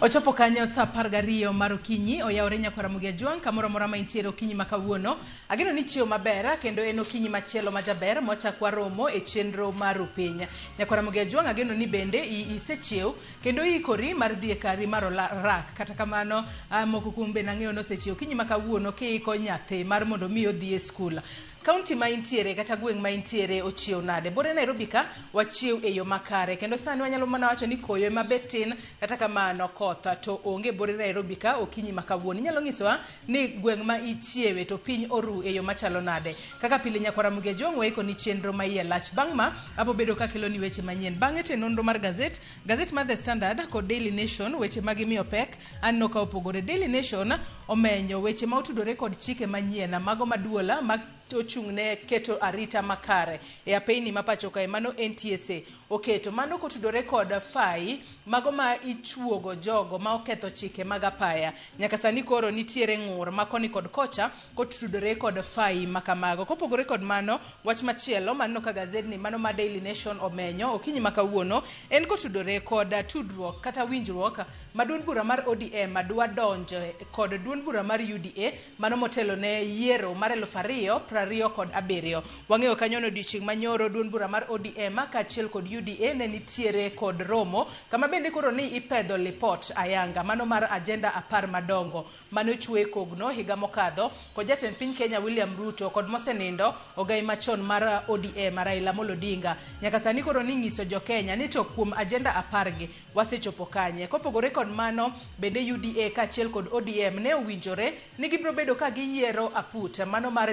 Ochopo kanyo saa apar gariyo mar okinyi, oyawore nyakwar Ramogi Ajwang' kamoro amora ma intiere okinyi ma kawuono. Ageno ni ichiew maber kendo en okinyi machielo ma jaber mwachak waromo e chenro mar Rupiny. Nyakwar Ramogi Ajwang' ageno ni bende isechiew kendo iikori mar dhi e kari mar orak. Kata kamano, moko kuom bende ang'eyo ni osechiew okinyi ma kawuono kiiko nyathi mar mondo mi odhi e skul. Kaunti ma intiere kata gweng' ma intiere ochiew nade? Bore Nairobi ka wachiew e yo makare kendo sani wanyalo mana wacho ni koyo ema bet tin. Kata kamano koth to onge bore Nairobi ka okinyi ma kawuono. Inyalo nyisowa ni gweng' ma ichiewe to piny oru e yo machalo nade? Kaka pile nyakwar Ramogi Ajwang' waiko ni chenro ma iye lach. Bang' ma abo bedo ka keloni weche manyien. Bang'e to e nonro mar gazet, gazet mar The Standard kod Daily Nation weche ma gimiyo pek aneno ka opogore. Daily Nation omenyo weche ma otudore kod chike manyien mago maduola ma ochung' ne keto arita makare e apeyni ma pacho kae mano NTSA oketo mano kotudore kod fai mago ma ichuogo jogo ma oketho chike mag apaya. Nyaka sani koro nitiere ng'ur ma koni kod kocha kotudore kod fai ma kamago. Kopogore kod mano, wach machielo maneno ka gazedni mano ma Daily Nation omenyo okinyi ma kawuono en kotudore kod tudruok kata winjruok ma duond bura mar ODM dwa donjo kod duond bura mar UDA mano motelo ne yiero mar eluf ariyo prariyo kod abiriyo. Wang'eyo kanyo ni odiochieng' manyoro duond bura mar ODM kaachiel kod UDA ne nitiere kod romo kama bende koro ni ipedho lipot ayanga mano mar agenda apar madongo mane ochwe e kogno higa mokadho kod jatend piny Kenya William Ruto kod mosenindo ogai machon mar ODM Raila Amolo Odinga. Nyaka sani koro ni ng'iso jo Kenya ni to kuom agenda apar gi wasechopo kanye. Kopogore kod mano bende UDA kaachiel kod ODM ne owinjore ni gibiro bedo ka giyiero aput mano mar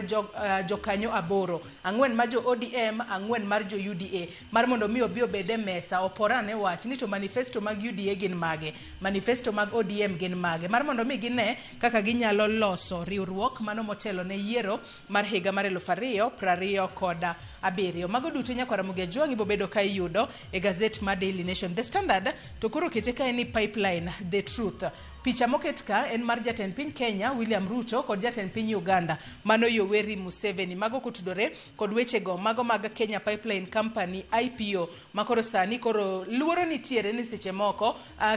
jokanyo aboro, ang'wen mar jo ODM, ang'wen mar jo UDA, mar mondo mi obi obed e mesa opor ane wach ni to manifesto mag UDA gin mage, manifesto mag ODM gin mage, mar mondo mi gine kaka ginyalo loso riwruok mano motelo ne yiero mar higa mar eluf ariyo prariyo kod abiriyo. Mago duto nyakwar Ramogi Ajwang' ibo bedo ka iyudo e gazet mar Daily Nation. The Standard to koro kete kae ni pipeline the truth. Picha moket ka en mar jatend piny Kenya William Ruto kod jatend piny Uganda mano Yoweri Museveni. Mago kotudore kod wechego mago mag Kenya Pipeline Company IPO makoro sani koro luoro nitiere ni seche moko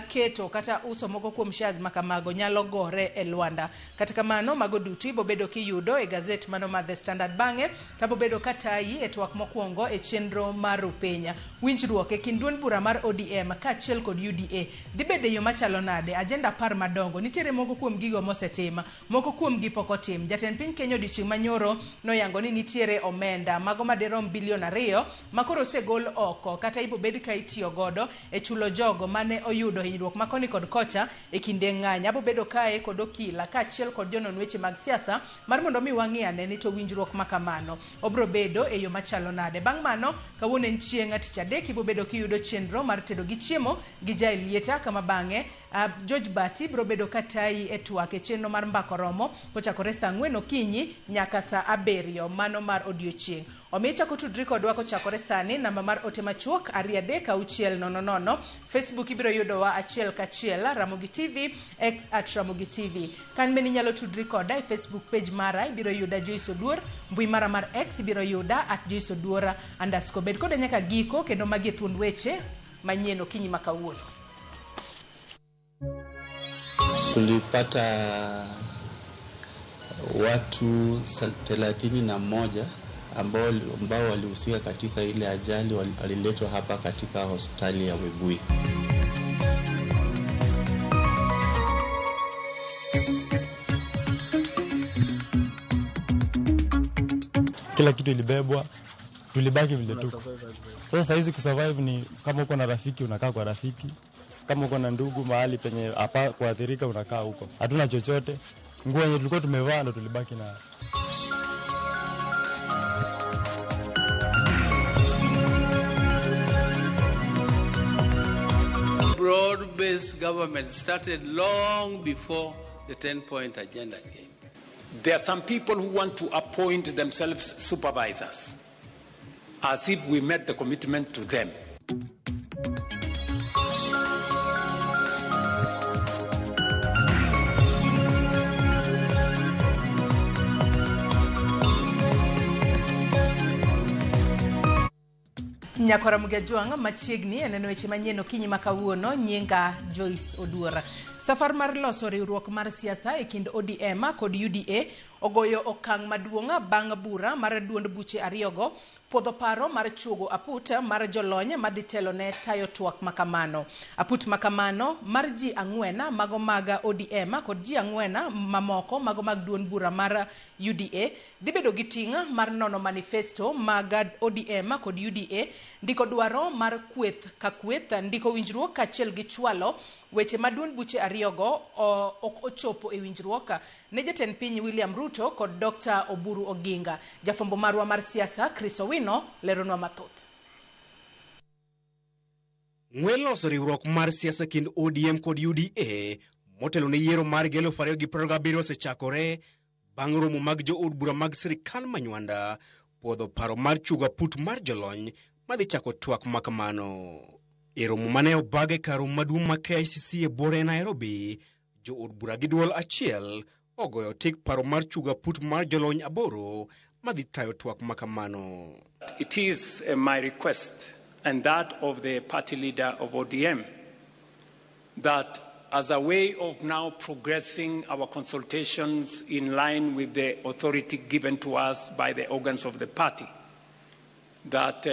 keto kata uso moko kuom shares makamago nyalo gore e lwanda. Kata kamano mago duto ibo bedo kiyudo e gazet mano mar The Standard. Bang'e tabo bedo katayi e twak mokwongo e chenro mar Rupiny. Winjruok e kind duond bura mar ODM kaachiel kod UDA dhi bedo e yo machalo nade? Agenda apar madongo nitiere moko kuom gigo mosetim, moko kuom gi pok otim. Jatend piny Kenya odiochieng' manyoro noyango ni nitiere omenda mago madirom bilion ariyo makoro osegol oko kata ibo bed ka itiyo godo e chulo jogo mane oyudo hinyruok ma koni kod kocha e kinde ng'anyo. Abo bedo kae kod okila kaachiel kod jonon weche mag siasa mar mondo mi wang'i ane ni to winjruok ma kamano obro bedo e yo machalo nade. Bang' mano, kawuono en chieng' tich adek, ibo bedo kiyudo chenro mar tedo gi chiemo gi ja Elieta kama bang'e George Bati bro bedo ka tayi e twak e chenro mar Mbako Romo kochakore saa ang'wen okinyi nyaka saa abiriyo mano mar odiochieng'. Omiyo ichako tudri kodwa kochakore sani, namba mar ote machuok ariyo adek auchiel nono nono. Facebook ibiro yudowa achiel kachiel Ramogi TV, X at Ramogi TV. Kan bende inyalo tudri koda e Facebook page mara, ibiro yuda Joyce Oduor, mbui mara mar X ibiro yuda at Joyce Oduor underscore. Bed koda nyaka giko kendo magi e thuond weche manyien okinyi ma kawuono. Tulipata watu 31 ambao walihusika katika ile ajali waliletwa hapa katika hospitali ya Webuye. Kila kitu ilibebwa, tulibaki vile tuko. Sasa saizi kusurvive ni kama uko na rafiki unakaa kwa rafiki, kama uko na ndugu mahali penye hapa kuathirika unakaa huko. Hatuna chochote, nguo yenye tulikuwa tumevaa ndo tulibaki nayo. Broad-based government started long before the 10-point agenda came. There are some people who want to appoint themselves supervisors, as if we met the commitment to them. Nyakora Mugejwang' machiegni e neno weche manyien okinyi ma kawuono. Nyinga Joyce Oduor. Safar mar loso riwruok mar siasa e kind ODM kod UDA ogoyo okang' maduong' bang' bura mar duond buche ariyogo puodho paro mar chuogo aput mar jolony madhi telo ne tayo twak makamano. Aput makamano mar ji 4 mago mag ODM kod ji 4 mamoko mago mag duond bura mar UDA dhi bedo gi ting' mar nono manifesto mag ODM kod UDA, ndiko dwaro mar kweth ka kweth, ndiko winjruok kaachiel gi chwalo weche ma duond buche ariyogo ok ochopo e winjruok ne jatend piny William Ruto kod Dr. Oburu Oginga. Jafwambo marwa mar siasa Chris Owino leronwa mathoth. Ng'we loso riwruok mar siasa kind ODM kod UDA motelo ne yiero mar 2027 osechakore bang' romo mag jood bura mag sirikal Manywanda puodho paro mar chugo aput mar jolony madhi chako twak makamano. E romo mane obag e kar romo maduong' ma KICC e buore Nairobi, jood bura gi duol achiel ogoyo tik paro mar chugo aput mar jolony 8 madhi tayo twak makamano. It is my request and that of the party leader of ODM that as a way of now progressing our consultations in line with the authority given to us by the organs of the party, that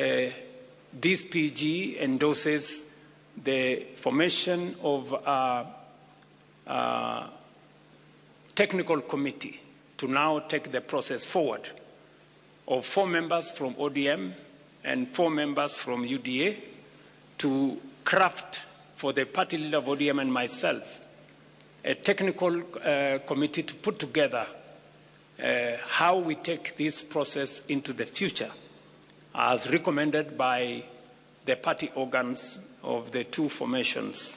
this PG endorses the formation of a technical committee to now take the process forward of 4 members from ODM and 4 members from UDA to craft for the party leader of ODM and myself a technical committee to put together how we take this process into the future as recommended by the party organs of the two formations.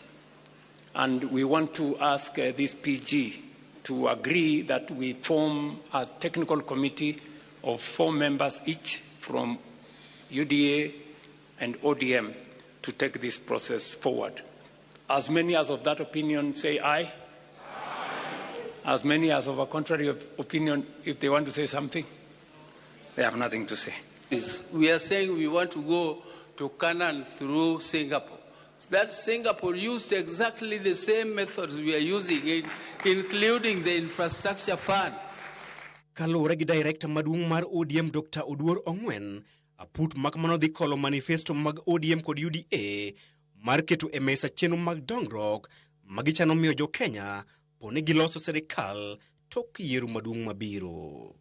And we want to ask this PG to agree that we form a technical committee of 4 members each from UDA and ODM to take this process forward. As many as of that opinion say aye. Aye. As many as of a contrary opinion, if they want to say something, they have nothing to say. We are saying we want to go to Canaan through Singapore. That Singapore used exactly the same methods we are using, including the infrastructure fund. Kaluwore gi director maduong' mar ODM Dr. Oduor Ong'wen, aput makamano dhi kolo manifesto mag ODM kod UDA mar keto e mesa chenro mag dongruok magichano miyo jo Kenya poni giloso sirikal tok yiero maduong' mabiro.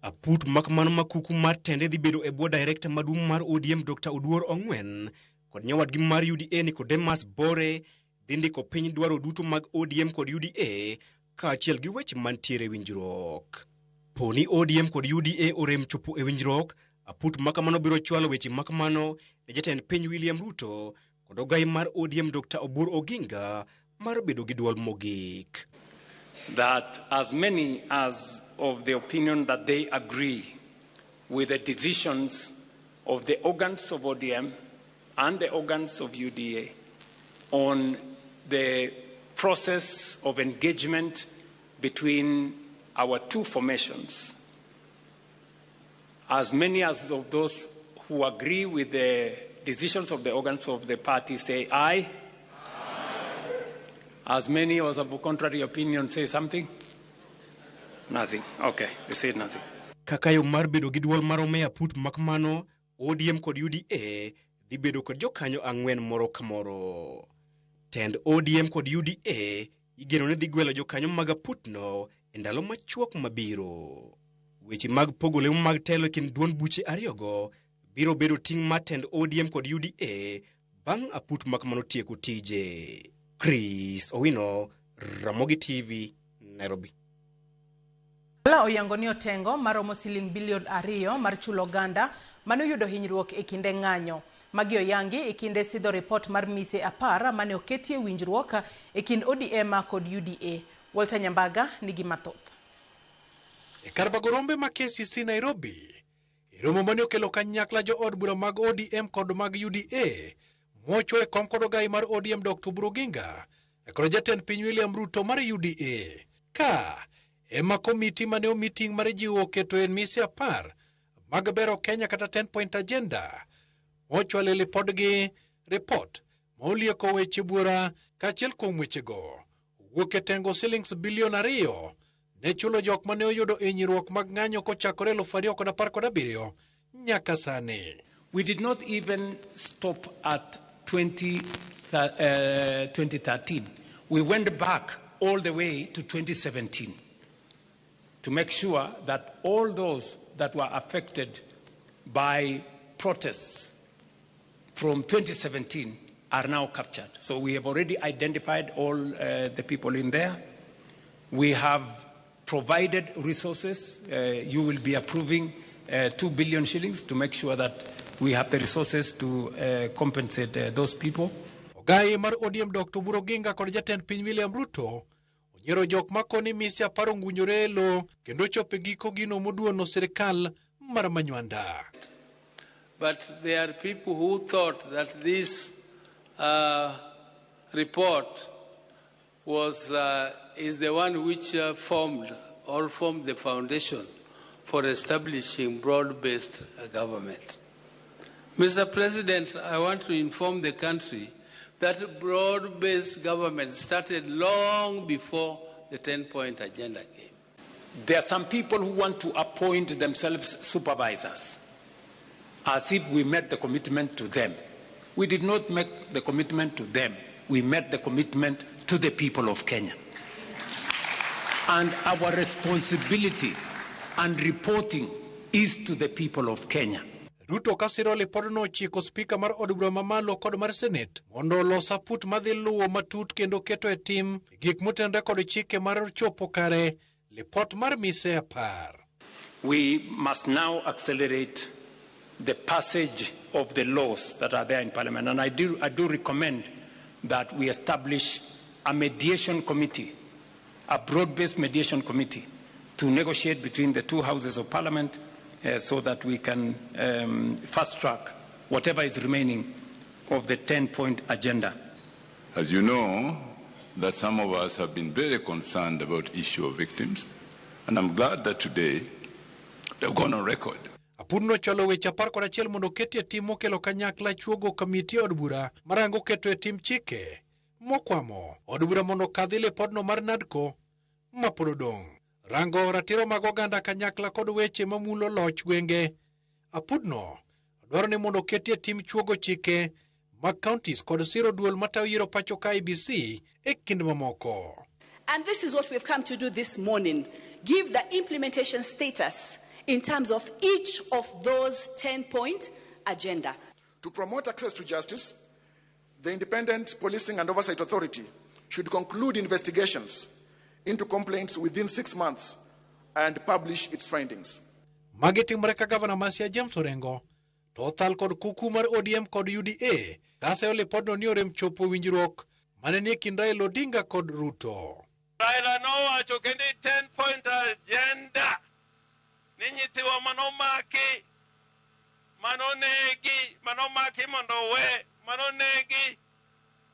Aput makamano makuku mar tende dhi bedo e bwo director maduong' mar ODM Dr. Oduor Ong'wen kod nyawadgi mar UDA Nicodemus Bore dhi ndiko piny dwaro duto mag ODM kod UDA kaachiel gi weche mantiere e winjruok. Poni ODM kod UDA orem chopo e winjruok, aput makamano biro chwalo weche makamano ne jatend piny William Ruto kod ogai mar ODM Dr. Oburu Oginga mar bedo gi duol mogik. That as many as of the opinion that they agree with the decisions of the organs of ODM and the organs of UDA on the process of engagement between our two formations, as many as of those who agree with the decisions of the organs of the party say aye. As many as of contrary opinion say something? Nothing. Okay, they say nothing. Kaka yo mar bedo gi duol marome aput makamano, ODM kod UDA dhi bedo kod jokanyo 4 moro ka moro. Tend ODM kod UDA igeno ni dhi gwelo jokanyo mag aputno e ndalo machuok mabiro. Weche mag pogo lemo mag telo e kind duond buche ariyogo biro bedo ting' mar tend ODM kod UDA bang' aput makamano tieko tije. Chris Owino, Ramogi TV, Nairobi. Ola oyango ni otengo maromo siling bilion 2 mar chulo oganda mane oyudo hinyruok e kinde ng'anyo. Magi oyangi e kinde sidho ripot mar mise 10 mane oketie winjruok e kind ODM kod UDA. Walter Nyambaga nigi mathoth. E kar bago rombe ma KCC Nairobi, e romo mane okelo kanyakla jood bura mag ODM kod mag UDA mochwo e kom kod ogai mar ODM Dr. Oburu Oginga kod jatend piny William Ruto mar UDA. Ka ema komiti mane omi ting' mar jiwo keto e mise 10 mag bero Kenya kata 10-point agenda. Ochwale lipodgi ripot ma olieko weche buora kaachiel kuom wechego owuok e tengo silings bilion 2 ne chulo jok mane oyudo hinyruok mag ng'anyo kochakore 2017 nyaka sani. We did not even stop at 2013. We went back all the way to 2017 to make sure that all those that were affected by protests from 2017 are now captured. So we have already identified all the people in there. We have provided resources. You will be approving 2 billion shillings to make sure that we have the resources to compensate those people. Ogai mar ODM Dr. Oburu Oginga kod jatend piny William Ruto onyiero jok makoni mise apar ongunyore e lowo kendo chopo e giko gino moduono sirikal mar Manywanda. But there are people who thought that this report is the one which formed the foundation for establishing broad-based government. Mr. President, I want to inform the country that broad-based government started long before the 10-point agenda came. There are some people who want to appoint themselves supervisors, as if we made the commitment to them. We did not make the commitment to them. We made the commitment to the people of Kenya. And our responsibility and reporting is to the people of Kenya. Ruto kasiro lipodno ochiko spika mar od bura mamalo kod mar senet mondo olos aput madhi luwo matut kendo keto e tim gik motenore kod chike mar chopo kare lipot mar mise 10. We must now accelerate the passage of the laws that are there in Parliament. And I do recommend that we establish a mediation committee, a broad-based mediation committee, to negotiate between the two houses of Parliament so that we can fast-track whatever is remaining of the 10-point agenda. As you know, that some of us have been very concerned about issue of victims, and I'm glad that today they've gone on record. Apudno chwalo weche 11 mondo oketie tim mokelo kanyakla chuogo kamiti od bura marango keto e tim chike mokwamo od bura mondo okadhi lipodno mar NADCO mapod odong'. Rango ratiro mag oganda kanyakla kod weche mamulo loch gwenge. Apudno dwaro ni mondo oketie tim chuogo chike mag counties kod siro duol matayo yiero pacho ka IEBC e kind mamoko. And this is what we've come to do this morning. Give the implementation status in terms of each of those 10-point agenda. To promote access to justice, the Independent Policing and Oversight Authority should conclude investigations into complaints within 6 months and publish its findings. Magi timore ka gavana ma Siaya James Orengo to othal kod kuku mar ODM kod UDA kaseyo lipodno ni orem chopo winjruok mane nie kind Raila Odinga kod Ruto. Raila nowacho kendo 10-point agenda ni nyithiwa manomaki, manonegi, manomaki mondo owe, manonegi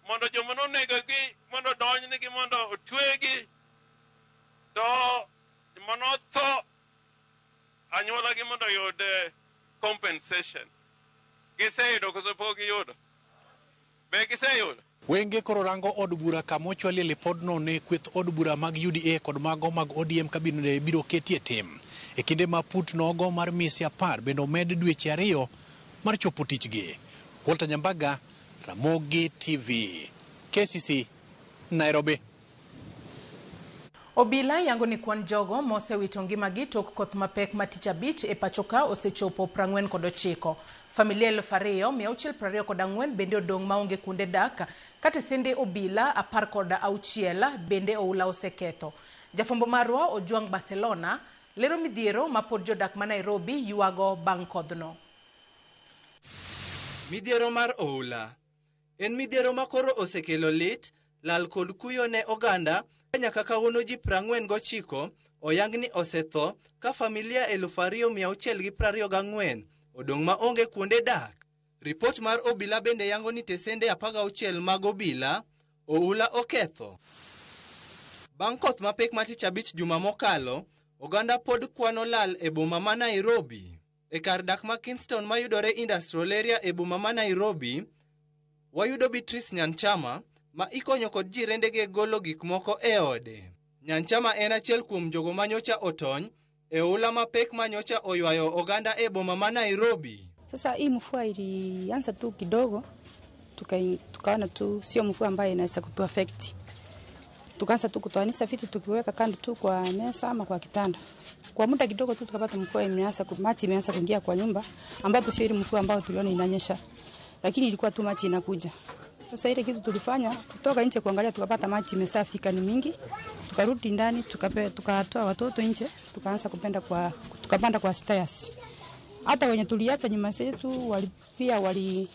mondo joma nonegogi mondo odonjnegi mondo otwegi, to manotho anyuolagi mondo oyud compensation. Giseyudo koso pok giyudo? Be giseyudo? Wenge koro rango od bura kama ochwalie lipodno ne kweth od bura mag UDA kod mago mag ODM kabinde biro ketie tim. E kinde ma put nogo mar mise 10 bende omed dweche 2 mar chopo tichgi. Walter Nyambaga, Ramogi TV, KCC, Nairobi. Obila yango ni kwan jogo mosewito ngimagi tok koth mapek ma tich abich e pachoka osechopo 49. Familia 2624 bende odong' maonge kuonde dak, kata sende obila 16 bende oula oseketho. Jafwambo marwa Ojwang Barcelona lero midhiero mapod jodak ma Nairobi ywago bang' kodhno. Midhiero mar oula en midhiero ma koro osekelo lit, lal kod kuyo ne oganda nyaka kawuono ji 49 oyang ni osetho ka familia 2624 odong' maonge kuonde dak. Ripot mar obila bende yango ni tesende 16 mag obila oula oketho. Bang' koth mapek ma tich abich juma mokalo, oganda pod kwano lal e boma ma Nairobi. E kar dak ma Kingston mayudore Industrial Area e boma ma Nairobi, wayudo Beatrice Nyanchama ma ikonyo kod jirendege golo gik moko e ode. Nyanchama en achiel kuom jogo manyocha otony e oula mapek manyocha oywayo oganda e boma ma Nairobi. Sasa hii mvua ilianza tu kidogo, tukaona tu sio mvua ambayo inaweza kutu affect. Tukaanza tu kutoanisha vitu tukiweka kando tu kwa meza ama kwa kitanda. Kwa muda kidogo tu tukapata mvua imeanza, maji imeanza kuingia kwa nyumba, ambapo sio ile mvua ambayo tuliona inanyesha. Lakini ilikuwa tu maji inakuja. Sasa ile kitu tulifanya kutoka nje kuangalia, tukapata maji imesafika ni mingi. Tukarudi ndani, tukatoa watoto nje, tukaanza kupenda kwa tukapanda kwa stairs. Hata wenye tuliacha nyuma zetu wali pia wali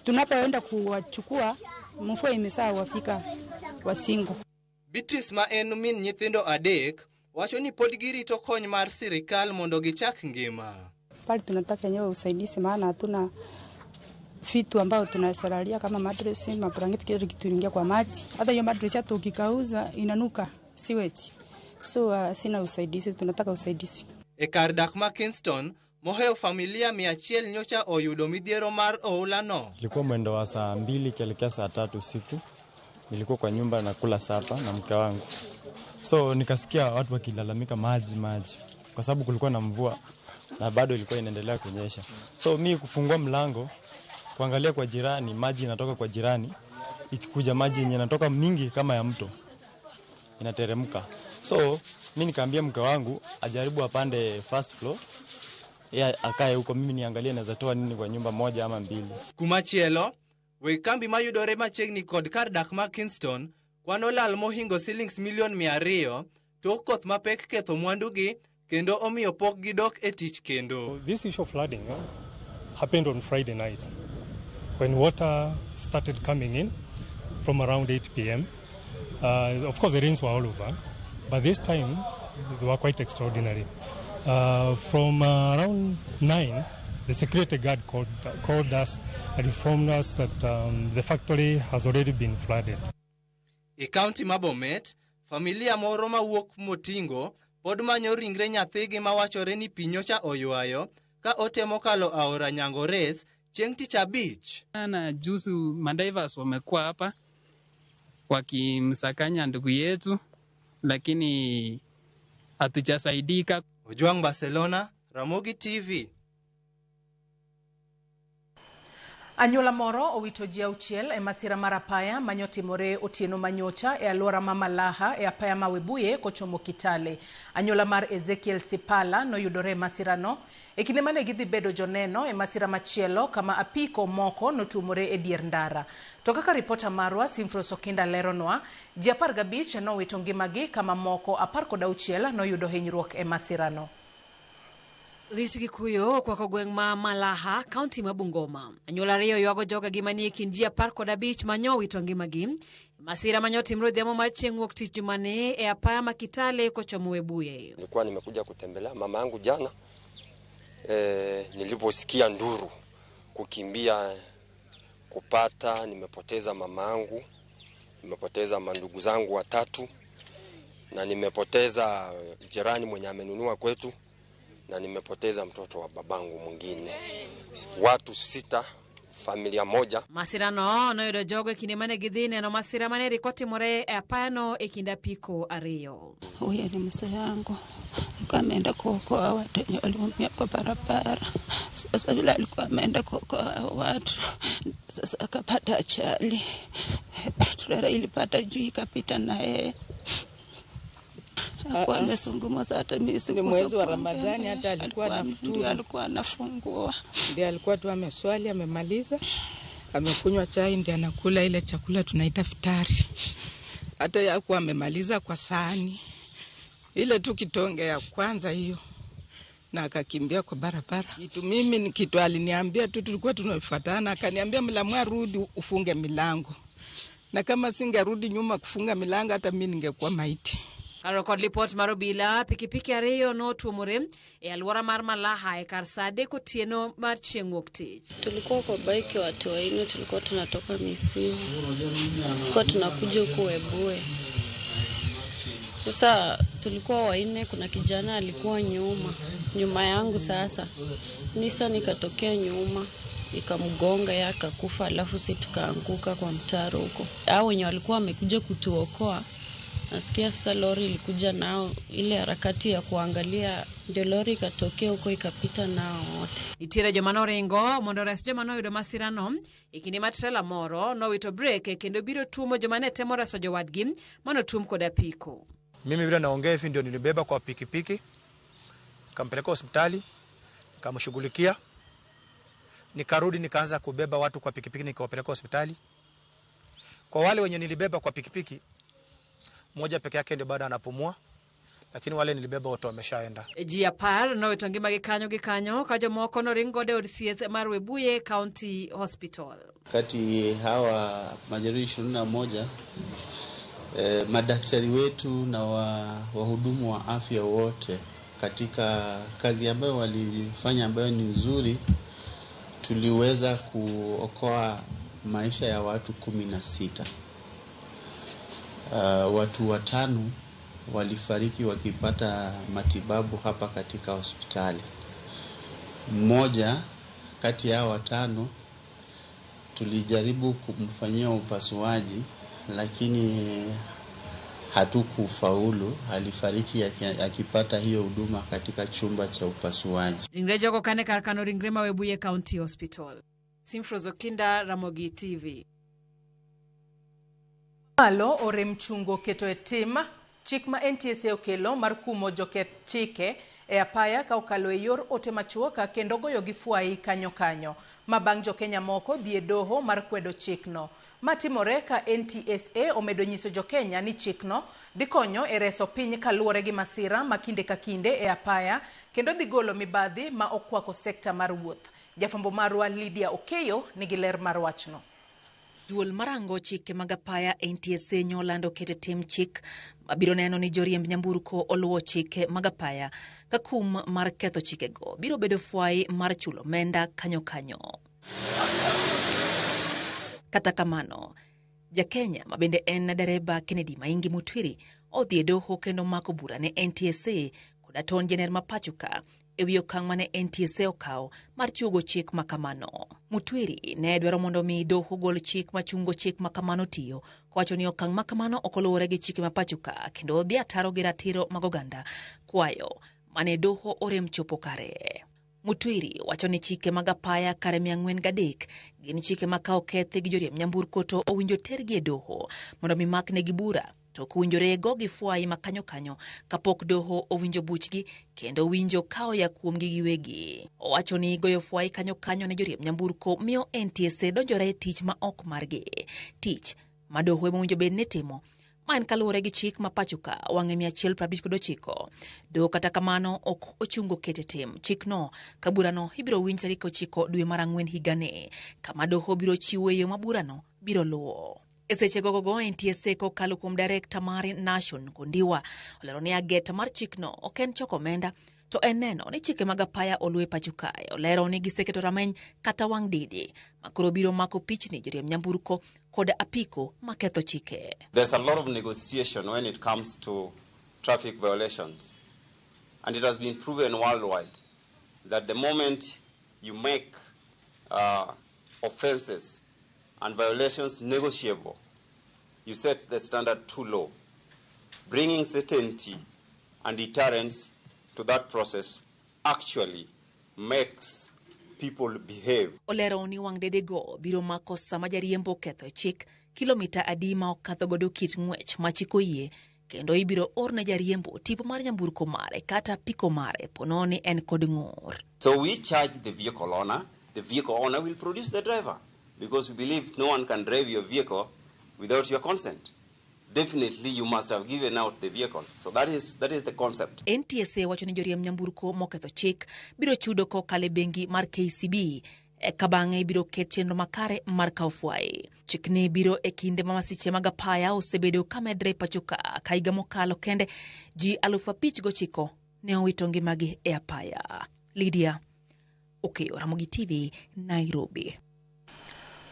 tunapoenda kuwachukua mvua imesawafika wasingo. Beatrice ma en min nyithindo adek wacho ni pod girito kony mar sirikal mondo gichak ngima. Pale tunataka yenyewe usaidizi, maana hatuna vitu ambao tunasalalia kama mattress, mablanketi, kile kitu inaingia kwa maji. Hata hiyo mattress hata ukikauza inanuka sewage. So sina usaidizi, tunataka usaidizi. E kar dak ma Kingston, mohewo familia 100 nyocha oyudo midhiero mar oula no. Ilikuwa mwendo wa saa 2 kuelekea saa 3 usiku. Nilikuwa kwa nyumba nakula sapa na mke wangu. So nikasikia watu wakilalamika maji maji, kwa sababu kulikuwa na mvua na bado ilikuwa inaendelea kunyesha. So mimi kufungua mlango kuangalia kwa jirani, maji inatoka kwa jirani, ikikuja maji yenye inatoka mingi kama ya mto inateremka. So mimi nikaambia mke wangu ajaribu apande first floor, yeye akae huko, mimi niangalie naweza toa nini kwa nyumba moja ama mbili. Kumachielo, weg kambi mayudore machiegni kod kar dak ma Kingston kwano lal mohingo silings milion 200 tok koth mapek ketho mwandugi kendo omiyo pok gidok e tich kendo. This issue of flooding happened on Friday night when water started coming in from around 8 p.m. Of course the rains were all over, but this time they were quite extraordinary. From around 9, the security guard called us and informed us that the factory has already been flooded. E kaunti ma Bomet, familia moro mawuok Motingo pod manyo ringre nyathigi mawachore ni pi nyocha oywayo ka otemo kalo aora Nyangores chieng' tich abich. Na juzi madivers wamekuwa hapa wakimsakanya ndugu yetu, lakini hatujasaidika. Ojwang Barcelona, Ramogi TV. Anyuola moro owito ji auchiel e masira mar apaya manyotimore otieno manyocha e alwora ma Malaha e apaya ma Webuye kochomo Kitale. Anyuola mar Ezekiel Sipala noyudore e masirano e kinde mane gidhi bedo joneno e masira machielo kama apiko moko notumore e dier ndara. To kaka ripota marwa Simfros Okinda leronwa, ji 15 nowito ngimagi kama moko 16 noyudo hinyruok e masirano. Lit gi kuyo okwako gweng' ma Malaha, kaunti ma Bungoma. Anyuola ariyo ywago jogagi manie kind ji 15 manyowito ngimagi. Masira manyotimore odhiambo mar chieng' wuok tich jumani e apaya ma Kitale kochomo Webuye. Nilikuwa nimekuja kutembelea mama yangu jana. Niliposikia nduru kukimbia kupata, nimepoteza mama yangu, nimepoteza mandugu zangu watatu, na nimepoteza jirani mwenye amenunua kwetu, na nimepoteza mtoto wa babangu mwingine. Watu 6, familia moja. Masirano noyudo jogo e kinde mane gidhi neno masira mane rik otimore e apayano e kind apiko ariyo. Huyo ni mzee yangu, alikuwa ameenda kuokoa watu wenye waliumia kwa barabara. Sasa vile alikuwa ameenda kuokoa watu, sasa akapata ajali, trela ilipata juu ikapita na yeye. Hakuwa amezungumza hata mimi Ni mwezi wa Ramadhani, hata alikuwa anafuturu, alikuwa anafungua. Ndiye alikuwa tu ameswali, amemaliza, amekunywa chai, ndiye anakula ile chakula tunaita futari. Hata hakuwa amemaliza kwa sahani ile tu kitonge ya kwanza hiyo, na akakimbia kwa barabara. Kitu mimi ni kitu aliniambia tu, tulikuwa tunafuatana, akaniambia mlamwa rudi ufunge milango, na kama singerudi nyuma kufunga milango hata mimi ningekuwa maiti. Kar lipot mar obila, pikipiki ariyo notuomore e alwora mar Malaha e kar saa 3 otieno mar chieng' wuok tich. Tulikuwa kwa bike watu wanne, tulikuwa tunatoka Misiu, tulikuwa tunakuja huku Webuye. Sasa Tulikuwa wanne, kuna kijana alikuwa nyuma yangu. Sasa Nissan ikatokea nyuma ikamgonga, yeye akakufa, alafu si tukaanguka kwa mtaro huko. Hao wenye walikuwa wamekuja kutuokoa, nasikia sasa lori ilikuja nao, ile harakati ya kuangalia ndio lori ikatokea huko ikapita nao wote. Nitiere joma noringo mondo ores joma noyudo masirano e kinde ma trela moro nowito brek kendo biro tuomo joma ne temo reso jowadgi manotuom kod apiko. Mimi vile naongea hivi ndio nilibeba kwa pikipiki, nikampeleka hospitali, nikamshughulikia, nikarudi nikaanza kubeba watu kwa pikipiki nikawapeleka hospitali. Kwa wale wenye nilibeba kwa pikipiki, mmoja peke yake ndio bado anapumua, lakini wale nilibeba wote wameshaenda. Ji 10 nowito ngimagi kanyo gi kanyo ka jomoko noring godo e od thieth mar Webuye County Hospital. Kati hawa majeruhi 21, madaktari wetu na wahudumu wa afya wote katika kazi ambayo walifanya ambayo ni nzuri, tuliweza kuokoa maisha ya watu 16. Watu 5 walifariki wakipata matibabu hapa katika hospitali. Mmoja kati ya 5 tulijaribu kumfanyia upasuaji lakini hatukufaulu, alifariki akipata hiyo huduma katika chumba cha upasuaji. Ringre jogo kane kar kano ringre ma Webuye County Hospital. Simfrozo Kinda, Ramogi TV. Malo orem chungo keto e tim chik ma NTSA okelo mar kumo joketh chike e apaya ka okalo e yor ote machuok kendo goyo gi fwai kanyo kanyo ma bang' jokenya moko dhi e doho mar kwedo chikno. Matimore ka NTSA omedo nyiso jokenya ni chikno dhi konyo e reso piny kaluwore gi masira ma kinde ka kinde e apaya kendo dhi golo mibadhi ma okwako sekta mar wuoth. Jafwambo marwa Lydia Okeyo nigi ler mar wachno. Duol marango chike mag apaya NTSA nyolando kete tim chik mabiro neno ni joriemb nyamburko oluwo chike mag apaya ka kum mar ketho chikego biro bedo fwai mar chulo omenda kanyo kanyo. Kata kamano, Jakenya ma bende en dereba Kennedy Maingi Mutwiri odhi e doho kendo mako bura ne NTSA kod attorney general ma pacho ka ewi okang' mane NTSA okawo mar chuogo chik makamano. Mutwiri ne dwaro mondo mi doho gol chik machungo chik makamano tiyo, kowacho ni okang' makamano ok oluwore gi chike ma pacho ka kendo odhi ataro gi ratiro mag oganda, kwayo mane doho orem chopo kare. Mutwiri wacho ni chike mag apaya kare 403 gin chike ma ka okethi gi joriemb nyamburko to owinjo tergi e doho mondo mi maknegi bura, to ok owinjore gogi fwai ma kanyo kanyo kapok doho owinjo buchgi kendo winjo ka oya kuomgi giwegi. Owacho ni goyo fwai kanyo kanyo ne joriemb nyamburko miyo NTSA donjore e tich ma ok margi, tich ma doho ema owinjo bed ni timo. Ma en kaluwore gi chik ma pacho ka wang'e 159. Doho kata kamano ok ochungo kete tim chikno ka burano ibiro winj tarik 9 dwe mar 4 higani, kama doho biro chiwo yo ma burano biro luwo. E seche gogogo NTSA kokalo kuom direkta mare Nation Kondiwa olero ni ageta mar chikno ok en choko omenda to en neno ni chike mag apaya oluwe pacho kae. Olero ni giseketo rameny kata wang' didi makoro biro mako pichni joriemb nyamburko kod apiko maketho chike. There's a lot of negotiation when it comes to traffic violations, and it has been proven worldwide that the moment you make offenses and violations negotiable, you set the standard too low. Bringing certainty and deterrence to that process actually makes people behave. Olero ni wang' dedego biro mako sama jariembo oketho chik kilomita adi ma okadho godo kit ng'wech ma chik oyie, kendo ibiro orne jariembo tipo mar nyamburko mare kata apiko mare pono ni en kod ng'ur. So we charge the vehicle owner. The vehicle owner will produce the driver, because we believe no one can drive your vehicle without your consent. Definitely you must have given out the vehicle. So that is the concept. NTSA wacho ni joriemb nyamburko moketho chik biro chudo kokalo e bengi mar KCB eka bang'e ibiro ket chenro makare mar kawo fwai. Chikni biro e kinde ma masiche mag apaya osebedo ka medre e pacho ka higa mokalo kende ji 5,009 ne owito ngimagi e apaya. Lydia Okeyo, Ramogi TV, Nairobi.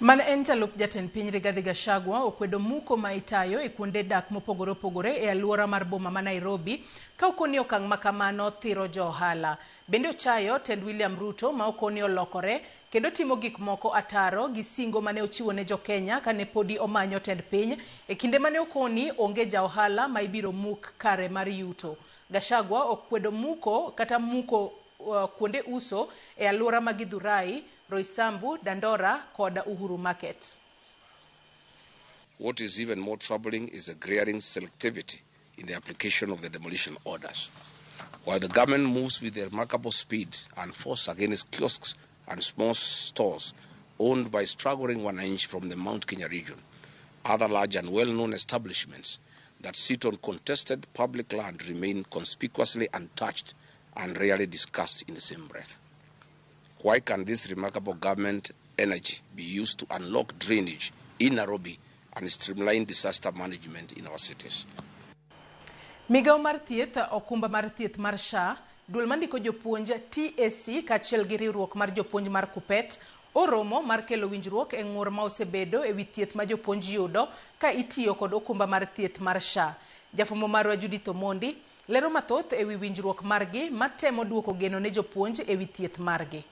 Mane en jalup jatend piny Rigathi Gachagua okwedo muko ma itayo e kuonde dak mopogore opogore e alwora mar boma ma Nairobi ka okoni okang' ma kamano thiro jo ohala. Bende ochayo tend William Ruto ma okoni olokore kendo timo gik moko ataro gi singo mane ochiwo ne jokenya kane podi omanyo tend piny e kinde mane okoni onge ja ohala ma ibiro muk kare mar yuto. Gachagua okwedo muko kata muko kuonde uso e alwora ma Githurai, Roysambu, Dandora kod Uhuru Market. What is even more troubling is the glaring selectivity in the application of the demolition orders. While the government moves with remarkable speed and force against kiosks and small stores owned by struggling wananchi from the Mount Kenya region, other large and well-known establishments that sit on contested public land remain conspicuously untouched and rarely discussed in the same breath. Why can this remarkable government energy be used to unlock drainage in Nairobi and streamline disaster management in our cities? Migawo mar thieth, okumba mar thieth mar SHA, duol mandiko jopuonj TSC kaachiel gi riwruok mar jopuonj mar KUPPET oromo mar kelo winjruok e ng'ur ma osebedo e wi thieth ma jopuonj yudo ka itiyo kod okumba mar thieth mar SHA. Jafwambo marwa Judith Omondi lero mathoth e wi winjruok margi matemo duoko geno ne jopuonj e wi thieth margi.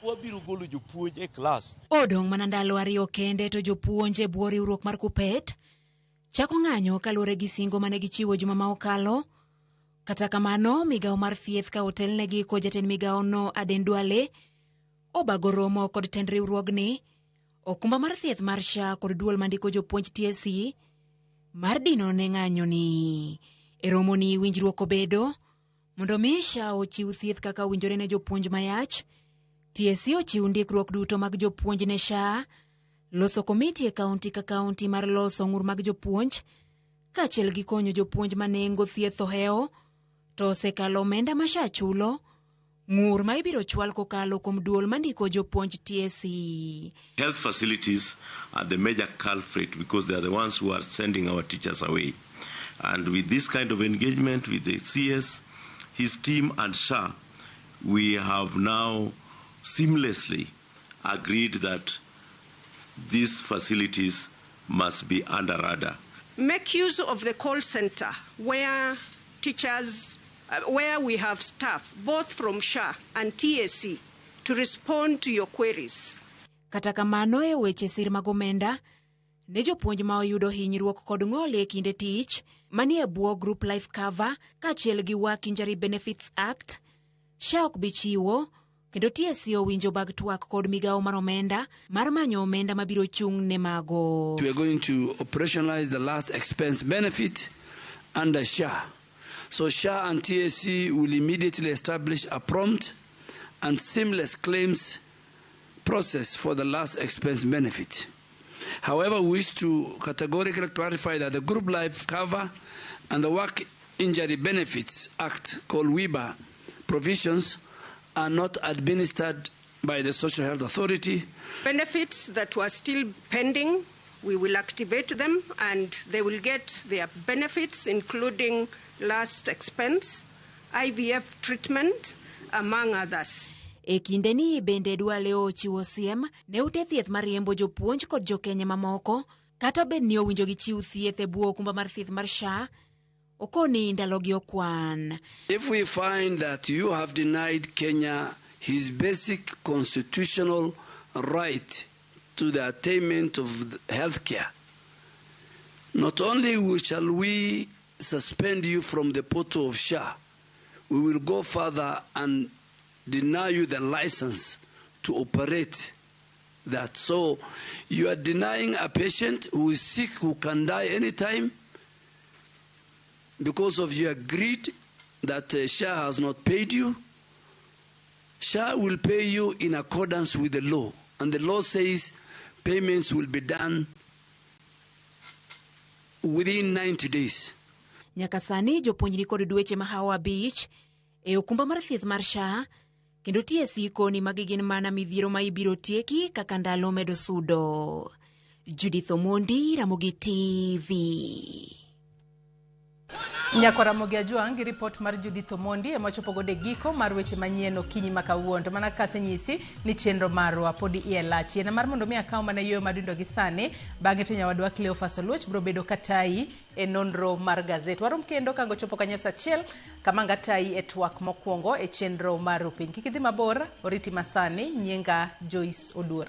Wabiro golo jopuonj e klas. Odong' mana ndalo 2 kende to jopuonj e bwo riwruok mar KUPPET chako ng'anyo kaluwore gi singo mane gichiwo juma ma okalo. Kata kamano, migawo mar thieth ka otelnegi kod jatend migawono Aden Duale obago romo kod tend riwruogni, okumba mar thieth mar SHA kod duol mandiko jopuonj TSC mar dino ne ng'anyoni. E romoni winjruok obedo mondo mi SHA ochiw thieth kaka owinjore ne jopuonj mayach, TSC ochiw ndikruok duto mag jopuonj ne SHA, loso komiti e kaunti ka kaunti mar loso ng'ur mag jopuonj, kaachiel gi konyo jopuonj ma nengo thieth ohewo to osekalo omenda ma SHA chulo, ng'ur ma ibiro chwal kokalo kuom duol mandiko jopuonj TSC. Health facilities are the major culprit because they are the ones who are sending our teachers away. And with this kind of engagement with the CS, his team and SHA, we have now seamlessly agreed that these facilities must be under radar. Make use of the call center where teachers, where we have staff, both from SHA and TSC, to respond to your queries. Kata kamano e weche sir mag omenda, ne jopuonj ma oyudo hinyruok kod ng'ol e kinde tich manie bwo Group Life Cover kaachiel gi Work Injury Benefits Act, SHA ok bi chiwo kendo TSC owinjo bag twak kod migawo mar omenda mar manyo omenda mabiro chung' ne mago. We are going to operationalize the last expense benefit under SHA. So SHA and TSC will immediately establish a prompt and seamless claims process for the last expense benefit. However, we wish to categorically clarify that the Group Life Cover and the Work Injury Benefits Act, called WIBA, provisions are not administered by the Social Health Authority. Benefits that were still pending, we will activate them and they will get their benefits, including last expense, IVF treatment, among others. E kindeni bende Duale ochiwo siem ne ute thieth mariembo jopuonj kod jokenya mamoko kata bed ni owinjo gichiw thieth e bwo okumba mar thieth mar SHA, okoni ndalogi okwan. If we find that you have denied Kenya his basic constitutional right to the attainment of health care, not only shall we suspend you from the portal of SHA, we will go further and deny you the license to operate that. So you are denying a patient who is sick, who can die anytime, because of your greed that SHA has not paid you. SHA will pay you in accordance with the law, and the law says payments will be done within 90 days. Nyaka sani jopuonj ni kod dweche mahawo 5 e okumba mar thieth mar SHA, kendo TSC koni magi gin mana midhiero ma ibiro tieki kaka ndalo medo sudo. Judith Omondi, Ramogi TV. Nyako Ramogi Ajwang' gi ripot mar Judith Omondi ema wachopo godo e giko mar weche manyien okinyi ma kawuono. To mana kaka asenyisi ni chenro marwa podi iye lach. Yiena mar mondo mi akaw mana yueyo madundo gi sani, bang'e to nyawadwa Cleophas Oluoch biro bedo katayi e nonro mar gazet. Warom kendo ka ngochopo kanyo saa achiel kama ngatayi e twak mokwongo e chenro mar Rupiny. Kik idhi mabor, oriti masani, nyinga Joyce Oduor.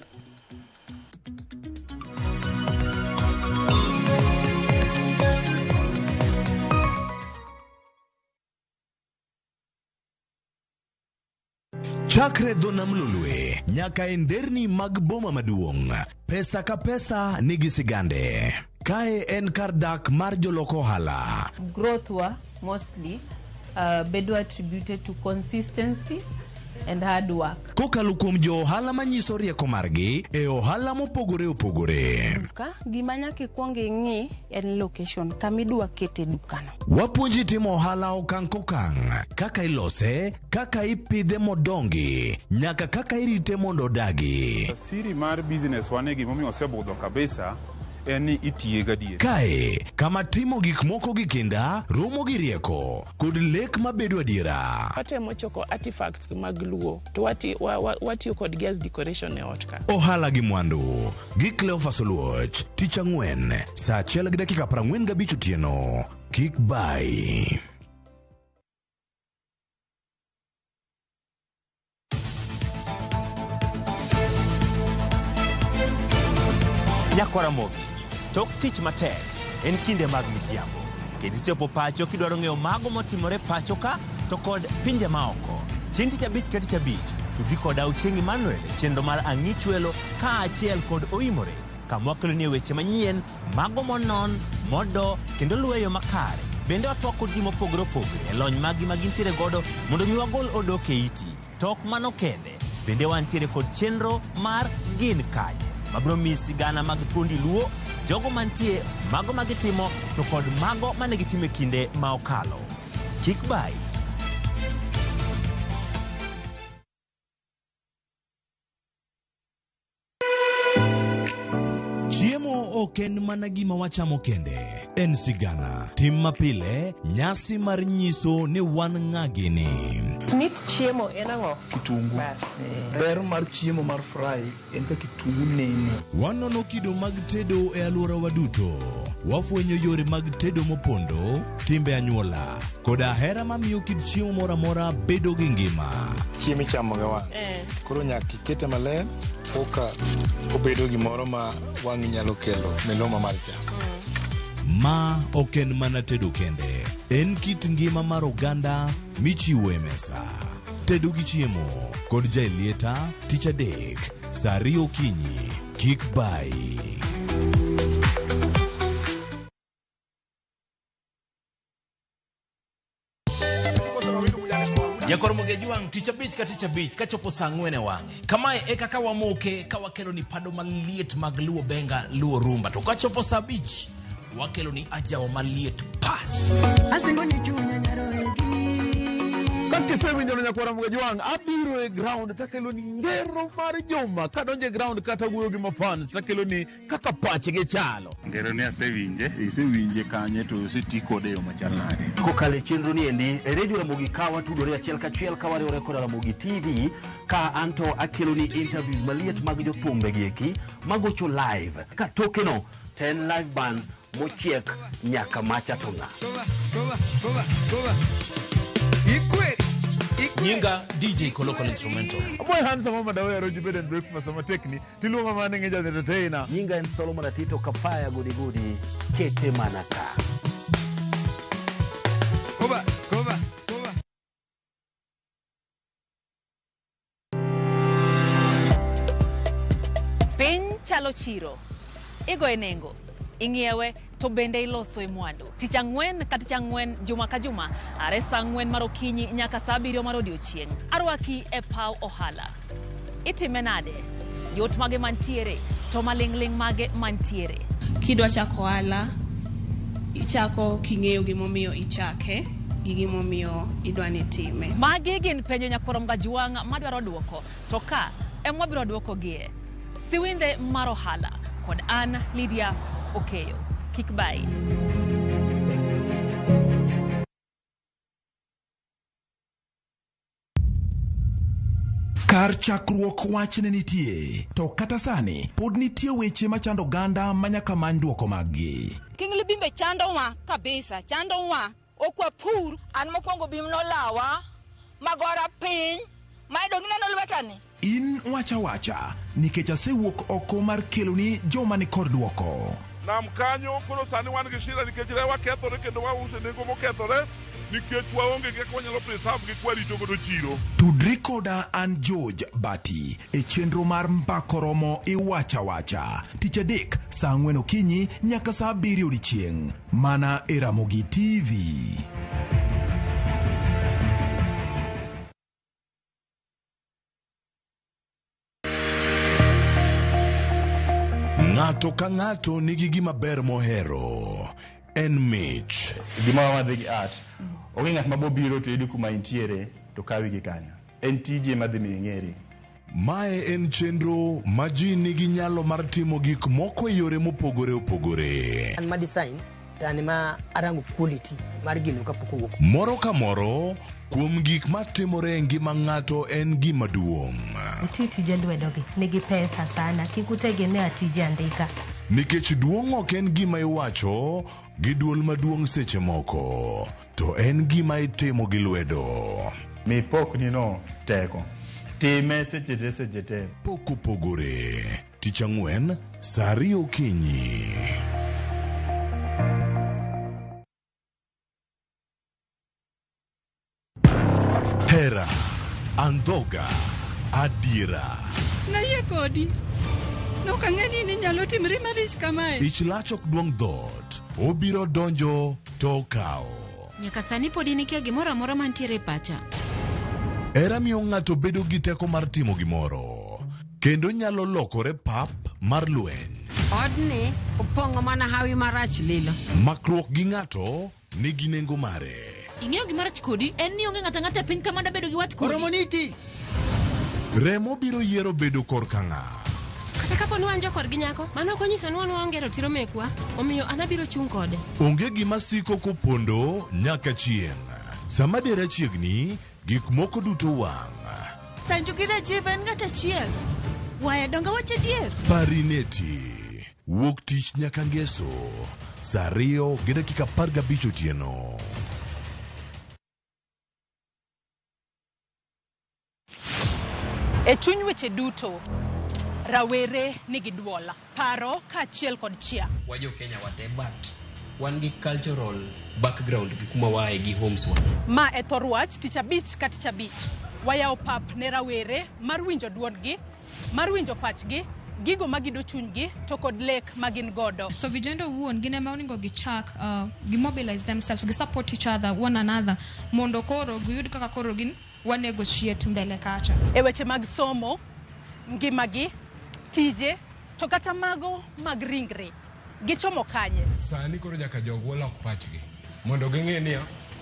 Chakre dho nam Lolwe nyaka e nderni mag boma maduong', pesa ka pesa nigi sigande. Kae en kar dak mar jolok ohala. Growth wa mostly bedo attributed to consistency and hard work. Kokalo kuom jo ohala manyiso rieko margi e ohala mopogore opogore. Duka, gima nyaka ikwong ing'i en location kama idwa kete dukano. Wapuonji timo ohala okang' kokang', kaka ilose, kaka ipidhe modongi, nyaka kaka irite mondo odagi. Siri mar business wane gimomiyo osebudho kabisa en ni itiye gadier. Kae, kama timo gik moko gi kinda, romo gi rieko, kod lek mabedo adiera. Watemo choko artifacts mag Luo to watiyo kodgi as decoration e ot ka. Ohala gi mwandu gi Cleophas Oluoch, tich ang'wen, saa achiel gi dakika 45 otieno. Kik bai. Nyakwara Ramogi, tok tich matek en kinde mag midhiambo. Kendo isechopo pacho kidwaro ng'eyo mago motimore pacho ka to kod pinje maoko. Chieng' tich abich ka tich abich, tudri koda Ochieng' Emmanuel e chenro mar Ang'ichwelo kaachiel kod Oimore kama wakeloni weche manyien, mago monon, modo kendo luwo e yo makare. Bende watwak kod ji mopogore opogore e lony maggi ma gintiere godo mondo mi wagol odok e iti. To ok mano kende, bende wantiere kod chenro mar Gin Kanye mabiro miyi sigana mag thuondi Luo, jogo mantie, mago ma gitimo to kod mago mane gitimo e kinde ma okalo. Kik bayi. Chiemo ok en mana gima wachamo kende, en sigana, tim mapile, nyasi mar nyiso ni wan ng'a gini. Mit chiemo en ang'o? Kitungu. Bas. Ber mar chiemo mar fry en ka kitungu nene. Wanono kido mag tedo e alworawa duto. Wafwenyo yore mag tedo mopondo, timbe anyuola, koda hera mamiyo kit chiemo moro amora bedo gi ngima. Chiemo ichamo gi wang'. Koro nyaka ikete maler koka obedo gimoro ma wang'i nyalo kelo miluma mar chak. Ma ok en mana tedo kende, en kit ngima mar oganda michiwo e mesa. Tedo gi chiemo kod Jaelieta tich adek saa ariyo okinyi. Kik bayi. Jakor Mogejwang' tich abich ka tich abich kachopo saa ang'wen e wang'e. Kamae e kaka wamoke ka wakelo ni pado maliet mag Luo Benga, Luo Rumba. To kachopo saa abich, wakelo ni ajawa maliet pas. Asingo ni chunya nyaroegi. Kakisewinjo nyakwara Mogejwang', abiro e ground takelo ni ngero mar juma. Kadonjo e ground kata wuoyo gi mafans takelo ni kaka pachgi chalo. Ngero ni asewinje. Isewinje kanye to oseti kode e yo machal nade? Kokalo e chenro ni endi e redio Ramogi ka watudore achiel kachiel ka wariwore koda Ramogi TV ka anto akelo ni interviews maliet mag jothumbe gi eki magocho live ka tokeno to en live band mochiek nyaka macha to ng'a. Nyinga DJ Kolokol Instrumental. Aboy handsome mama dawe aroji bed and breakfast sama tekni tiluonga mana ni ng'eja entertainer. Nyinga en Solomon Atito Kapaya gudi gudi kete mana ka. Koba, koba, koba. Piny chalo chiro. Igoye nengo, ing'iewe to bende iloso e mwandu. Tich ang'wen ka tich ang'wen juma ka juma are saa ang'wen mar okinyi nyaka saa abiriyo mar odiochieng'. Arwaki e paw ohala. Itime nade? Yot mage mantiere to maling'ling' mage mantiere. Kidwa chako ohala, ichako king'eyo gimomiyo ichake gi gimomiyo idwa ni itime. Magi gin penjo nyakwar Mgajwang' madwaro duoko to ka ema wabiro duokogie. Siwinde mar ohala kod an Lydia Okeyo. Kik bayi. Kar chakruok wach ne nitie, to kata sani pod nitie weche machando oganda ma nyaka many dwoko maggi. King Libimbe chandowa kabisa, chandowa. Ok wapur. An mokwongo bim nolawa, magora piny, mae dong ineno lwetani. In wacha wacha, nikech asewuok oko mar keloni joma ni kod dwoko. Nam kanyo koro sani wan gi shida nikech rewa kethore kendo wauso e nengo mokethore nikech waonge gi kaka wanyalo preserve gi kwarito godo chiro. Tudri koda an George Bati e chenro mar Mbako Romo Iwacha Wacha tich adek saa ang'wen okinyi nyaka saa abiriyo odiechieng' mana e Ramogi TV. Ng'ato ka ng'ato nigi gima ber mohero. En mich. Gima wadhi gi art. Onge ng'at ma bobiro to yudi kuma intiere to kawi gi kanyo. En tiji ema dhi miyo ing'eri. Mae en chenro ma ji nigi nyalo mar timo gik moko e yore mopogore opogore. An ma design to an ema arango quality mar gino kapok owuok. Moro ka moro kuom gik matimore e ngima ng'ato en gima duong'. Uti tije lwedogi nigi pesa sana, kik utegemea tije andika. Nikech duong' ok en gima iwacho gi duol maduong' seche moko, to en gima itimo gi lwedo. Mi pokni no teko. Time seche te seche te. Pok opogore. Tich ang'wen, saa ariyo okinyi. Hera, andhoga, adiera. Nayie kodi. Nok ang'e ni ninyalo timri malich kamae. Ich lach ok duong' dhoot. Obiro donjo to okawo. Nyaka sani pod in ikia gimoro amora mantiere e pacha. Hera miyo ng'ato bedo gi teko mar timo gimoro, kendo nyalo lokore pap mar lweny. Odni opong'o mana hawi marach lilo. Makruok gi ng'ato nigi nengo mare. Ing'eyo gima rach kodi en ni onge ng'ato ang'ata e piny ka mada bedo gi wat kodi. Oromo niti. Remo biro yiero bedo korka ng'a. Kata kapo ni wan jokorgi nyako, mano ok onyiso ni wan waonge ratiro mekwa, omiyo an abiro chung' kode. Onge gima siko kopondo nyaka chieng'. Sama dera chiegni, gik moko duto wang'. Sanju gi Rajiv en ng'at achiel. Waya donge wach adier? Parineti. Wuok tich nyaka ngeso. Saa 2:15 otieno. E chuny weche duto, rawere nigi duol, paro kaachiel kod chia. Wa jo Kenya wate but wan gi cultural background gi kuma waaye gi homes wa. Ma e thor wach tich abich ka tich abich. Wayawo pap ne rawere mar winjo duondgi, mar winjo pachgi, gigo magido chunygi to kod lek ma gin godo. So vijana owuon gin ema onego gichak gi mobilize themselves, gi support each other, one another mondo koro giyud kaka koro gin wa negotiate mbele kacha. E weche mag somo, ngimagi, tije, to kata mago mag ringre, gichomo kanye? Sani koro nyaka jogwa lok pachgi mondo ging'e niya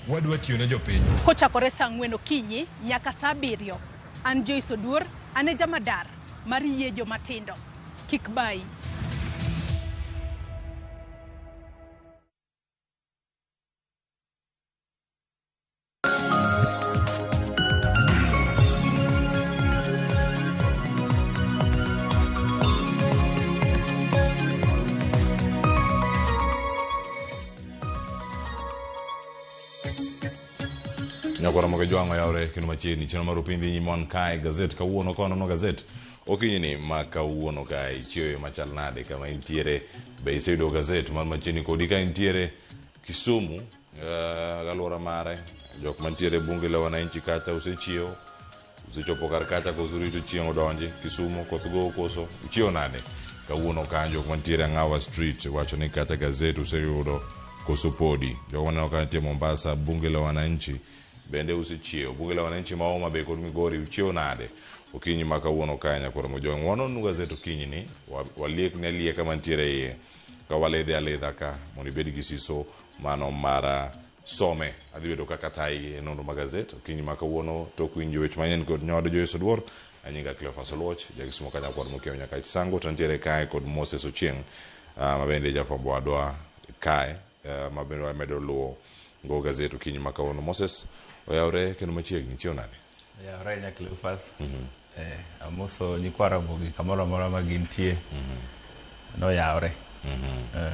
wadwa tiyo ne jopiny. Kochakore saa ang'wen okinyi nyaka saa abiriyo, an Joyce Oduor, an e jamadar mar yie jomatindo. Kik bayi. Nyakwara moke jwang'o yawre kendo machiegni chenro mar upiny dhi nyime wan kae gazet kawuono ka wanono gazet okinyi ni ma kawuono kae ichiewe machal nade kama intiere be iseyudo gazet mar machiegni kodi ka intiere Kisumu alwora mare jok mantiere bunge la wananchi kacha usechiewo usechopo kar kacha koso rito chieng' odonji Kisumu koth go koso uchiewo nade kawuono kanyo jok mantiere Ang'awa Street wacho ni kacha gazet useyudo koso podi jok maneno ka nitie Mombasa bunge la wananchi bende usechiewo bunge la wananchi ma Homa Bay kod Migori uchiewo nade okinyi ma kawuono kae nyakwar Mojong wanonu gazet okinyi ni waliek ne lieka mantiere iye ka walidhe alidha ka mondo ibed gi siso mano mara some adhi bedo kaka tayi e nonro mag gazet okinyi ma kawuono tok winjo weche manyien kod nyawado Joyce Oduor anyinga Cleophas Oluoch jakisumo ka nyakwar mokiewo nyaka Chisango to nitiere kae kod Moses Ochieng ma bende jafwambo wadwa kae ma bende wamedo luwo go gazet okinyi ma kawuono. Moses oyawre kendo machiegni chiew nade? Oyawre nya Cleophas. Amoso nyikwa Ramogi kamoro amora ma gintie. Noyawre.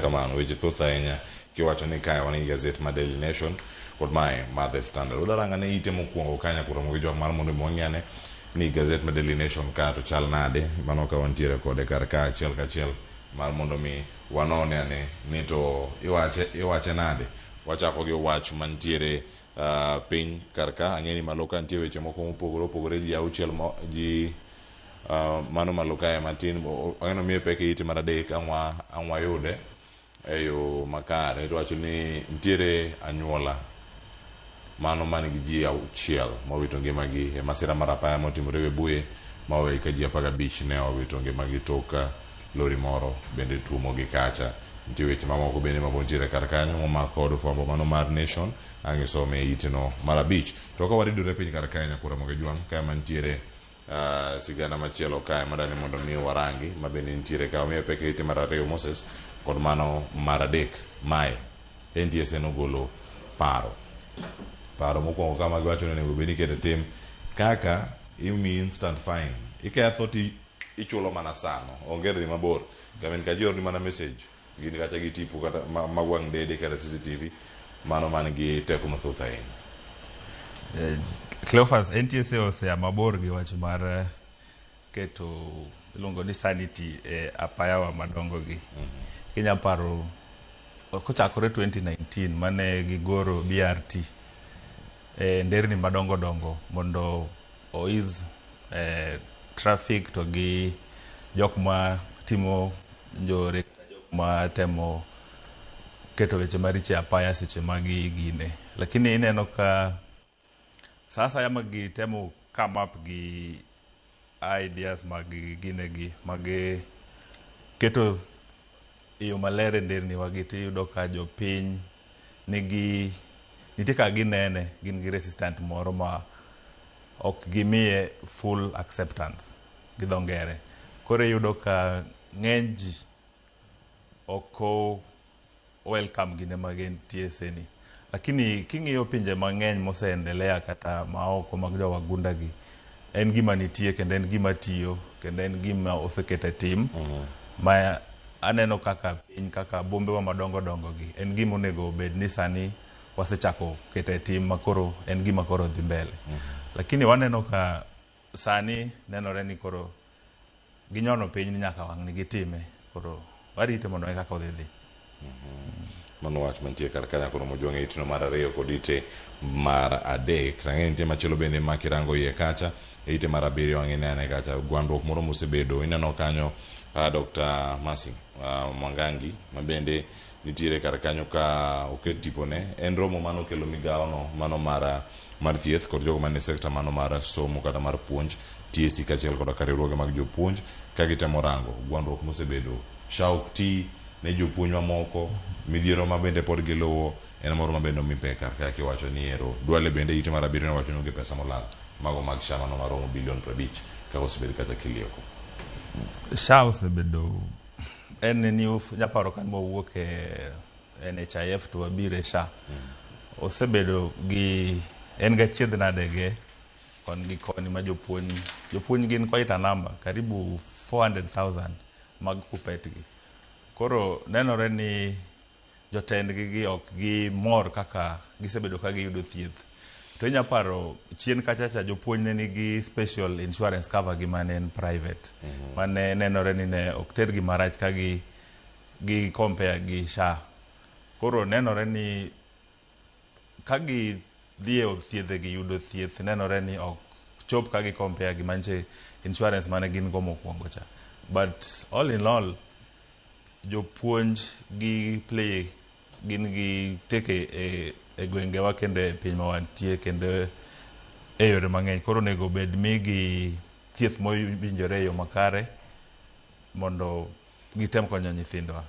Kamano, weche thoth ahinya kiwacho ni kae wan gi gazet ma Daily Nation kod mae mar The Standard. Udaranga ne ite mokwongo ka nyaka Ramogi Jwang' mar mondo mi wang'e ni gazet ma Daily Nation ka to chal nade, mano ka wantiere kode kar ka achiel kachiel mar mondo mi wanone ane ni to iwache iwache nade. Wachako gi wach mantiere piny kar ka, ang'e ni malo ka nitie weche moko mopogore opogore ji auchiel mo, ji mano malo kae matin ang'e ni omiye pek e ite mar adek ang' ang' wayude e yo makare. To wacho ni nitiere anyuola mano man gi ji auchiel mowito ngimagi e masira mar apaya motimore Webuye ma oweyo ka ji 15 ne owito ngimagi tok lori moro bende tuomogi kacha. Nitie weche mamoko bende ma pod nitiere kar kanyo momako od fwambo mano mar Nation ang' isome e iteno mar abich. To ka waridore piny kar kae nyakura Ramogi Jwang' kae mantiere sigana machielo kae madani mondo mi warangi ma bende nitiere ka omiyo pek e ite mar ariyo Moses kod mano mar adek mae NTSA nogolo paro paro mokwongo kama giwacho ni onego bed ni iketo e tim kaka imiyi instant fine iketho ti ichulo mana sano onge dhi mabor kamin ka ji orni mana message gin kacha gi tipo kata mag wang' dede kata CCTV mano man gi teko mathoth ahinya. Cleophas, NTSA osea mabor gi wach mar keto iluongo ni sanity e apayawa madongo gi. Kinya paro kochakore 2019 mane gigoro BRT e nderni madongo dongo mondo o ease traffic to gi jok ma timo njore kata jok ma temo keto weche maricho e apaya seche ma gigine. Lakini ineno ka sa asaya ma gitemo come up gi ideas mag ginegi mag keto e yo maler e nderni wagi tiyudo ka jopiny nigi nitie kaka ginene gin gi resistant moro ma ok gimiye full acceptance gi dho ngere. Koro iyudo ka ng'eny ji ok o welcome gine mag NTSA ni. Lakini king'iyo pinje mang'eny moseendelea kata maoko mag jowagunda gi, en gima nitie kendo en gima tiyo kendo en gima oseket e tim ma aneno kaka piny kaka bombewa madongo dongo gi en gima onego bed ni sani wasechako keto e tim makoro en gima koro dhi mbele. Lakini waneno ka sani nenore ni koro ginyono piny ni nyaka wang' ni gitime koro warite mondo wane kaka odhi dhi. Mano wach mantie kar kanyo koro mojwang' e itno mar ariyo kod ite mar adek. Ang'e nitie machielo bende ma kirango iye kacha e ite mar abiriyo ang' inene kacha gwandruok moro mosebedo ineno kanyo Dr. Mercy Mwangangi ma bende nitiere kar kanyo ka oket tipone en romo mano kelo migawo no mano mar thieth kod jogo manie sekta mano mar somo kata mar puonj TSC kaachiel koda ka riwruoge mag jopuonj ka gitemo rango gwandruok mosebedo SHA ok ti ne jopuonj mamoko midhiero ma bende pod giluwo en moro ma bende omi pek kar ka kiwacho ni ero Duale bende ite mar abiriyo nowacho ni onge pesa molal mago mag SHA mano maromo bilion 50 kaka osebedo kacha kilieko. SHA osebedo en new nyaparo ka mwawuok e NHIF to wabiro e SHA. Osebedo gi en ga chiedh nade ge kon gi koni ma jopuonj jopuonj gin quite a number karibu 400,000 mag KUPPET gi. Koro nenore ni jotendgi gi ok gimor kaka gisebedo ka giyudo thieth. To inya paro chien kacha cha jopuonj ne nigi special insurance cover gi mane en private. Mane nenore ni ne ok tergi marach ka gi compare gi SHA. Koro nenore ni ka gi dhi e od thiedhe gi yudo thieth nenore ni ok chop ka gi compare gi manche insurance mane gin go mokwongo cha. But all in all, jopuonj gi play gin gi teke e gwengewa kendo e piny ma wantie kendo e yore mang'eny. Koro onego bed migi thieth mowinjore e yo makare mondo gitem konyo nyithindwa.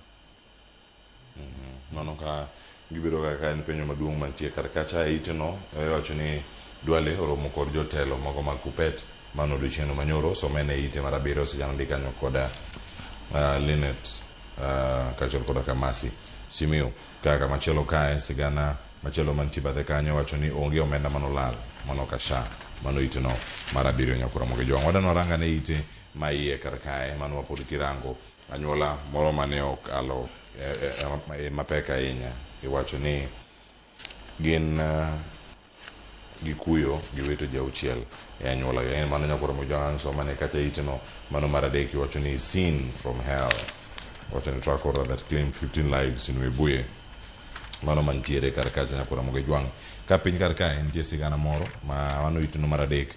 Mano ka gibedo kaka en penjo maduong' mantie kar kacha e iteno iwacho ni Duale oromo kod jotelo moko mag KUPPET mano odiochieng' manyoro somene e ite mar abiriyo sigana ndi kanyo koda Linet kaachiel koda Kamasi Simiyu. Kaka machielo kae sigana Machielo mantie bathe kanyo wacho ni onge omenda manolal mano ka SHA mano iteno mar abiriyo nyakura moge jwang'. Wadwa warang ane ite ma iye kar kae mano mapod kirango anyuola moro mane okalo e, e, e, mapek ahinya iwacho ni gin gi kuyo giwito ji auchiel e anyuola gi. Mano nyakura moge jwang' somane kacha iteno mano mar adek iwacho ni scene from hell wacho ni truck order that claimed 15 lives in Webuye mano mantiere kar kacha nyakura moge jwang' ka piny kar kae nitie sigana moro ma mano iteno mar adek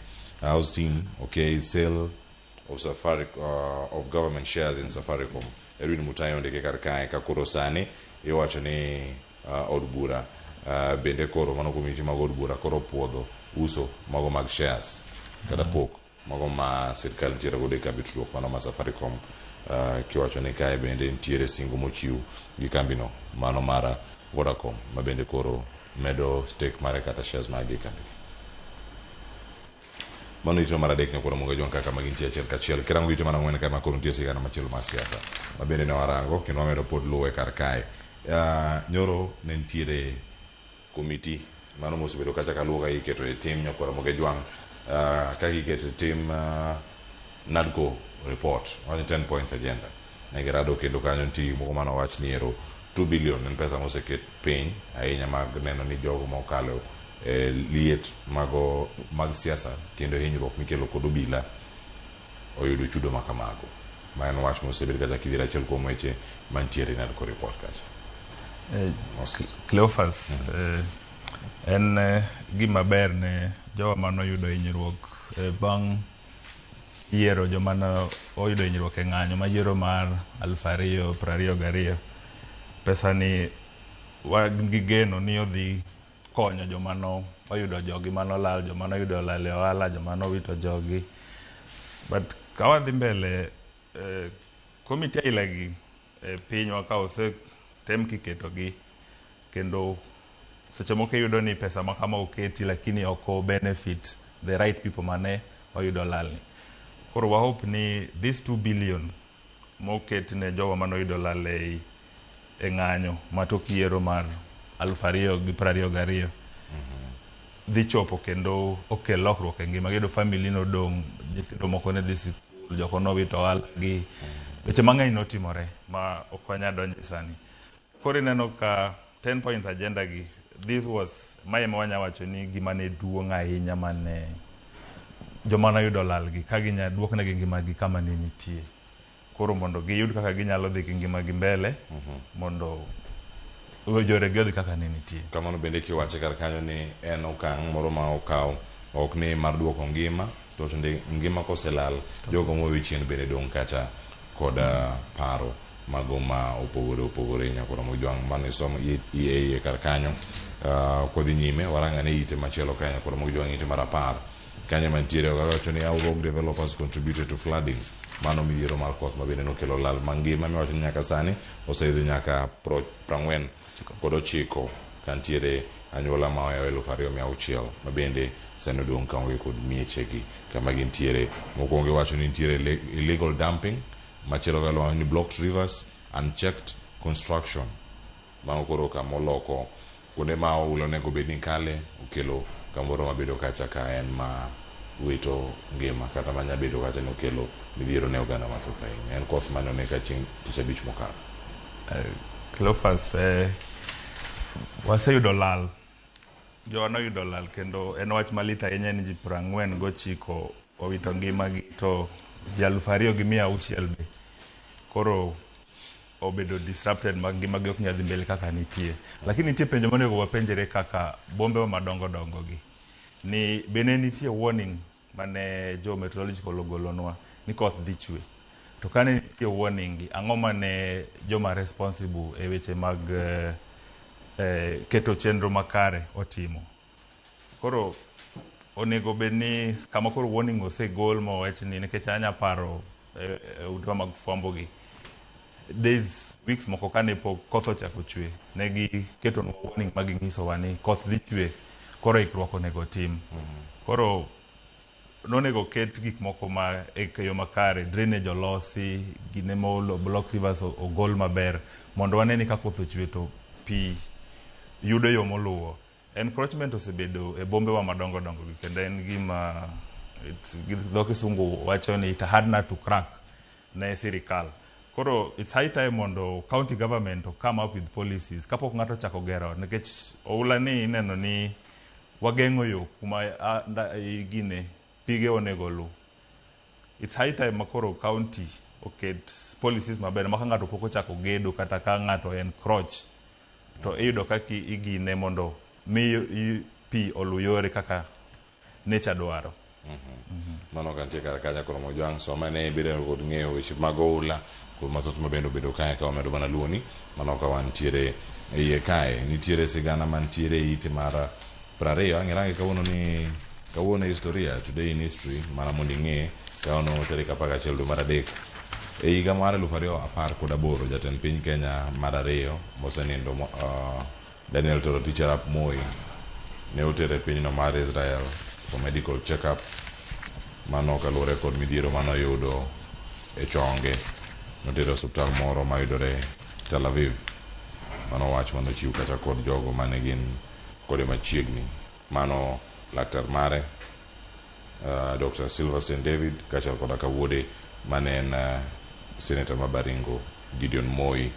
house team okay sale of Safari, of government shares in Safaricom Edwin Mutai ondike kar kae ka koro sani iwacho ni od bura bende koro mano komiti mag od bura koro puodho uso mago mag shares kata pok mago ma sirkal nitiere godo e kambi tudruok mano ma Safaricom kiwacho ni kae bende nitiere singo mochiw gi kambino mano mar Vodacom ma bende koro medo stake mare kata shares mage e kambi mano ito mar adek nyakoro moga jwang' kaka magintie achiel kachiel kirango ite mar ang'wen kae makoro nitie sigana machielo mar siasa ma bende ne warango kendo wamedo pod luwe kar kae nyoro ne nitiere komiti mano mosebedo kacha kaluwo kaka iketo e tim nyakwara Moge Jwang' kaka iketo e tim NADCO report wacho 10 points agenda ne girado kendo kanyo nitie gik moko manowach ni ero 2 billion en pesa moseket piny ahinya mag neno ni jogo mokalo e liet mago mag siasa kendo hinyruok mikelo kod obila oyudo chudo ma kamago ma en wach mosebed kacha kidhiero achiel kuom weche mantiere e NADCO report kacha Cleophas en gima ber ne jowa manoyudo hinyruok bang' yiero joma ne oyudo hinyruok e ng'anyo ma yiero mar 2022. Pesa ni wan gi geno ni odhi konyo joma no oyudo jogi manolal, joma noyudo lal e ohala, joma nowito jogi. But ka wadhi mbele komiti aila gi e pinywa ka osetem kiketogi kendo seche moko iyudo ni pesa ma kama oketi lakini ok o benefit the right people mane oyudo lalni. Koro wa hope ni this 2 billion moket ne jogo manoyudo lal ei e ng'anyo ma tok yiero mar 2022 dhi chopo kendo okel lokruok e ngima. Giyudo family nodong', nyithindo moko ne dhi sikul, joko nowito ohala gi weche mang'eny notimore ma ok wanyal donje sani. Koro ineno ka 10 points agenda gi this was mae ema wanya wacho ni gima ne duong' ahinya mane joma noyudo lal gi ka ginya duoknegi ngimagi kama ne nitie. Koro mondo giyud kaka ginyalo dhi gi ngimagi mbele mondo yoregi odhi kaka ne nitie. Kamano bende kiwache kar kanyo ni en okang' moro ma okaw ok ni mar duoko ngima to wacho ni ngima koselal jogo mowe chien bende dong' kacha kod paro mago ma opogore opogore nyakoro Mojwang' mano isomo iye iye kar kanyo kodhi nyime warang ane ite machielo kae nyakoro Mojwang' ite mar apar kanyo mantiere wacho ni how rogue developers contributed to flooding mano midhiero mar koth ma bende nokelo lal mangima miwacho ni nyaka sani oseidho nyaka 49 kantiere anyuola ma ohewo 2600 ma bende sani odong' kaonge kod miechegi kama gintiere mokwongo iwacho ni nitiere illegal dumping machielo kaluongo ni blocked rivers unchecked construction mago koro kamoloko kuonde ma oula onego bed ni kale okelo kamoro mabedo kacha ka en ma wito ngima kata manya bedo kacha ni okelo midhiero ne oganda mathoth ahinya en koth mane one ka chieng' tich abich mokalo Cleophas waseyudo lal jowa noyudo lal kendo en wach malit ahinya ni ji 49 owito ngimagi to ji 2600 be koro obedo disrupted ma ngimagi ok nyal dhi mbele kaka nitie. Lakini nitie penjo monego wapenjre kaka bombe madongo dongo gi ni bende nitie warning mane jo meteorological ogolonwa ni koth dhi chwe to kane nitie warning gi ang'o mane joma responsible e weche mag keto chenro makare otimo koro onego bed ni kama koro warning osegol mowach ni nikech anya paro e utewa mag fwambo gi days weeks moko kane pok koth ochako chwe ne giketonwa warning ma ginyisowa ni koth dhi chwe koro ikruok onego tim koro nonego ket gik moko ma e yo makare drainage olosi gine mo block rivers ogol maber mondo wane ni ka koth ochwe to pi yudo yo moluwo. Encroachment osebedo e bombe wa madongo dongo gi kendo en gima gi dho kisungu wacho ni it hard nut to crack ne sirikal. Koro it's high time mondo county government o come up with policies kapok ng'ato ochako gero ot nikech oula ni ineno ni wageng'o yo kuma gine pige onego oluw. It's high time ma koro county oket policies maber ma ka ng'ato pok ochako gedo kata ka ng'ato encroach to iyudo kaka igine mondo mi pi oluw yore kaka nature dwaro. Mano ka nitie kar kacha koro Mojwang' soma ne ibedo kod ng'eyo weche mag oula kod mathoth ma bende obedo kae ka wamedo mana luoni mano ka wantiere e iye kae nitiere sigana mantiere e ite mar 20 ang' irange kawuono ni kawuono e historia today in history mana mondo ing'e kawuono tarik 11 dwe mar adek e higa mar 2018 jatend piny Kenya mar ariyo mosenindo Daniel Toroitich arap Moi ne otere e pinyno mar Israel for medical check-up mano kaluwore kod midhiero mane oyudo e chonge. Notere e osiptal moro mayudore Tel Aviv. Mano wach mane ochiw kata kod jogo mane gin kode machiegni. Mano laktar mare Dr. Silverstein David kaachiel koda ka wuode mane en Senator ma Baringo Gideon Moi.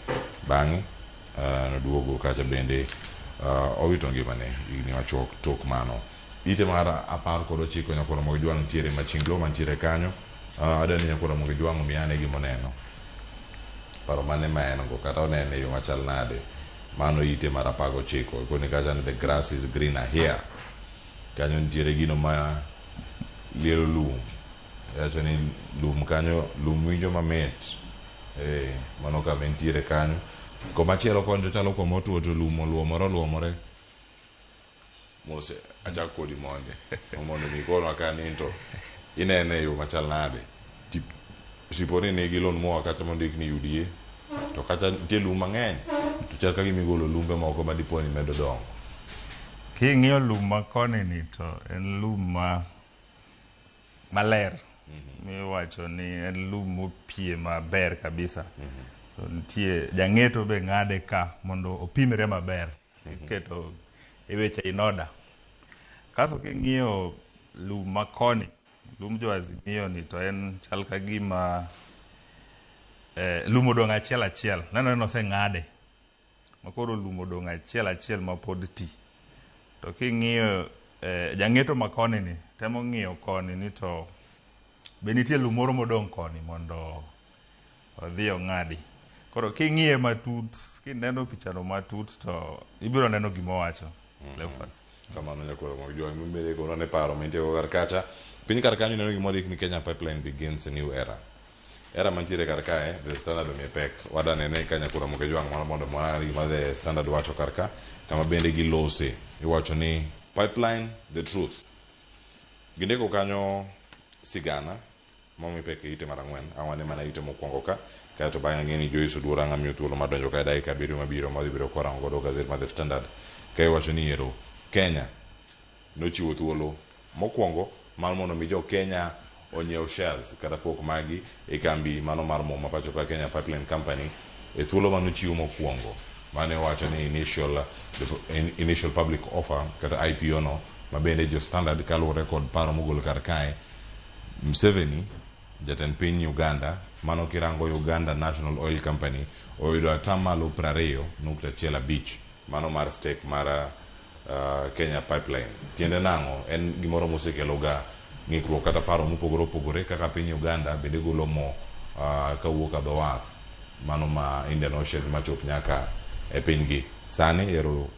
Bang'e noduogo kacha bende owito ngimane higni machuok tok mano. Ite mar 19 Nyakwar Ramogi Jwang' nitiere Machinglo mantiere kanyo. Adwa ni Nyakwar Ramogi Jwang' omiyane gimoneno. Paro mane ma en go kata onene e yo machal nade. Mano ite mar 19. Ikoni kacha ni the grass is greener here. Kanyo nitiere gino ma lielo lum. Iwacho ni lum kanyo lum winjo mamit. Eh, mano kama entiere kanyo. Komachielo koni to chalo koma otuo to lum oluomore oluomore. Mose achak kodi monde. Mondo mi ikonwa ka ni to inene e yo machal nade. Tip, tiponi nigi lon moa kacha mondik ni UDA. To kacha nitie lum mang'eny. To chal ka gima igolo lumbe moko ma dipo ni medo dongo. King'iyo lum ma koni ni to en lum ma maler miwacho ni en lum mopie maber kabisa. To nitie jang'eto be ng'ade ka mondo opimre maber. Iketo e weche in order. Kasto king'iyo lum ma koni, lum jo Azimio ni to en chal ka gima lum odong' achiel achiel. Nenore ni oseng'ade. Makoro lum odong' achiel achiel ma pod ti. To king'iyo jang'eto ma koni ni temo ng'iyo koni ni to be nitie lum moro modong' koni mondo odhi ong'adi. Koro king'iye matut, kineno pichano matut to ibiro neno gima owacho. Cleophas. Kamano nyakwar Ramogi Jwang' mibede kono ne paro mantie go kar kacha. Piny kar kanyo neno gima ondik ni Kenya Pipeline begins a new era. Era mantiere kar kae, The Standard omiye pek. Wada nene ka nyakwar Ramogi Jwang' mana mondo mwana gima The Standard wacho kar ka, kama bende gilose. Iwacho ni pipeline the truth. Gindiko kanyo sigana momi pek e ite mar ang'wen. Awane mana ite mokwongo ka, kaeto bang'e ang'e ni Joyce Oduor ang' amiyo thuolo mar donjo kae dakika abiriyo mabiro ma wadhi bedo kwarango godo gazet mar The Standard. Ka iwacho ni ero Kenya nochiwo thuolo mokwongo mar mondo mi jo Kenya onyiew shares kata pok magi e kambi mano mar mo ma pacho ka Kenya Pipeline Company e thuolo manochiw mokwongo mane owacho ni initial public offer kata IPO no ma bende jo Standard kaluwore kod paro mogol kar kae Museveni jatend piny Uganda mano kirango Uganda National Oil Company oyudo atamalo 20.15 mano mar stake mar Kenya Pipeline. Tiende nang'o? En gimoro mosekelo ga ng'ikruok kata paro mopogore opogore kaka piny Uganda bende golo mo kawuok a dho wath mano ma Indian Ocean machop nyaka e pinygi. Sani ero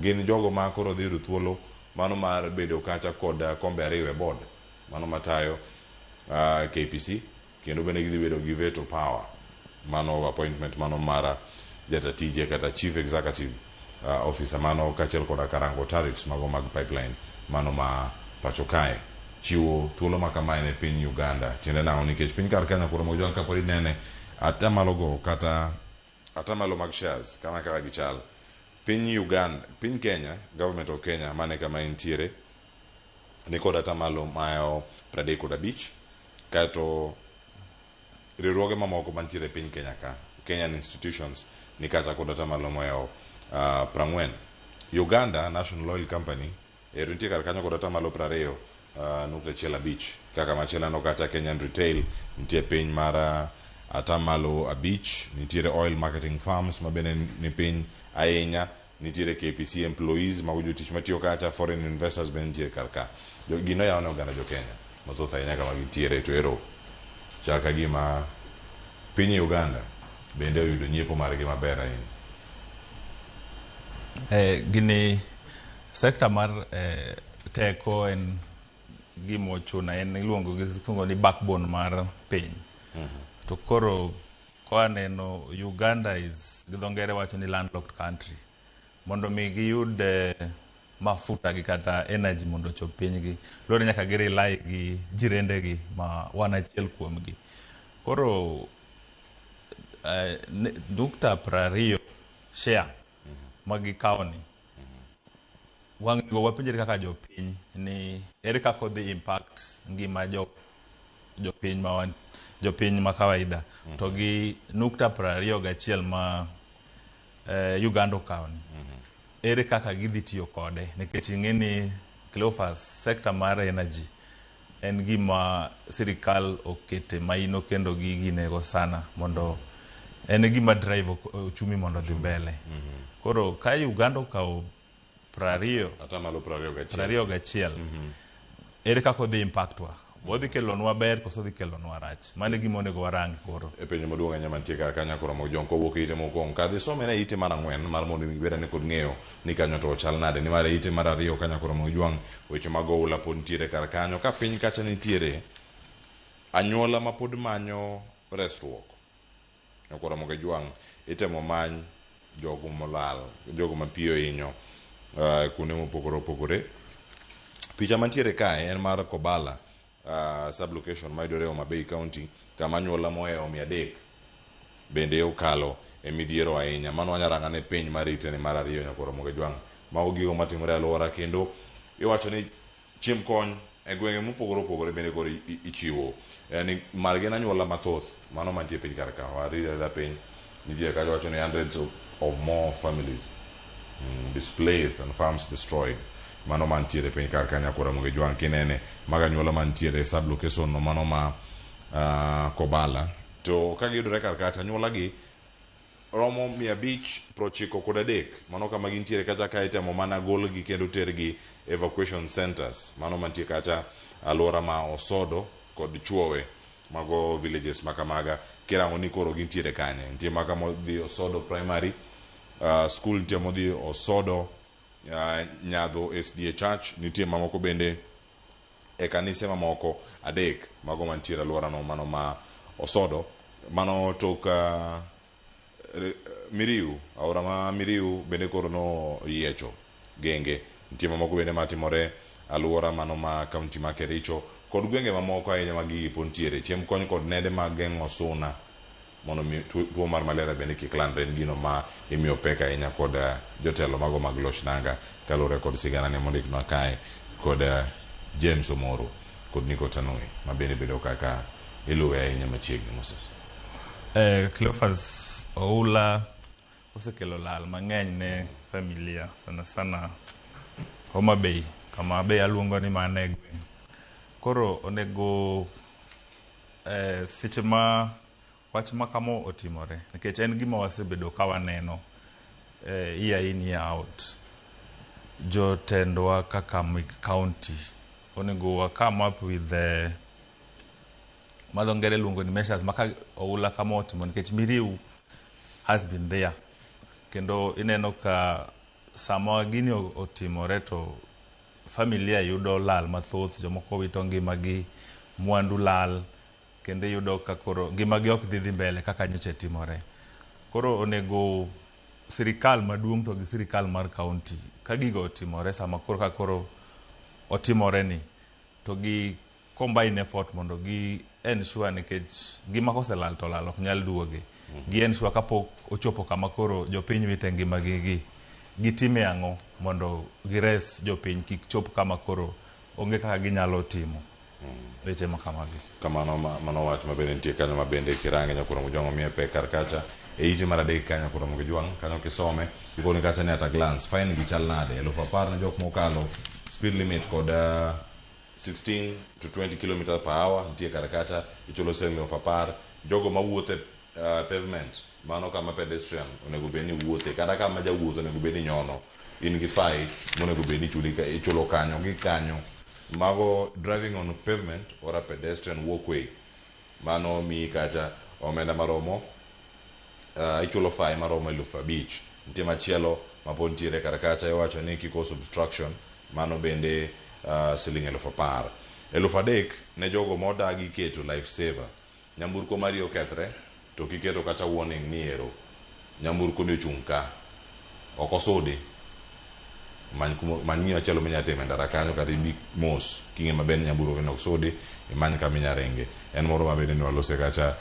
gin jogo ma koro dhi yudo thuolo mano mar bedo kacha kod kombe ariyo e board mano matayo KPC kendo bende gidhi bedo gi veto power mano appointment mano mar jata tije kata chief executive officer mano kaachiel koda karango tariffs mago mag pipeline mano ma pacho kae. Chiwo thuolo ma kamae ne piny Uganda tiende nang'o? Nikech piny kar Kenya kuom Ramogi Jwang' kapod inene atamalo go kata atamalo mag shares kama kaka gichal piny Uganda, piny Kenya, government of Kenya mane kama entiere ni kod atamalo mayo 35 kaeto riwruoge mamoko mantiere e piny Kenya ka Kenyan institutions ni kata kod atamalo moyawo 40. Uganda National Oil Company ero nitie kar kanyo kod atamalo 20 nukta achiel abich. Kaka machielo aneno kacha Kenyan Retail nitie piny mar atamalo 5, nitiere Oil Marketing Farms ma bende ni piny ahinya, nitiere KPC employees mago jotich matiyo kacha, foreign investors bende nitiere kar ka. Gino yawo ne oganda jo Kenya mathoth ahinya kama gintiere to ero chal ka gima piny Uganda bende oyudo nyiepo margi maber ahinya. Gini sekta mar teko en gima ochuno, en iluongo gi kisungu ni backbone mar piny. To koro kaneno Uganda is gi dho ngere wacho ni landlocked country. Mondo mi giyud mafuta gi kata energy mondo ochop pinygi, luwore nyaka gi rely gi jirende gi ma wan achiel kuomgi. Koro nukta 20 share ma gikawo ni wang' go wapenjre kaka jopiny ni ere kaka odhi impact ngima jopiny ma wan jopiny ma kawaida to gi nukta 21 ma Uganda okawo ni ere kaka gidhi tiyo kode, nikech ing'e ni Cleophas, sector mar energy en gima sirikal okete maino kendo giginego sana mondo en e gima drive uchumi mondo odhi mbele. Koro ka Uganda okawo 20 atamalo 21 21, ere kaka odhi impact wa? Odhi kelonwa ber koso odhi kelonwa rach? Mano e gima onego warang koro. E penjo maduong' ahinya mantie kar kanyo koro Mojong kowuok e ite mokwongo kadhi some ne ite mar 4 mar mondo ibed ane kod ng'eyo ni kanyo to ochal nade, nimar e ite mar 2 kanyo koro Mojong weche mag oula pod nitiere kar kanyo ka piny kacha nitiere anyuola ma pod manyo resruok. Nyakoro Mojong itemo many jogo molal, jogo ma pi ohinyo kuonde mopogore opogore. Picha mantiere kae en mar Kobala sub-location mayudore Homa Bay County, kama anyuola mohewo 300 bende okalo e midhiero ahinya. Mano wanyalo rango ane piny mar ite ni mar 2 Nyakoro Mojong. Mago gigo matimore e alwora kendo iwacho ni chiemb kony e gwenge mopogore opogore bende koro ichiwo. Yani mar gin anyuola mathoth mano mantie piny kar ka. Warito arita piny nitie kacha wacho ni hundreds of more families displaced and farms destroyed. Mano mantiere piny kar ka Nyakoro Mojong kinene mago anyuola mantiere sub location no mano ma Kobala. To ka giyudore kar kacha anyuola gi romo 593, mano kama gintiere kacha ka itemo mana golgi kendo tergi evacuation centers mano mantie kacha alwora ma Osodo kod Chuowe, mago villages makamaga. Kirango ni koro gintiere kanye, nitie maka modhi Osodo Primary School, nitie modhi Osodo Nyadho SDA Church, nitie mamoko bende e kanise mamoko 3 mago mantiere alwora no mano ma Osodo. Mano tok Miriu, aora ma Miriu bende koro no yiecho genge. Nitie mamoko bende matimore alwora mano ma kaunti ma Kericho kod gwenge mamoko ahinya ma gigi pod nitiere. Chiemb kony kod nede mag geng'o suna mondo mi tuo mar malaria bende kik landre en gino ma imiyo pek ahinya kod jotelo mago mag loch nanga kaluwore kod sigana ne mondiknwa kae kod James Omoro kod Nico Tanui ma bende bedo kaka iluwe ahinya machiegni. Moses. Cleophas, oula osekelo lal mang'eny ne familia, sana sana Homa Bay, kama be aluongo ni mana e gweng'. Koro onego seche ma wach ma kama otimore, nikech en gima wasebedo ka waneno year in year out, jotendwa kaka mek county onego wa come up with ma dho ngere luongo ni measures ma ka oula kama otimo, nikech Miriu has been there kendo ineno ka sama gini otimore to familia yudo lal mathoth, jomoko wito ngimagi, mwandu lal, kendo iyudo ka koro ngimagi ok dhi mbele kaka nyocha timore. Koro onego sirikal maduong' to gi sirikal mar county ka gigo otimore sama koro ka koro otimore ni to gi combine effort mondo gi ensure, nikech ngima koselal to lal ok nyal duoge. Gi ensure kapok ochopo kama koro jopiny wite ngimagi gi gitime ang'o mondo gires jopiny kik chop kama koro onge kaka ginyalo timo weche ma kamagi. Kamano mano wach ma bende nitie kanyo ma bende kirange Nyakoro Mojong omiye pek kar kacha E ite mar adek kanyo koro Ramogi Jwang' kanyo kisome ikoni kacha ni at a glance fine gi chal nade 10,000 ne jok mokalo speed limit kod 16 to 20 km per hour nitie kar kacha ichulo siling 10,000 jogo mawuotho e pavement mano kama pedestrian onego bed ni wuothe kata kama jawuoth onego bed ni nyono in gi fine monego bed ni ichuli ichulo kanyo gi kanyo mago driving on pavement or a pedestrian walkway mano miyi kacha omenda maromo ichulo fine maromo 5,000. Nitie machielo mapod nitiere kar kacha iwacho ni kikoso obstruction mano bende siling 10,000. 3,000 ne jogo modagi keto life saver. Nyamburko mari okethre to kiketo kacha warning ni ero nyamburko ni ochung' ka ok osudi many kuma many gima chielo minya timo e ndara kanyo kata ibi mos king'e maber ni nyamburko ni ok sudi imany kama inya ringe. En moro ma bende ne walose kacha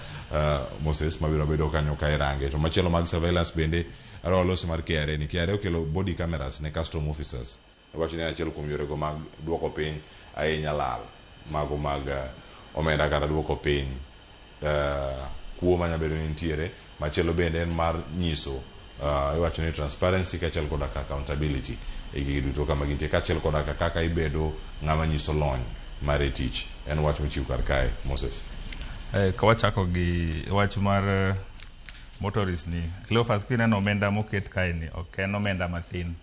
Moses mabiro bedo kanyo ka irange. To machielo mag surveillance bende adwa walose mar KRA ni KRA okelo body cameras ne custom officers. Iwacho ni en achiel kuom yorego mag duoko piny ahinya lal mago mag omenda kata duoko piny kuo manya bedo ni nitiere. Machielo bende en mar nyiso iwacho ni transparency kaachiel koda ka accountability e gigi duto kama gintie kaachiel koda ka kaka ibedo ng'ama nyiso lony mare e tich. En wach mochiw kar kae Moses. Ka wachako gi wach mar motorist ni Cleophas kineno omenda moket kae ni ok en omenda mathin.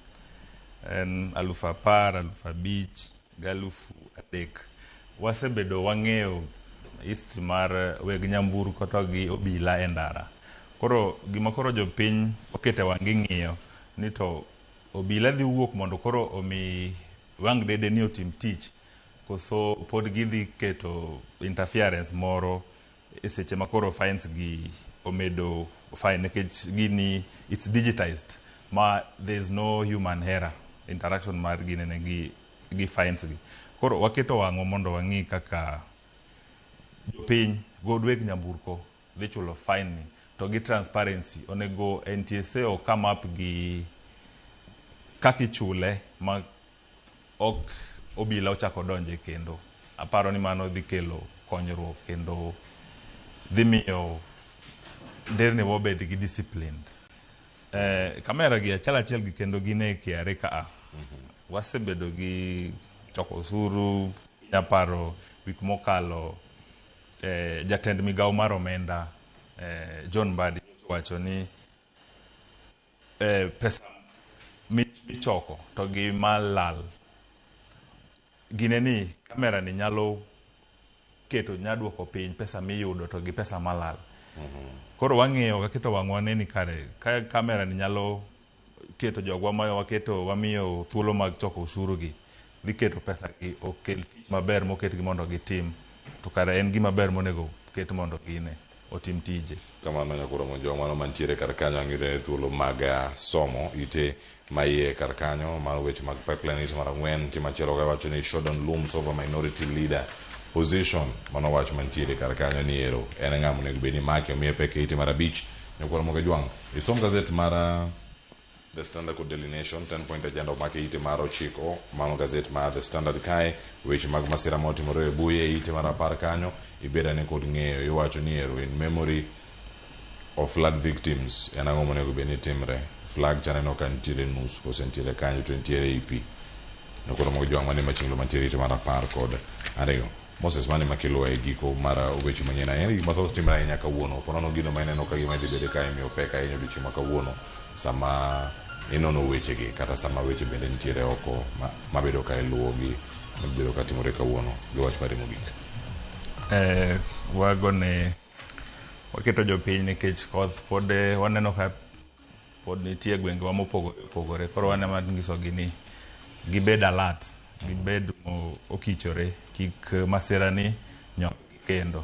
En 10,000, 5,000 gi 3,000. Wasebedo wang'eyo history mar weg nyamburko to gi obila e ndara. Koro gima koro jopiny okete wang' gi ng'iyo ni to obila dhi wuok mondo koro omi wang' dede ni otim tich koso pod gidhi keto interference moro e seche ma koro fines gi omedo fine nikech gini it's digitized ma there is no human error interaction mar ginene gi fines gi. Koro waketo wang'wa mondo wang'i kaka jopiny god weg nyamburko dhi chulo fine ni to gi transparency onego NTSA o come up gi kaka ichule ma ok obila ochako donje kendo. Aparo ni mano dhi kelo konyruok kendo dhi miyo nderni wa obed gi disciplined. Kamera gi achiel achiel gi kendo gin e KRA ka a. Wasebedo gi choko osuru, nyaparo wik mokalo jatend migawo mar omenda John Mbadi owacho ni pesa michoko to gi malal gine ni kamera ni nyalo keto nyaduoko piny pesa miyudo to gi pesa malal. Koro wang'iyo waketo wang'wa ne ni kare ka kamera ni nyalo keto jogwa ma waketo wamiyo thuolo mag choko osuru gi dhi keto pesa gi okel tich maber moketgi mondo gitim to kare en gima ber monego ket mondo gine otim tije. Kamano nyakuro mojo mano mantiere kar kanyo ang'iyore thuolo mag somo ite maiye kar kanyo mar weche mag pipeline ite mar 4 nitie machielo ka wacho ni showdown looms over minority leader position mano wach mantiere kar kanyo ni ero en ng'ama onego bed ni make omiye pek e ite mar 5 nyakwar Ramogi Jwang' isom gazet mar The Standard kod Daily Nation 10 point agenda omake ite mar 9 mano gazet mar The Standard kae weche mag masira motimore e Buye ite mar 10 kanyo ibedane kod ng'eyo iwacho ni ero in memory of flood victims en ang'o monego bed ni timre flag cha aneno ka nitiere nus kose nitiere kanyo to nitiere ei pi Nyakwar Ramogi Jwang' mane machinglo mantiere ite mar 12. Moses mane makelowa e giko mar weche manyien ahinya gik mathoth timre ahinya kawuono ponono gino ma ineno ka gima dhi bedo ka imiyo pek ahinya odiochieng' ma kawuono sama inono wechegi kata sama weche bende nitiere oko mabedo ka iluwogi mabedo ka timore kawuono gi wach mari mogik. Wagone waketo jopiny nikech koth pod waneno ka pod nitie gwengewa mopogore opogore koro wanema nyisogi ni gibed alert gibed okichore kik masira ni nyomgi kendo.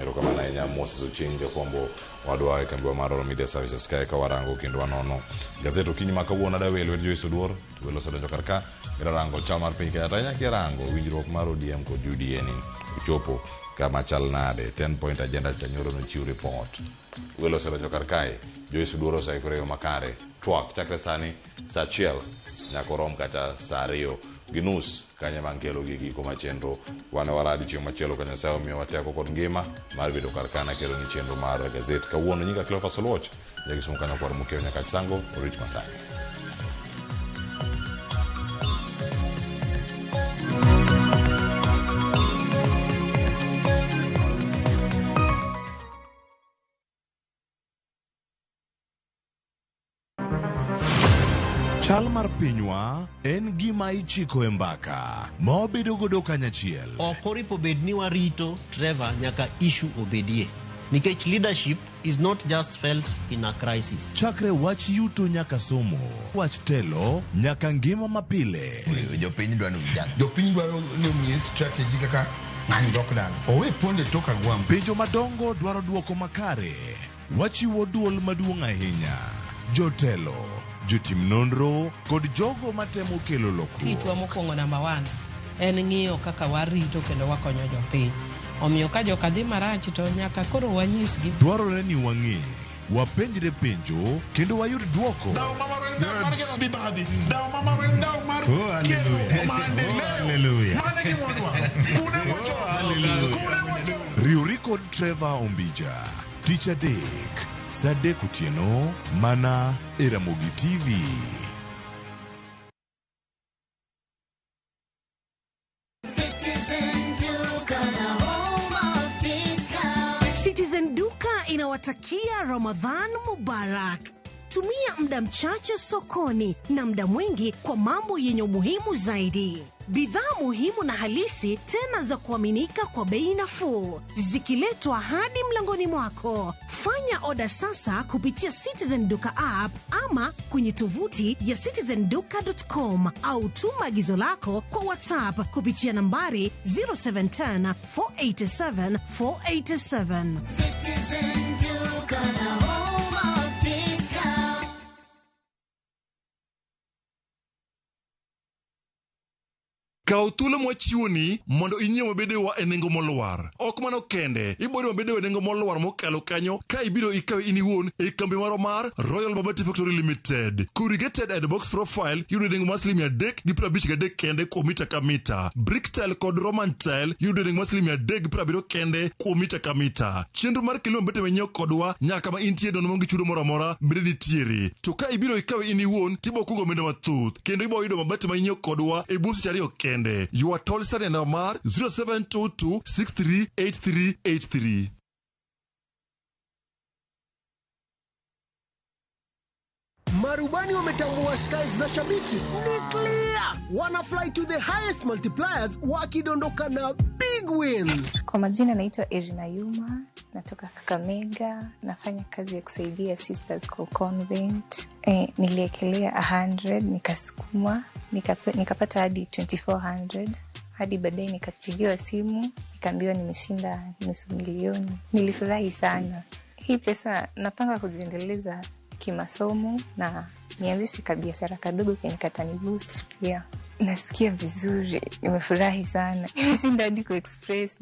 Erokamano ahinya Moses Ochieng' jafwambo wadwa e kambiwa mar Oro Media Services kae ka warango kendo wanono gazet okinyi ma kawuono ada welo Joyce Oduor to welo osedonjo kar ka kendo rango chal mar piny Kenya to ahinya kirango winjruok mar ODM kod UDA ni ochopo kama chal nade 10 point agenda cha nyoro nochiw report welo osedonjo kar kae Joyce Oduor oseikore e yo makare twak chakre sani saa 1 nyaka orom kata saa 2 gi nus kanyo ema nkelo gi giko ma chenro wane waradi chieng' machielo ka Nyasaye omiyowa teko kod ngima mar bedo kar kana kelo ni chenro mar gazet kawuono. Nyinga Cleophas Oluoch, jakisumu kanyo kwar mokeo nyaka Sango, orit masani. Chal mar pinywa en gima ichiko e mbaka ma wabedo godo kanyachiel. Ok oripo bed ni warito Trevor nyaka issue obedie. Nikech leadership is not just felt in a crisis. Chakre wach yuto nyaka somo, wach telo nyaka ngima mapile. Jopiny dwaro vijana. Jopiny dwaro ni omiye strategy kaka ng'ani dok dala. Owe ponde tok agwambo. Penjo madongo dwaro dwoko makare. Wachiwo duol maduong' ahinya. Jotelo, jotim nonro kod jogo matemo kelo lokruok. Tijwa mokwongo namba one en ng'iyo kaka warito kendo wakonyo jopiny. Omiyo ka joka dhi marach to nyaka koro wanyisgi. Dwarore ni wang'e, wapenjre penjo kendo wayud dwoko. Riwri kod Trevor Ombija tich adek saa adek otieno mana e Ramogi TV. Citizen Duka inawatakia Ramadhan Mubarak. Tumia muda mchache sokoni na muda mwingi kwa mambo yenye umuhimu zaidi. Bidhaa muhimu na halisi tena za kuaminika kwa bei nafuu, zikiletwa hadi mlangoni mwako. Fanya oda sasa kupitia Citizen Duka app ama kwenye tovuti ya citizenduka.com au tuma agizo lako kwa WhatsApp kupitia nambari 0710 487 487. Citizen Duka, the home of discount. Kaw thuolo mwachiwoni mondo inyiew mabedewa e nengo molwar. Ok mano kende, iboyudo mabedewa e nengo molwar mokalo kanyo ka ibiro ikawe in iwuon e kambi marwa mar Royal Mabati Factory Limited. Corrugated and box profile yudo e nengo mar siling 353 kende kuom mita ka mita. Brick tile kod Roman tile yudo e nengo mar siling 370 kende kuom mita ka mita. Chenro mar kelo mabete manyiew kodwa nyaka kama intie nono maonge chudo moro amora bende nitiere. To ka ibiro ikawe in iwuon tibo kungo omenda mathoth kendo ibo yudo mabati ma inyiew kodwa e bwo seche ariyo kende. Ywa tol sani e namba mar 0722638383. Marubani wametambua skies za shabiki ni clear, wana fly to the highest multipliers wakidondoka na big wins. Kwa majina naitwa Irina Yuma, natoka Kakamega, nafanya kazi ya kusaidia sisters kwa convent. Niliekelea 100 nikasukuma nikapata hadi 2400 hadi baadaye nikapigiwa simu nikaambiwa nimeshinda 500,000. Nilifurahi sana. Hii pesa napanga kuziendeleza kimasomo na nianzishe kabiashara kadogo kenye kataniboost pia. Nasikia vizuri, nimefurahi sana. Nimeshinda hadi kuexpress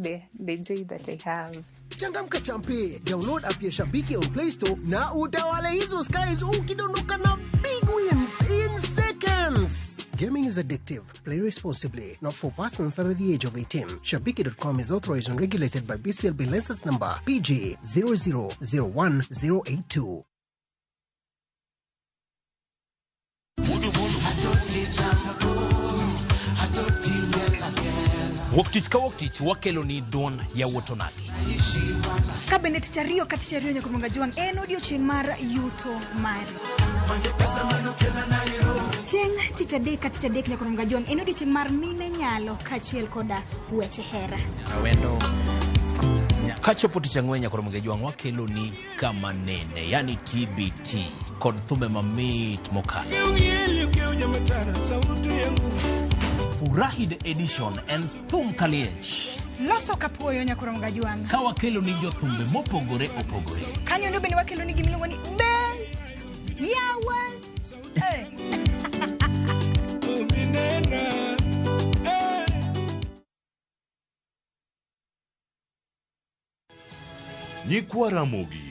the joy that I have. Changamka champe, download app ya Shabiki on Play Store na utawale hizo skies ukidondoka na big wins in seconds. Gaming is addictive. Play responsibly. Not for persons under the age of 18. Shabiki.com is authorized and regulated by BCLB license number PG 0001082. Wuok tich ka wuok tich wakelo ni duond yawuot onagi. Ka bende tich ariyo ka tich ariyo nyaka Mwanga Jwang' en odiochieng' mar yuto mari. Chieng' tich adek ka tich adek nyaka Mwanga Jwang' en odiochieng' mar mine nyalo kaachiel koda weche hera. Awendo. Kachopo tich ang'wen nyaka Mwanga Jwang' wakelo ni kama nene, yani TBT kod thumbe mamit mokalo. Furahi the edition en thum kaliech. Loso kapuoyo nyaka Mwanga Jwang'. Ka wakelo ni jothumbe mopogore opogore. Kanyo ndo bende wakelo ni gimiluongo ni be yawa. Nyikwa Ramogi,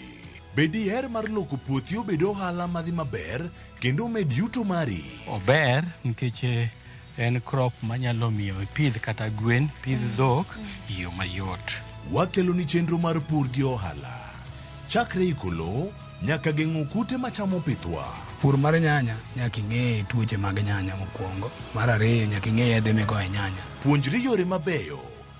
be diher mar loko puothi obed ohala madhi maber kendo omed yuto mari? Ober nikech En crop manyalo miyo ipidh kata gwen, pidh dhok e yo mayot. Wakeloni chenro mar pur gi ohala. Chakre iko lowo nyaka geng'o kute machamo pithwa. Pur mar nyanya nyaka ing'e tuoche mag nyanya mokwongo. Mar ariyo nyaka ing'e yedhe migoyo e nyanya. Puonjri yore mabeyo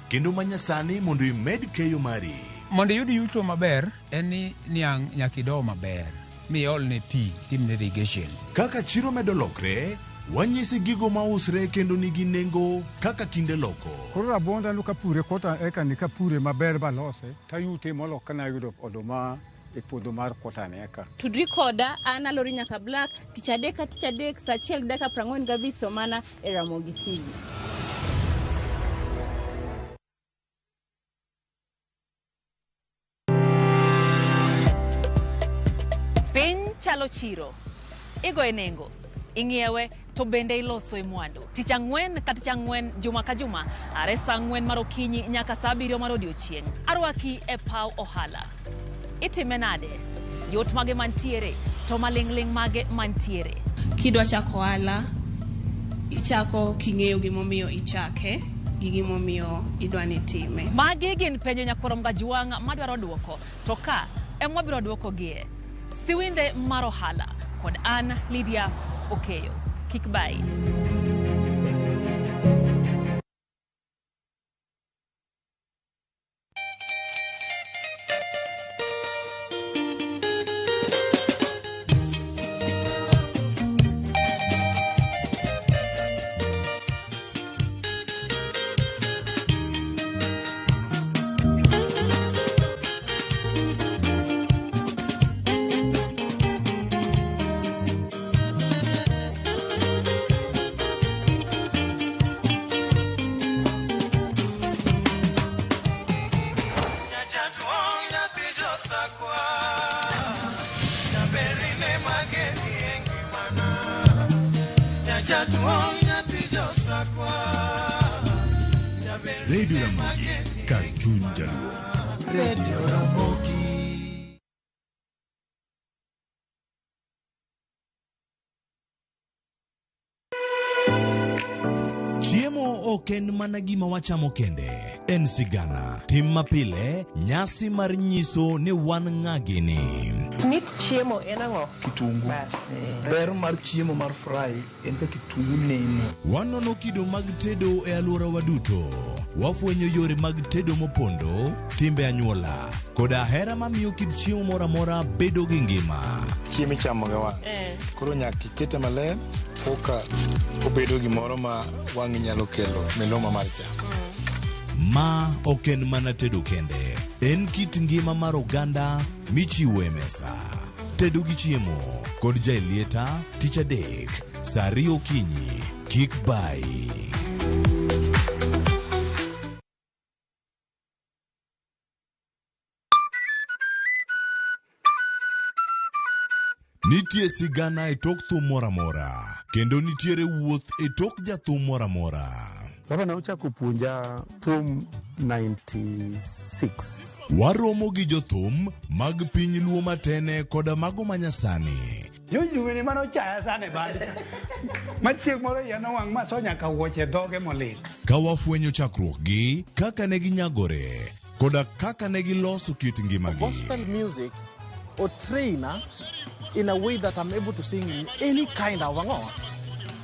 kendo manyasani mondo imed keyo mari. Mondo iyud yuto maber en ni niang' nyaka ido maber miolne pi timne irrigation. Kaka chiro medo lokre, wanyisi gigo mausre kendo nigi nengo kaka kinde loko. Koro rabuonda no kapure kota eka ni kapure maber balose tayute molo kana yudo oduma e puodho mar kota ni eka. Tudri koda an Alori Nyaka Black tich adek ka tich adek saa achiel gi dakika 45 to mana e Ramogi TV. Piny chalo chiro. Igoye nengo, ing'iewe to bende iloso e mwandu. Tich ang'wen ka tich ang'wen, juma ka juma, are saa ang'wen mar okinyi nyaka saa abiriyo mar odiochieng'. Arwaki e paw ohala. Itime nade? Yot mage mantiere to maling'ling' mage mantiere? Kidwa chako ohala, ichako king'eyo gimomiyo ichake gi gimomiyo idwa ni itime. Magi gin penjo nyakwar Mgajwang' madwaro duoko, to ka ema wabiro duokogie. Siwinde mar ohala kod an Lydia Okeyo. Kik bayi. Radio Ramogi, kar chuny jaluo. Radio Ramogi. Chiemo ok en mana gima wachamo kende, en sigana, tim mapile, nyasi mar nyiso ni wan ng'a gini. Mit chiemo en ang'o? Kitungu. Ber mar chiemo mar fry en ka kitungu nene. Wanono kido mag tedo e alworawa duto. Wafwenyo yore mag tedo mopondo, timbe anyuola, koda hera mamiyo kit chiemo moro amora bedo gi ngima. Chiemo ichamo gi wang'. Koro nyaka ikete maler koka obedo gimoro ma wang'i nyalo kelo miluma mar chamo. Ma ok en mana tedo kende, en kit ngima mar oganda michiwo e mesa. Tedo gi chiemo kod Jaelieta tich adek saa ariyo okinyi. Kik bayi. Nitie sigana e tok thum moro amora, kendo nitiere wuoth e tok jathum moro amora. Baba ne ochako puonja thum 96. Waromo gi jothum mag piny Luo matene koda mago manyasani. Jojuweni mane ochaya sana e band cha. Ma chieng' moro iya nowang' ma so nyaka wuoche e dhoge molil. Ka wafwenyo chakruokgi, kaka ne ginyagore, koda kaka ne giloso kit ngimagi. Gospel music or trainer in a way that I'm able to sing in any kind of ang'o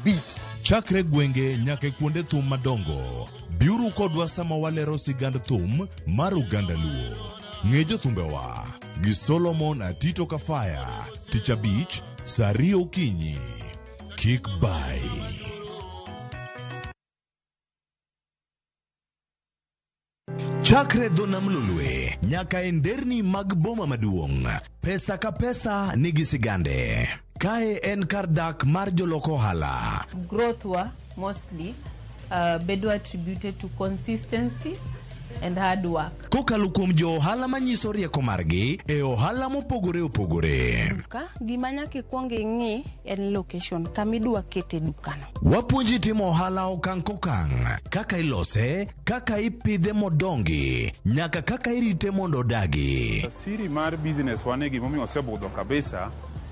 beat. Chakre gwenge nyaka e kuonde thum madongo, biuru kodwa sama walero sigand thum mar oganda Luo. Ng'e jothumbewa gi Solomon Atito Kafaya, tich abich, saa ariyo okinyi. Kik bayi. Chakre dho nam Lolwe nyaka e nderni mag boma maduong', pesa ka pesa nigi sigande. Kae en kar dak mar jolok ohala. Growth wa mostly bedo attributed to consistency and hard work. Kokalo kuom jo ohala manyiso rieko margi e ohala mopogore opogore. Duka, gima nyaka ikwong ing'i en location kama idwa kete dukano. Wapuonji timo ohala okang' kokang', kaka ilose, kaka ipidhe modongi, nyaka kaka irite mondo odagi. Siri mar business wa ni gimomiyo osebudho kabisa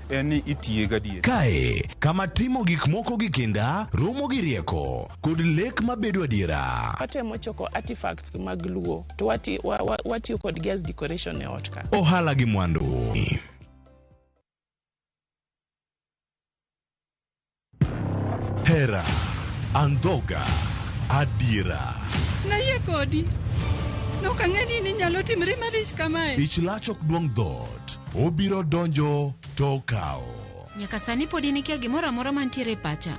en ni itiye gadier. Kae kama timo gik moko gi kinda romo gi rieko kod lek mabedo adiera. Watemo choko artifacts mag Luo to watiyo kodgi as decoration e ot ka. Ohala gi mwandu. Hera, andhoga, adiera. Nayie kodi. Nok ang'e ni ninyalo timri malich kamae. Ich lach ok duong' dhoot. Obiro donjo to okawo. Nyaka sani pod in ikia gimoro amora mantiere e pacha.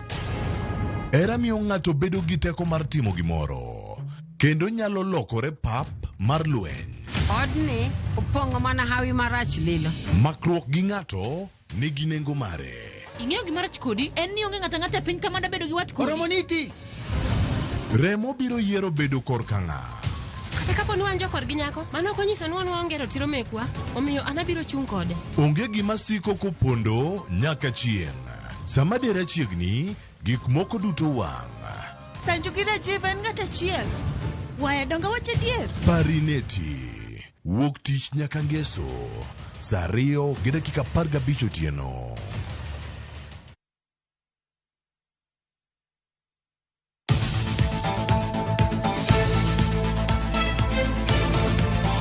Hera miyo ng'ato bedo gi teko mar timo gimoro. Kendo nyalo lokore pap mar lweny. Odni opong'o mana hawi marach lilo. Makruok gi ng'ato nigi nengo mare. Ing'eyo gima rach kodi en ni onge ng'ato ang'ata e piny ka mada bedo gi wat kodi. Oromo niti. Remo biro yiero bedo korka ng'a. Kata kapo ni wan jokorgi nyako, mano ok onyiso ni wan waonge ratiro mekwa, omiyo an abiro chung' kode. Onge gima siko kopondo nyaka chieng'. Sama dera chiegni, gik moko duto wang'. Sanju gi Rajiv en ng'at achiel. Waya donge wach adier? Parineti. Wuok tich nyaka ngeso. Saa 2:15 otieno.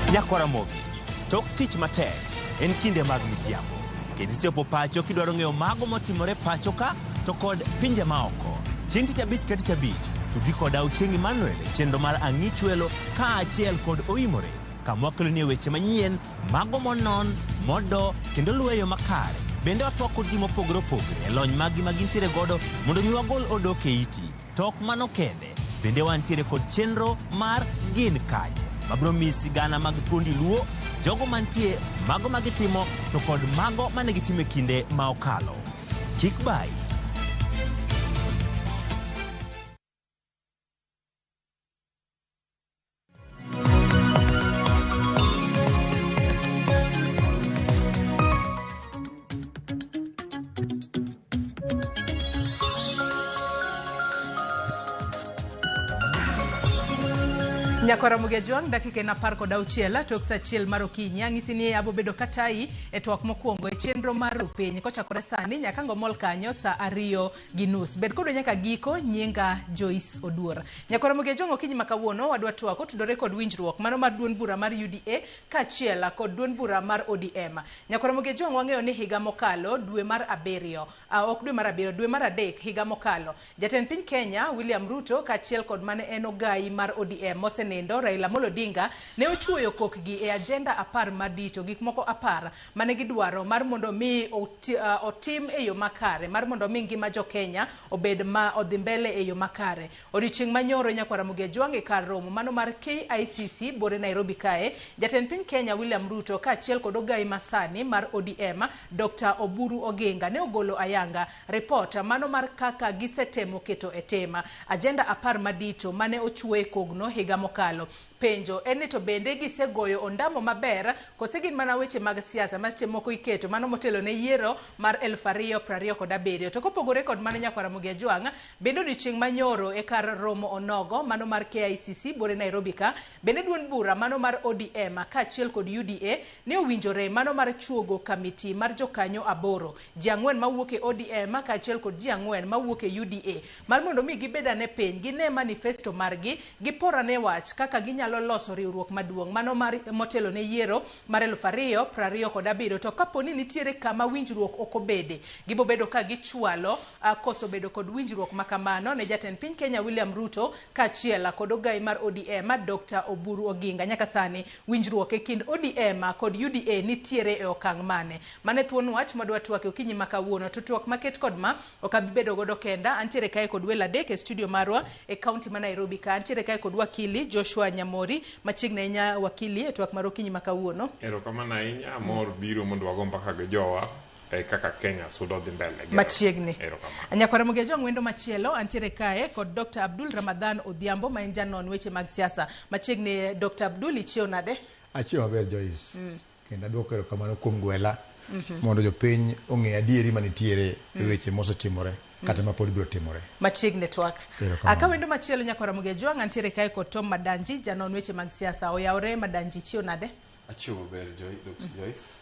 Nyakwara Ramogi, tok tich matek en kinde mag midhiambo. Kendo isechopo pacho kidwaro ng'eyo mago motimore pacho ka to kod pinje maoko. Chieng' tich abich ka tich abich, tudri koda Ochieng' Emmanuel e chenro mar Ang'ichwelo kaachiel kod Oimore kama wakeloni weche manyien, mago monon, modo kendo luwo e yo makare. Bende watwak kod ji mopogore opogore e lony maggi ma gintiere godo mondo mi wagol odok e iti. To ok mano kende, bende wantiere kod chenro mar Gin Kanye mabiro miyi sigana mag thuondi Luo, jogo mantie, mago ma gitimo to kod mago mane gitimo e kinde ma okalo. Kik bayi. Nyakwara Ramogi Ajwang', dakika en 16 tok sa 1 mar okinyi. Ang'isi ni abo bedo katayi e twak mokwongo e chenro mar rupiny kochakore sani nyaka ngomol kanyo sa 2:30. Bed kodwa nyaka giko, nyinga Joyce Oduor. Nyakwara Ramogi Ajwang', okinyi ma kawuono wadwa twak otudore kod winjruok mano mar duond bura mar UDA kaachiel kod duond bura mar ODM. Nyakwara Ramogi Ajwang', wang'eyo ni higa mokalo dwe mar 7, ok dwe mar 7, dwe mar 3 higa mokalo, jatend piny Kenya William Ruto kaachiel kod mane en ogai mar ODM mosenindo Raila Amolo Odinga ne ochuoyo kokgi e agenda 10 madito, gik moko 10 mane gidwaro mar mondo mi otim e yo makare, mar mondo mi ngima jo Kenya obed ma odhi mbele e yo makare. Odiochieng' manyoro Nyakwara Ramogi Ajwang' e kar romo mano mar KICC bore Nairobi kae, jatend piny Kenya William Ruto kaachiel kod ogai masani mar ODM Dr. Oburu Oginga ne ogolo ayanga report mano mar kaka gisetemo keto e tema agenda 10 madito mane ochuoye kogno higa mokalo. Penjo en ni to bende gisegoyo ondamo maber kose gin mana weche mag siasa ma seche moko iketo mano motelo ne yiero mar 2027. To kopogore kod mano Nyakwara Ramogi Ajwang', bende odiochieng' manyoro e kar romo onogo mano mar KICC bore Nairobi ka, bende duond bura mano mar ODM kaachiel kod UDA ne owinjore mano mar chuogo kamiti mar jokanyo 8, ji 4 mawuok e ODM kaachiel kod ji 4 mawuok e UDA, mar mondo mi gibed ane piny gine manifesto margi, giporane wach kaka ginyalo loso riwruok maduong' mano mar motelo ne yiero mar 2027. To kapo ni nitiere kama winjruok ok obede, gibobedo ka gichwalo koso bedo kod winjruok makamano ne jatend piny Kenya William Ruto kaachiel kod ogai mar ODM Dr. Oburu Oginga. Nyaka sani winjruok e kind ODM kod UDA nitiere e okang' mane? Mane thuon wach madwa twak e okinyi ma kawuono. To twak maket kod ma ok abi bedo godo kenda, antiere kae kod welo adek e studio marwa e kaunti ma Nairobi ka. Antiere kae kod wakili Joshua Nyamori, machiegni ahinya wakili e twak mar okinyi ma kawuono. Erokamano ahinya, amor biro mondo wago mbaka gi jowa kaka Kenya sudo dhi mbele. Machiegni. Nyakwara Ramogi Ajwang', wendo machielo antiere kae kod Dr. Abdul Ramadhan Odhiambo ma en janon weche mag siasa. Machiegni Dr. Abdul, ichiew nade? Achiew maber Joyce. Kendo aduoko erokamano kuom gwela mondo jopiny ong'e adieri manitiere e weche mosetimore kata ma pod biro timore. Machiegni twak. Aka wendo machielo Nyakwara Ramogi Ajwang', antiere kae kod Tom Madanji, janon weche mag siasa. Oyawore Madanji, ichiew nade? Achiew maber Dr. Joyce.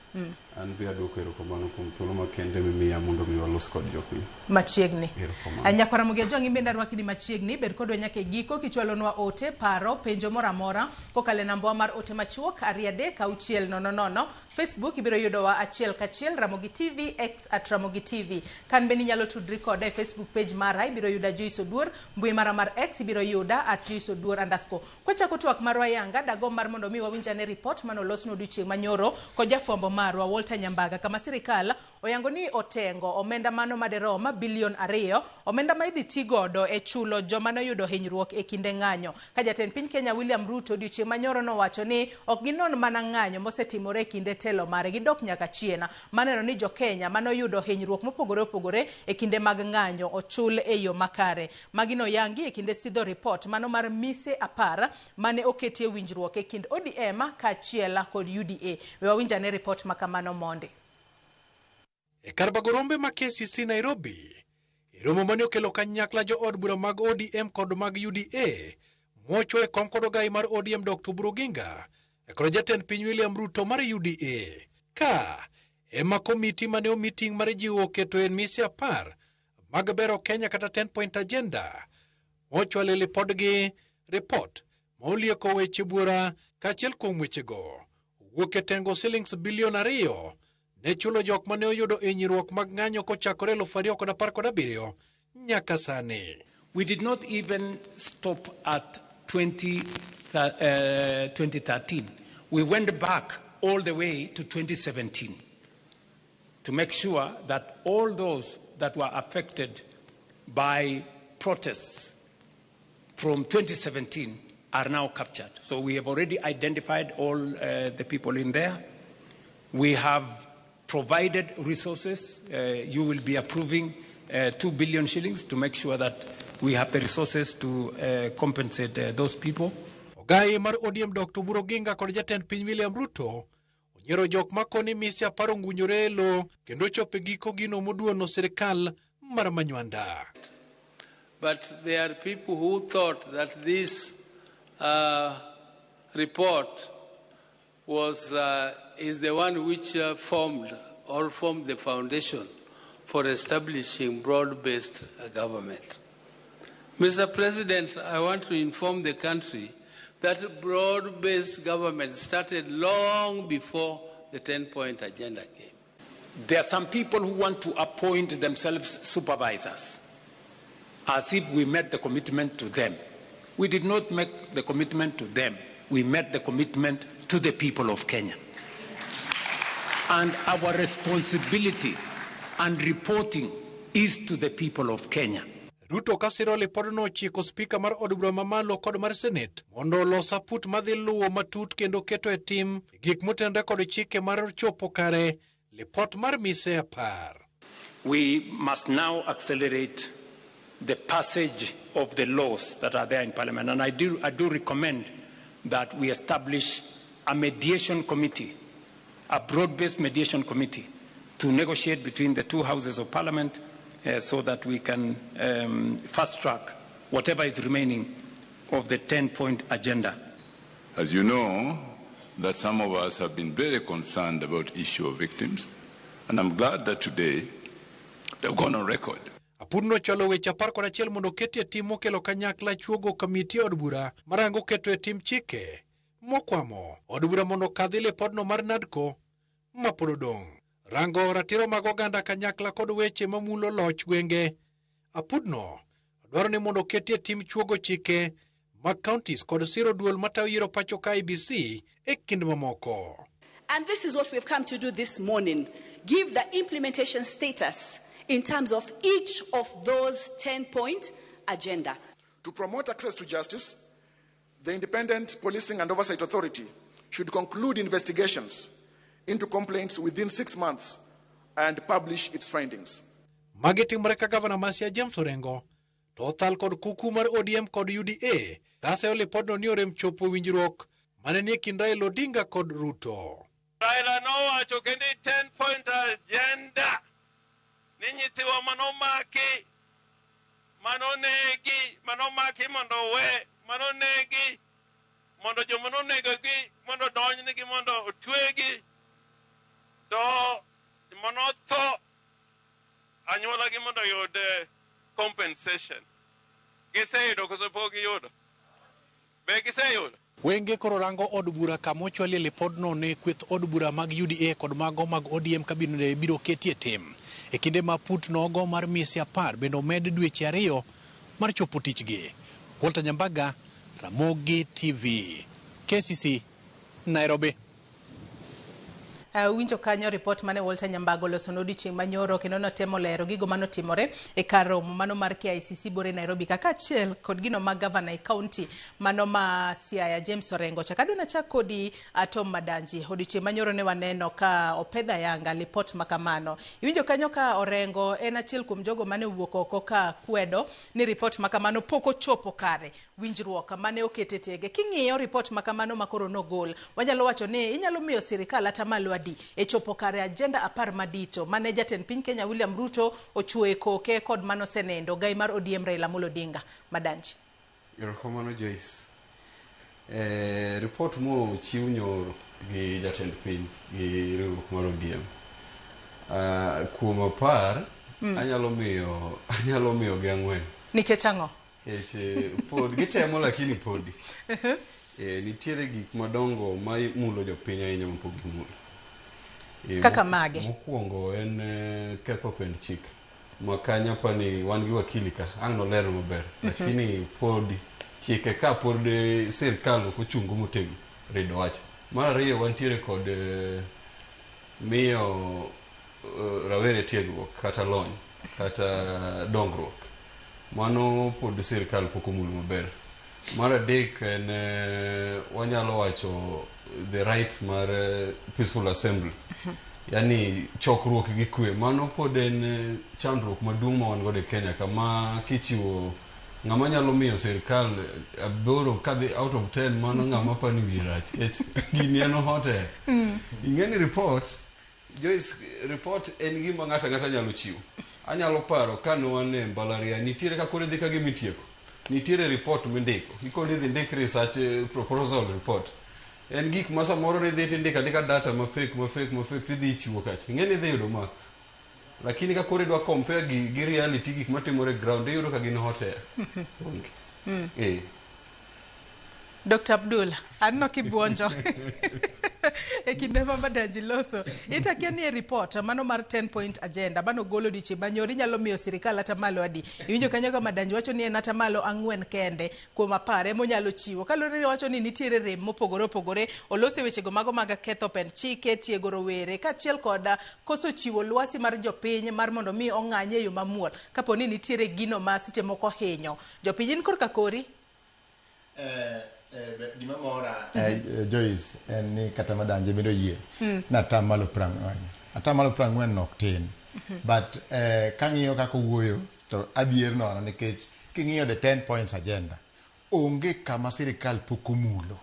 An be aduoko erokamano kuom thuolo makende mimiya mondo mi walos kod jopiny. Machiegni. Erokamano. Nyakwara Ramogi Ajwang' in bende arwaki ni machiegni, bed kodwa nyaka e giko kichwalonwa ote, paro, penjo moro amora kokalo e nambawa mar ote machuok 23600. Facebook ibiro yudowa achiel kachiel Ramogi TV, X at Ramogi TV. Kan bende inyalo tudri koda e Facebook page mara, ibiro yuda Joyce Oduor, mbui mara mar X ibiro yuda at Joyce Oduor underscore. Kwachako twak marwa yanga, dagomb mar mondo mi wawinj ane report mane olosnwa odiochieng' manyoro kod jafwambo marwa Walter Nyambaga, kama sirikal oyango ni otengo omenda mano maderom bilion 2, omenda ma idhi ti godo e chulo joma noyudo hinyruok e kinde ng'anyo. Ka jatend piny Kenya William Ruto odiochieng' manyoro nowacho ni ok ginon mana ng'anyo mosetimore e kinde telo mare, gidok nyaka chien maneno ni jo Kenya manoyudo hinyruok mopogore opogore e kinde mag ng'anyo ochul e yo makare. Magi noyangi e kinde sidho report mano mar mise 10 mane oketie winjruok e kind ODM kaachiel kod UDA. We wawinj ane report makamano mondi. E kar bago rombe ma KCC Nairobi, e romo mane okelo kanyakla jo od bura mag ODM kod mag UDA, mochwo e kom kod ogai mar ODM Dr. Oburu Oginga, e kod jatend piny William Ruto mar UDA. Ka ema komiti mane omi ting' mar jiwo keto e mise 10 mag bero Kenya kata 10 point agenda, mochwalo e lipodgi report ma olieko weche buora kaachiel kuom wechego owuok e tengo silings bilion 2 ne chulo jok mane oyudo hinyruok mag ng'anyo kochakore 2017 nyaka sani. We did not even stop at 2013. We went back all the way to 2017 to make sure that all those that were affected by protests from 2017 are now captured. So we have already identified all the people in there. We have provided resources. You will be approving 2 billion shillings to make sure that we have the resources to compensate those people. Ogai mar ODM Dr. Oburu Oginga kod jatend piny William Ruto onyiero jok makoni mise 10 ongunyore e lowo kendo chopo e giko gino moduono sirikal mar Manywanda. But there are people who thought that this report is the one which formed the foundation for establishing broad-based government. Mr. President, I want to inform the country that broad-based government started long before the 10-point agenda came. There are some people who want to appoint themselves supervisors, as if we made the commitment to them. We did not make the commitment to them. We made the commitment to the people of Kenya. And our responsibility and reporting is to the people of Kenya. Ruto kasiro lipodno ochiko spika mar od bura mamalo kod mar Senate mondo olos aput madhi luwo matut kendo keto e tim gik motenore kod chike mar chopo kare lipot mar mise 10. We must now accelerate the passage of the laws that are there in Parliament. And I do recommend that we establish a mediation committee, a broad-based mediation committee, to negotiate between the two houses of Parliament so that we can fast-track whatever is remaining of the 10-point agenda. As you know, that some of us have been very concerned about issue of victims, and I'm glad that today they've gone on record. Apudno chwalo weche 11 mondo oketie tim mokelo kanyakla chuogo kamiti od bura marango keto e tim chike mokwamo od bura mondo okadhi lipodno mar NADCO mapod odong'. Rango ratiro mag oganda kanyakla kod weche mamulo loch gwenge. Apudno dwaro ni mondo oketie tim chuogo chike mag counties kod siro duol matayo yiero pacho ka IEBC e kind mamoko. And this is what we've come to do this morning. Give the implementation status in terms of each of those 10-point agenda. To promote access to justice, the Independent Policing and Oversight Authority should conclude investigations into complaints within 6 months and publish its findings. Magi timore ka gavana ma Siaya James Orengo to othal kod kuku mar ODM kod UDA kaseyo lipodno ni orem chopo winjruok mane nie kind Raila Odinga kod Ruto. Raila nowacho kendo 10-point agenda ni nyithiwa manomaki, manonegi, manomaki mondo owe, manonegi mondo joma nonegogi mondo odonjnegi mondo otwegi. To manotho anyuola gi mondo oyud compensation. Giseyudo koso pok giyudo? Be giseyudo? Wenge koro rango od bura kama ochwalie lipodno ne kweth od bura mag UDA kod mago mag ODM kabinde biro ketie tim. E kinde ma put nogo mar miesi 10 bende omed dweche 2 mar chopo tichgi. Walter Nyambaga, Ramogi TV, KCC, Nairobi. Winjo kanyo report mane Walter Nyambago oloso ne odiochieng' manyoro kendo notemo lero gigo manotimore e kar romo mano mar KICC bore Nairobi kaka achiel kod gino ma gavana e county mano ma Siaya James Orengo. Chak adwa nachak kodi Tom Madanji. Odiochieng' manyoro ne waneno ka opedha yanga lipot makamano. Iwinjo kanyo ka Orengo en achiel kuom jogo mane owuok oko ka kwedo ni report makamano pok ochopo kare winjruok mane okete tege. King'iyo report makamano makoro nogol, wanyalo wacho ni inyalo miyo sirikal atamalo adi e chopo kare agenda 10 madito mane jatend piny Kenya William Ruto ochuo e koke kod mano osenendo gai mar ODM Raila Amolo Odinga. Madanji. Erokamano Joyce. Report mochiw nyoro gi jatend piny gi riwruok mar ODM. Kuom 10 anyalo miyo gi 4. Nikech ang'o? Nikech pod gitemo lakini podi. Nitiere gik madongo ma mulo jopiny ahinya mapok gimulo. Kaka mage? Mokwongo en ketho pend chik. Makanya pani wan gi wakili ka, ang' nolero maber. Lakini podi chike ka pod sirkal ok ochungo motegno rido wach. Mar ariyo wantiere kod miyo rawere tiegruok kata lony kata dongruok. Mano pod sirkal pok omulo maber. Mar adek en wanyalo wacho the right mar peaceful assembly. Yani chokruok gi kwe. Mano pod en chandruok maduong' ma wan godo e Kenya kama kichiwo ng'ama nyalo miyo sirkal 8 kadhi out of 10 mano ng'ama pani wiye rach nikech gini en hot air. Ing'e ni report Joyce, report en gima ng'ato ang'ata nyalo chiwo. Anyalo paro ka ne wan e mbalariany nitiere ka koro idhi ka gima itieko. Nitiere report mindiko. Ikoni idhi ndik research proposal report. En gik ma samoro nidhi tindiko andika data ma fake ma fake ma fake tidhi ichiwo kacha. Ing'e ni idhi yudo marks. Lakini ka koro idwa compare gi reality gik matimore e ground iyudo ka gin hot air. Onge. Dr. Abdul, aneno kibuonjo e kinde ma Madanji loso. Itakia ni e report mano mar 10 point agenda mano golo odiochieng' manyoro inyalo miyo sirikal atamalo adi. Iwinjo kanyo ka Madanji wacho ni en atamalo 4 kende kuom 10 emonyalo chiwo. Kaluwore ni wacho ni nitiere rem mopogore opogore, olose wechego mago mag ketho pend chike, tiego rowere kaachiel kod koso chiwo lwasi mar jopiny mar mondo mi ong'any e yo mamuol kapo ni nitiere gino ma seche moko hinyo jopiny. In korka kori? Gima mora Joyce en ni kata Madanje bende oyie na atamalo 40. Atamalo 40 nok tin. But kang'iyo kaka owuoyo to adhier nono nikech king'iyo the 10 points agenda onge kama sirikal pok omulo.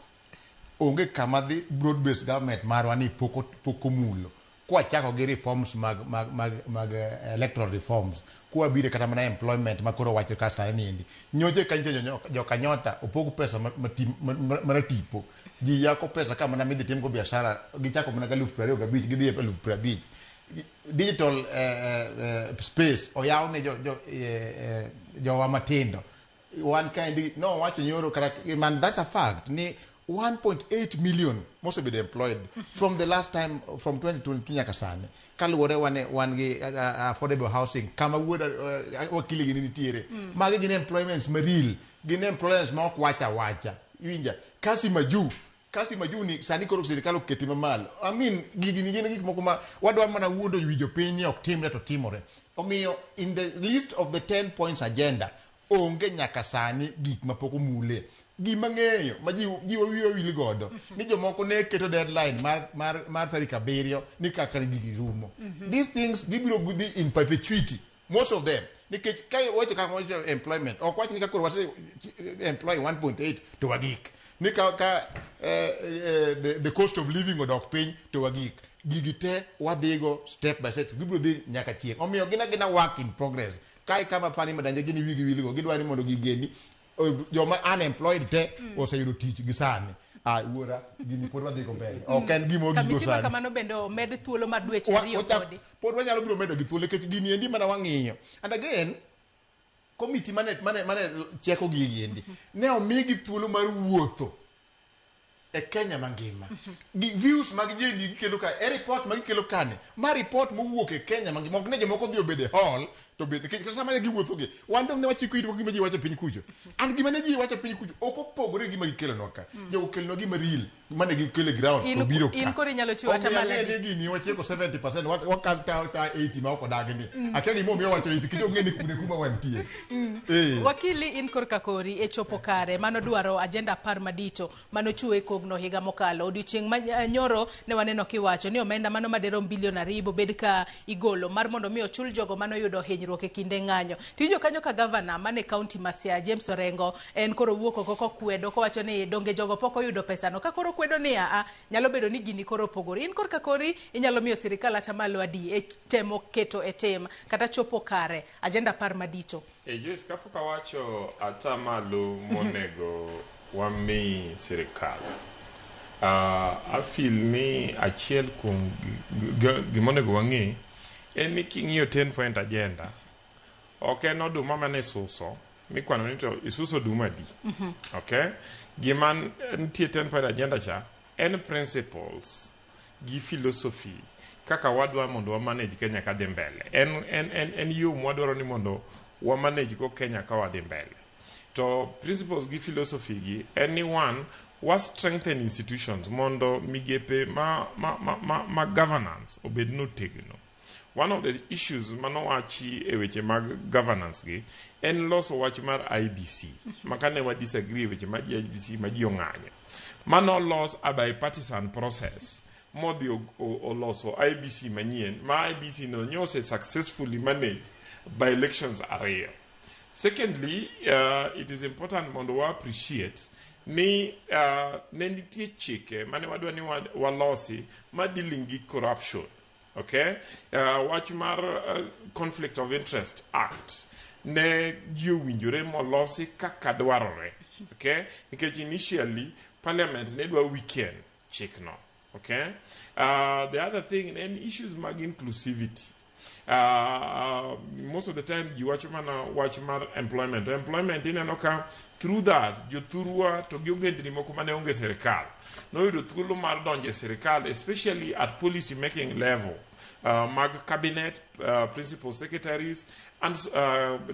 Onge kama the broad based government marwa ni pok omulo. Kwachako gi reforms mag electoral reforms, kwabiro kata mana employment ma koro wacho ka sani niendi. Nyoche ka nyiche jokanyota opog pesa mana tipo. Ji yako pesa ka mana midhi timgo biashara, gichako mana ga 25,000 gidhi e 50,000. Digital space oyaw ne jowa matindo. One kind no wacho nyoro kata man that's a fact ni 1.8 million mosebedo employed from the last time from 2022 nyaka sani. Kaluwore wan gi affordable housing kama wuod wakili gini nitiere. Magi gin employments ma real, gin employments ma ok wacha wacha. Iwinja kasi maju ni sani koro sirikal oketi mamalo. I mean gigi ni gin gik moko ma wadwa mana wuondo wi jopiny ni ok timre to timore. Omiyo in the list of the 10 points agenda onge nyaka sani gik mapok omule. Gima ng'eyo ma ji wiwa wil godo ni jomoko ne keto deadline mar tarik 7 ni kaka gigi rumo. These things gibiro dhi in perpetuity most of them. Nikech ka wacho kaka wacho employment ok wach ni ka koro wase employ 1.8 to wagik. Ni ka the cost of living odok piny to wagik. Gigi te wadhigo step by step gibiro dhi nyaka chieng'. Omiyo gin work in progress. Kae kama pani Madanje gini wigi wilgo gidwaro ni mondo gigeni joma unemployed te oseyudo tich gi sani. Ah, wuora, gini pod wadhi go mbele. Ok en gima ogiko Kamiti ma sani. kamano bende omed thuolo mar dweche ariyo podi. Pod wanyalo biro medo gi thuolo nikech gini endi mana wang'iyo. And again, komiti mane cheko gigi endi ne omigi thuolo mar wuotho e Kenya mangima. Gi views mag ji endi gikelo ka, e report ma gikelo kane, ma report mowuok e Kenya mangima, ok ne jomoko odhi obedo e hall, to bed, nikech kata sama ne giwuotho gi, wan dong ne wachiko itwa gima ji wacho e piny kucho. And gima ne ji wacho e piny kucho, ok opogore gi gima gikelonwa ka. Jogo okelonwa gima real, mane gikelo e ground, to biro ka. In koro inyalo chiwo Omiyo atamalo ang'e adi? ni gini wachieko 70%, wakal ta 80 ma ok odagi ni. Akia gima omiyo wacho 80, nikech ok ng'e ni kune kuma wantie. Wakili in korka kori e chopo kare mano dwaro agenda 10 madito manochiwo e kogno higa mokalo. Odiochieng' ma nyoro ne waneno kiwacho ni omenda mano maderom bilion 2 bobed ka igolo mar mondo mi ochul jogo manoyudo hinyruok e kinde ng'anyo. Tiwinjo kanyo ka gavana mane kaunti ma Siaya James Orengo en koro wuok oko kokwedo kowacho ni donge jogo pok oyudo pesano. Ka koro kwedo ni aa nyalo bedo ni gini koro opogore. In korka kori inyalo miyo sirikal atamalo adi e temo keto e tim kata chopo kare agenda 10 madito. Joyce, kapok awacho atamalo monego wami sirikal, afeel ni achiel kuom gimonego wang'e en ni king'iyo 10 point agenda, ok en oduma mane isuso, mikwano ni to isuso oduma adi. Okay? Gima nitie 10 point agenda cha en principles gi philosophy kaka wadwa mondo wa manage Kenya kadhi mbele. En yo mwadwaro ni mondo wa manage go Kenya ka wadhi mbele. To principles gi philosophy gi en ni one, wa strengthen institutions mondo migepe ma governance obed notegno. One of the issues manowachi e weche mag governance gi en loso wach mar IBC. Makane wa disagree e weche mag IBC ma ji ong'anyo. Mano los a bipartisan process modhi oloso IBC manyien ma IBC no nyose successfully managed by elections ariyo. Secondly, it is important mondo wa appreciate ni ne nitie chike mane wadwa ni walosi ma dealing gi corruption. Okay? Wach mar Conflict of Interest Act ne ji owinjore molosi kaka dwarore. Okay? Nikech initially parliament ne dwa weaken chikno. Okay? The other thing en issues mag inclusivity. Most of the time ji wacho mana wach mar employment. Employment ineno ka through that jothurwa to gi ogendni moko mane onge sirikal noyudo thuolo mar donjo e sirikal, especially at policy making level, mag cabinet, principal secretaries and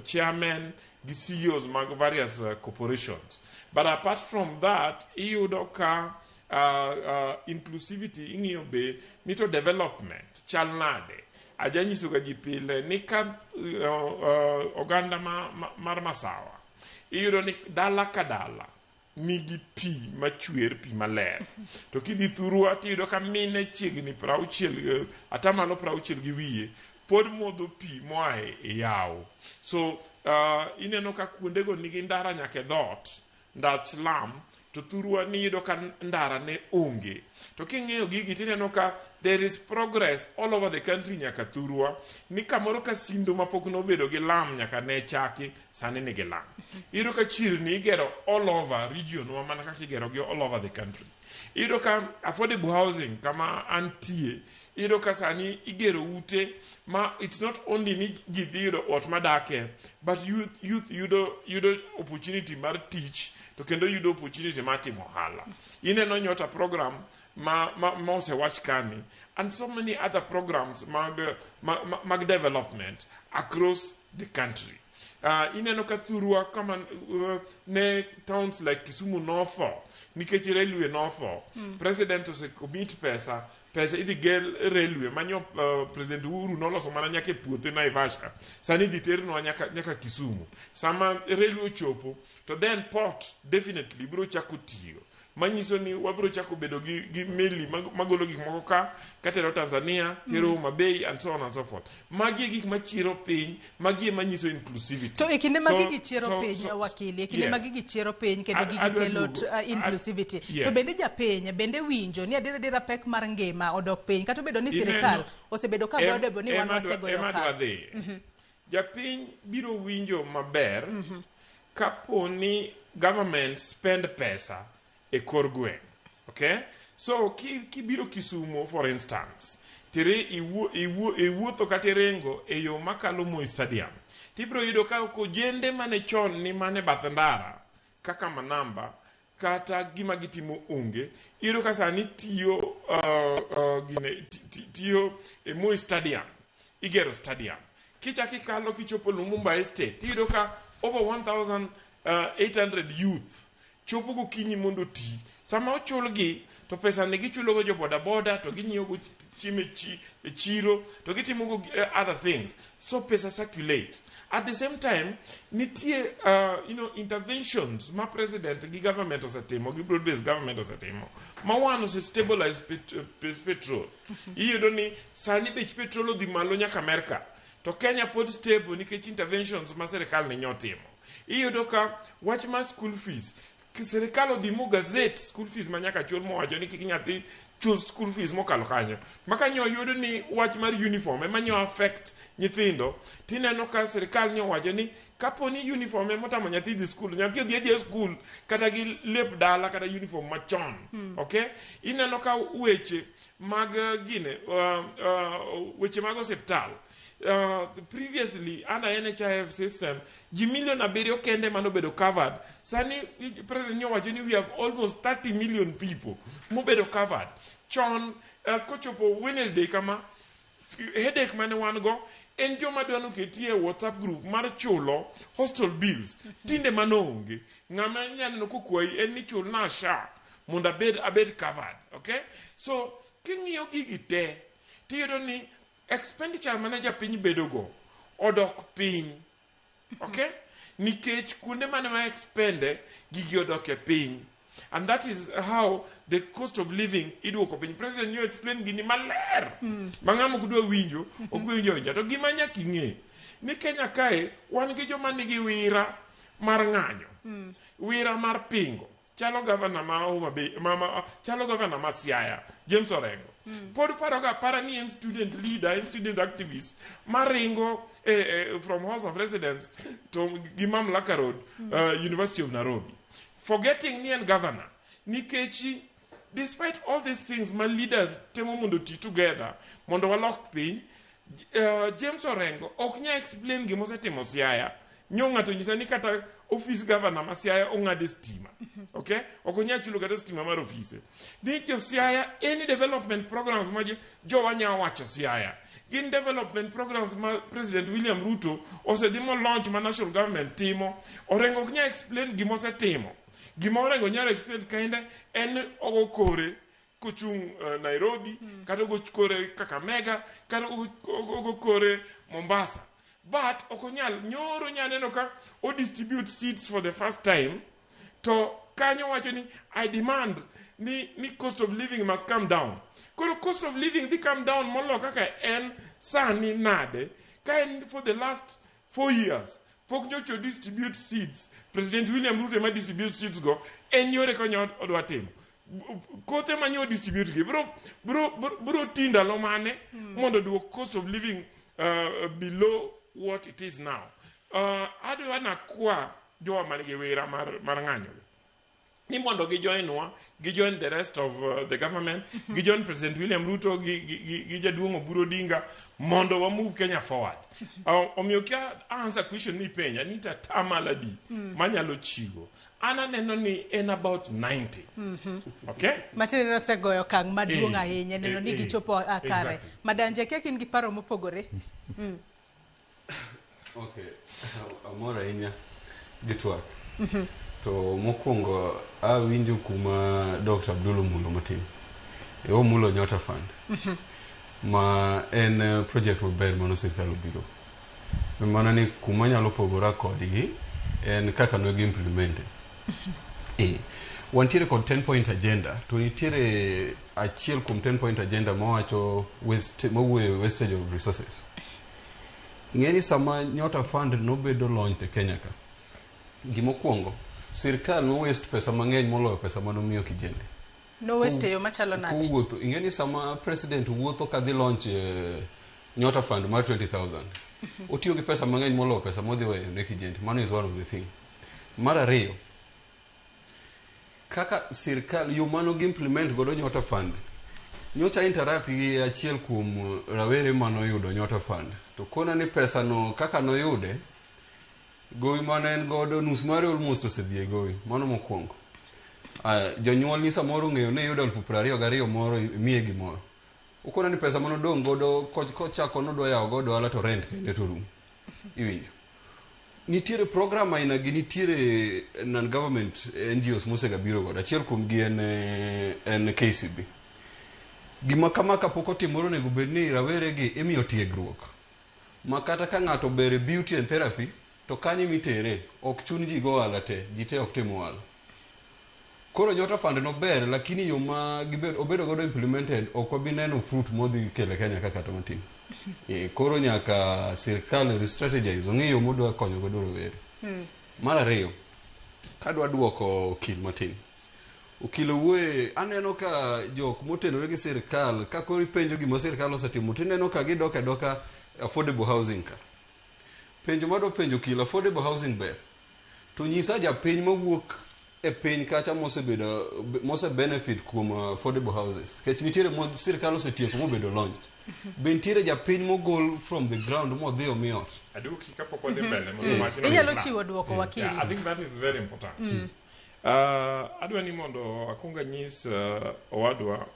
chairmen gi CEOs mag various corporations. But apart from that, iyudo ka inclusivity ing'iyo be ni to development chal nade. Ajanyisoga ji pile ni ka oganda mar Masawa iyudo ni dala ka dala nigi pi machwer, pi maler. To kidhi thurwa tiyudo ka mine chiegni 60, atamalo 60 gi wiye pod modho pi moa e yawo. So ineno ka kuondego nigi ndara nyaka e dhoot, ndach lam, to thurwa ni iyudo ka ndara ne onge. To king'iyo gigi tineno ka there is progress all over the country nyaka thurwa, ni kamoro ka Sindo mapok nobedo gi lam nyaka ne chaki, sani nigi lam. Iyudo ka chirni igero all over region wa mana kaka igero gi all over the country. Iyudo ka affordable housing kama antie, iyudo ka sani igero ute ma it's not only ni ji dhi yudo ot madake, but youth yudo opportunity mar tich, to kendo yudo opportunity mar timo ohala. Ineno Nyota program ma osewach kani, and so many other programs mag development across the country. Ineno ka thurwa kama ne towns like Kisumu notho nikech railway notho. President ose commit pesa idhi gel railway manyo President Uhuru noloso mana nyaka e puothe Naivasha, sani idhi ternwa nyaka Kisumu. Sama railway ochopo to then port definitely biro chako tiyo, manyiso ni wabiro chako bedo gi meli magolo gik moko ka katero Tanzania, tero Homa Bay and so on and so forth. Magi e gik machiero piny, magi ema nyiso inclusivity. To e kinde ma gigi chiero piny, wakili, e kinde ma gigi chiero piny kendo gigi Adwa kelo duogo. Inclusivity. To bende japiny bende winjo ni adiera adiera pek mar ngima odok piny, kata obedo ni Ineno, sirikal osebedo ka goyo debe ni wan wasegoyo ema okang'. Adwa dhiye. Japiny biro winjo maber kapo ni government spend pesa e kor gweng'. Okay? So kibiro Kisumo for instance, tiri iwuotho kata iringo e yo makalo Moi Stadium, tibiro yudo ka ojende mane chon ni mane bath ndara kaka manamba kata gima gitimo onge, iyudo ka sani tiyo gine, tiyo e Moi Stadium, igero stadium. Kichako ikalo kichopo Lumumba Estate, tiyudo ka over 1,800 youth chopo gokinyi mondo oti. Sama ochulgi to pesa ni gichulogo jo boda boda to ginyiewogo chiemo e chiro to gitimogo other things. So pesa circulate. At the same time, nitie interventions ma president gi government osetimo, gi broad based government osetimo, ma one ose stabilize pes petrol. Iyudo ni sani bech petrol odhi malo nyaka Amerika, to Kenya pod stable nikech interventions ma sirikal ni nyotimo. Iyudo ka wach mar school fees, sirikal odhi mo gazette school fees ma nyaka chul, mowacho ni kik nyathi chul school fees mokalo kanyo. Ma kanyo yudo ni wach mar uniform ema nyo affect nyithindo, tineno ka sirikal nyo wacho ni kapo ni uniform ema otamo nyathi dhi school, nyathi odhi adhiya school kata gi lep dala kata uniform machon. Okay? Ineno ka weche mag gine, weche mag osiptal. Previously under NHIF system ji milion 7 kende manobedo covered. Sani president nyowacho ni we have almost 30 million people mobedo covered. Chon kochopo Wednesday kama, headache mane wan go en joma dwa noketie WhatsApp group mar chulo hostel bills. Tinde mano onge. Ng'ama inyalo neno kokwayi en ni chulna SHA mondo abed covered. Okay? So king'iyo gigi te, tiyudo ni expenditure mane japiny bedogo odok piny. Okay? Nikech kuonde mane wa expende gigi odok e piny. And that is how the cost of living iduoko piny. President nyo explain gini maler. Ma ng'ama ok dwa winjo, ok winjo winja. To gima nyaka ing'e, ni Kenya kae wan gi joma nigi wira mar ng'anyo. Wira mar pingo. Chalo governor ma Homa Bay, chalo governor ma Siaya, James Orengo. Pod paroga para ni en student leader, en student activist, maringo from Halls of Residence to gi Mamlaka Road, University of Nairobi. Forgetting ni en governor. Nikech despite all these things ma leaders temo mondo ti together, mondo walok piny, James Orengo ok nya explain gima osetimo Siaya. Nyo ng'ato nyisa ni kata office governor ma Siaya ong'ade stima. Okay? Ok onyal chulo kata stima mar ofise. Ni jo Siaya, any development programs ma jowa nya wacho Siaya, gin development programs ma President William Ruto osedhi mo launch ma national government timo. Orengo ok nya explain gima osetimo. Gima Orengo nyalo explain kende en ogo kore kochung' Nairobi, kata ogo kore Kakamega, kata ogo kore Mombasa. But ok onyal, nyoro nya neno ka o distribute seeds for the first time, to kanyo wacho ni I demand ni cost of living must come down. Koro cost of living dhi come down molo kaka en sani nade, ka en for the last 4 years pok nyocha distribute seeds. President William Ruto ema distribute seeds go, en yore konyo odwa timo. Kothe ma nyo distribute gi bro ti ndalo mane mondo duok cost of living below what it is now. Adwa nakwa jowa man gi wira mar ng'anyo ni mondo gi join wa, gi join the rest of the government, gi join President William Ruto gi jaduong' Oburu Odinga mondo wa move Kenya forward. Omiyo kia answer question ni penja ni tatamalo adi manyalo chiwo. An aneno ni en about 90. Okay? Matiende ni osegoyo okang' maduong' ahinya neno ni gichopo kare. Madanje, kia in gi paro mopogore. Okay. Amor ahinya gi twak. To mokwongo awinjo kuma Dr. Abdul omulo matin. E omulo Nyota Fund. Ma en project maber mano sirkal obiro. Mana ni kuma nyalo pogora kodgi en kaka ne gi implement. Wantiere kod 10 point agenda to nitiere achiel kuom 10 point agenda mawacho waste, mawuoyo wastage of resources. Ing'e ni sama Nyota Fund nobedo launched e Kenya ka, gimokwongo sirkal no waste pesa mang'eny moloyo pesa manomiyo kijende. No waste e yo machalo nade? Kowuotho, ing'e ni sama president wuotho kadhi launch Nyota Fund mar 20,000, otiyo gi pesa mang'eny moloyo pesa modhi weyo ne kijende. Mano is one of the thing. Mar ariyo, Kaka sirkal yo mano gi implement godo Nyota Fund. Nyocha interact gi achiel kuom rawere manoyudo Nyota Fund. To kona ni pesa no kaka noyude, gowi mane en godo nus mare almost osedhi e gowi. Mano mokwongo. Jonyuol ni samoro ong'eyo ni iyudo 22,000 moro imiye gimoro. Okona ni pesa manodong' godo kochako nodwa yawo godo ohala to rent kende to rumo. Iwinjo. Nitiere program aina gi nitiere non-government NGOs mosega biro godo. Achiel kuom gi en KCB. Gima kama kapok otimore onego bed ni rawere gi imiyo tiegruok. Ma kata ka ng'ato ber e beauty and therapy to kanyo mitere ok chun ji go ohala te, ji te ok tim ohala. Koro Nyota Fund no ber lakini yo ma obedo godo implemented ok wabi neno fruit modhi kelo e Kenya ka kata matin. Koro nyaka sirkal re-strategize ong'e yo modwa konyo godo rowere. Mar ariyo, kadwa duoko okil matin. Okil owuoye, aneno ka jok motenore gi sirkal, ka koro ipenjo gima sirkal osetimo, tineno ka gidok adoka affordable housing ka. Penjo madwa penjo okil, affordable housing ber. To nyisa japiny mawuok e piny kacha mosebedo mose benefit kuom affordable houses. Nikech nitiere mo sirkal osetieko mobedo launched. Be nitiere japiny mogol from the ground modhi omi ot. Aduoki kapok wadhi mbele mondo wachno Inyalo reply. chiwo dwoko wakili. Yeah, I think that is very important. Adwa ni mondo akwong anyis owadwa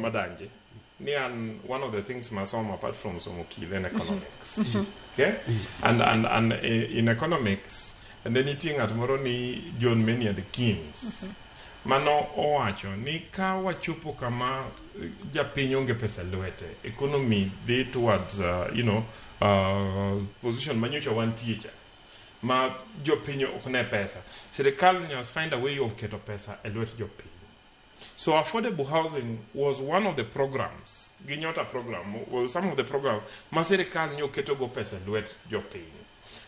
Madanje ni an one of the things masomo apart from somo okil en economics. Okay? And in economics ne nitie ng'at moro ni John Maynard Keynes. Mano owacho ni ka wachopo kama japiny onge pesa e lwete, economy dhi towards position manyocha wantie cha ma jopiny ok ne pesa. Sirikal must find a way of keto pesa e lwet jopiny. So affordable housing was one of the programs, gi Nyota program, was some of the programs ma sirikal nyo ketogo pesa e lwet jopiny.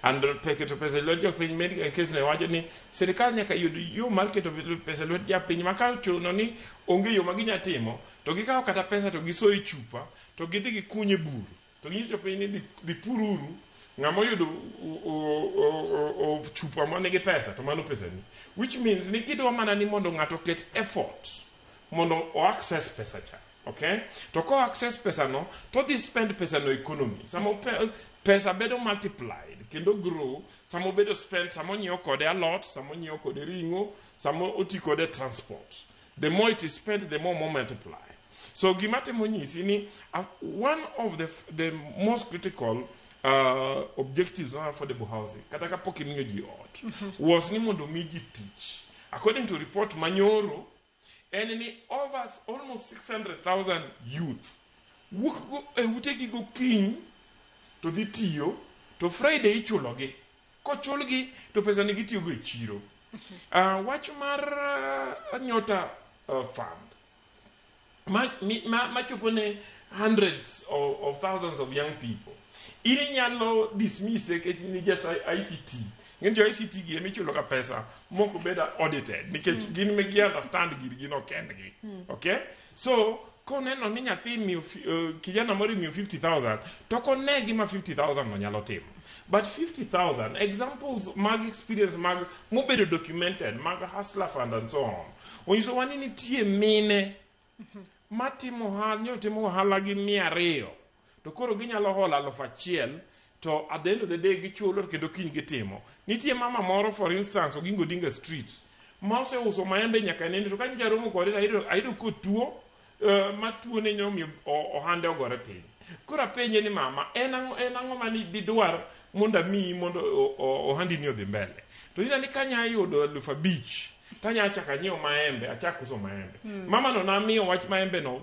And keto pesa e lwet jopiny made case ne wacho ni sirikal nyaka yud yo mar keto pesa e lwet japiny ma ka ochuno ni onge yo ma ginya timo to gikawo kata pesa to gisoyo e chupa to gidhi gikunye bur to ginyiso jopiny ni dhi pururu ng'ama oyudo chupa manigi pesa to mano pesani, which means ni gidwa mana ni mondo ng'ato oket effort mondo o access pesa cha. Okay, to ko access pesa no to dhi spend pesa no economy sama pesa bedo multiplied kendo grow sama obedo spent, sama onyiewo kode alot, sama onyiewo kode ring'o, sama oti kode transport. The more it is spent, the more multiply. So gima temo nyisi ni one of the most critical objectives of affordable housing kata kapok imiyo ji ot was ni mondo mi ji tich. According to report manyoro en ni over almost 600,000 youth wuok e utegi gokinyi to dhi tiyo to Friday ichulogi. Kochulgi to pesa ni gitiyogo e chiro. Wach mar Nyota Fund ma chopo ne hundreds of thousands of young people, in inyalo dismiss nikech ni just ICT ng'eny jo ICT gi ema ichulo ga pesa mok obed audited nikech gin ma gi understand girgi no kendgi. Okay, so koneno ni nyathi imiyo kijana moro imiyo 50,000 to kone gima 50,000 no nyalo timo. But 50,000 examples mag experience mag mobedo documented mag Hustler Fund and so on onyisowa ni nitie mine matimo ohala nyo timo ohala gi 200 to koro ginyalo holo 1,000 to at the end of the day gichulo kendo kiny gitimo. Nitie mama moro, for instance, Oginga Odinga Street, ma oseuso maembe nyaka nene to kanyocha romo kode to ayudo kotuo ma tuone nomiyo ohande ogore piny. Koro apenje ni, "Mama, en ang'o mani didwar mondo amiyi mondo ohandi ni odhi mbele?" To nyisa ni kanya yudo 5,000 tanya chako anyiewo maembe, achak uso maembe. Mama no namiyo wach maembe no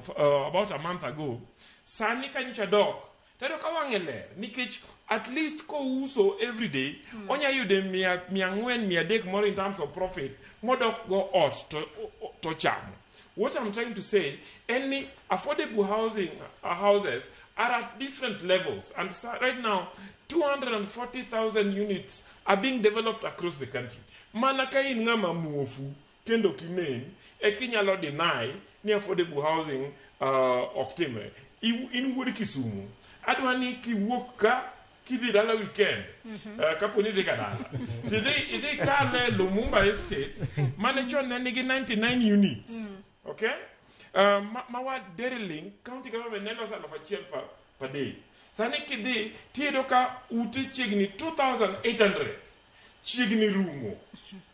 about a month ago. Sani kanyocha dok tayudo ka wang'e ler nikech at least kouso every day onya yude 400, 300 moro in terms of profit modok go ot to chamo. What I'm trying to say en ni affordable housing houses are at different levels and so right now 240,000 units are being developed across the country. Mana ka in ng'ama muofu kendo kinen eka inyalo deny ni affordable housing ok timre. In wuod Kisumu, adwa ni kiwuok ka Kidhi dala weekend, kapo ni idhi ka dala, tidhi idhi kale Lumumba Estate mane chon ne nigi 99 units. Okay? Ma wa Dairyling, county government ne loso 1,000 per day. Sani kidhi tiyudo ka ute chiegni 2,800 chiegni rumo.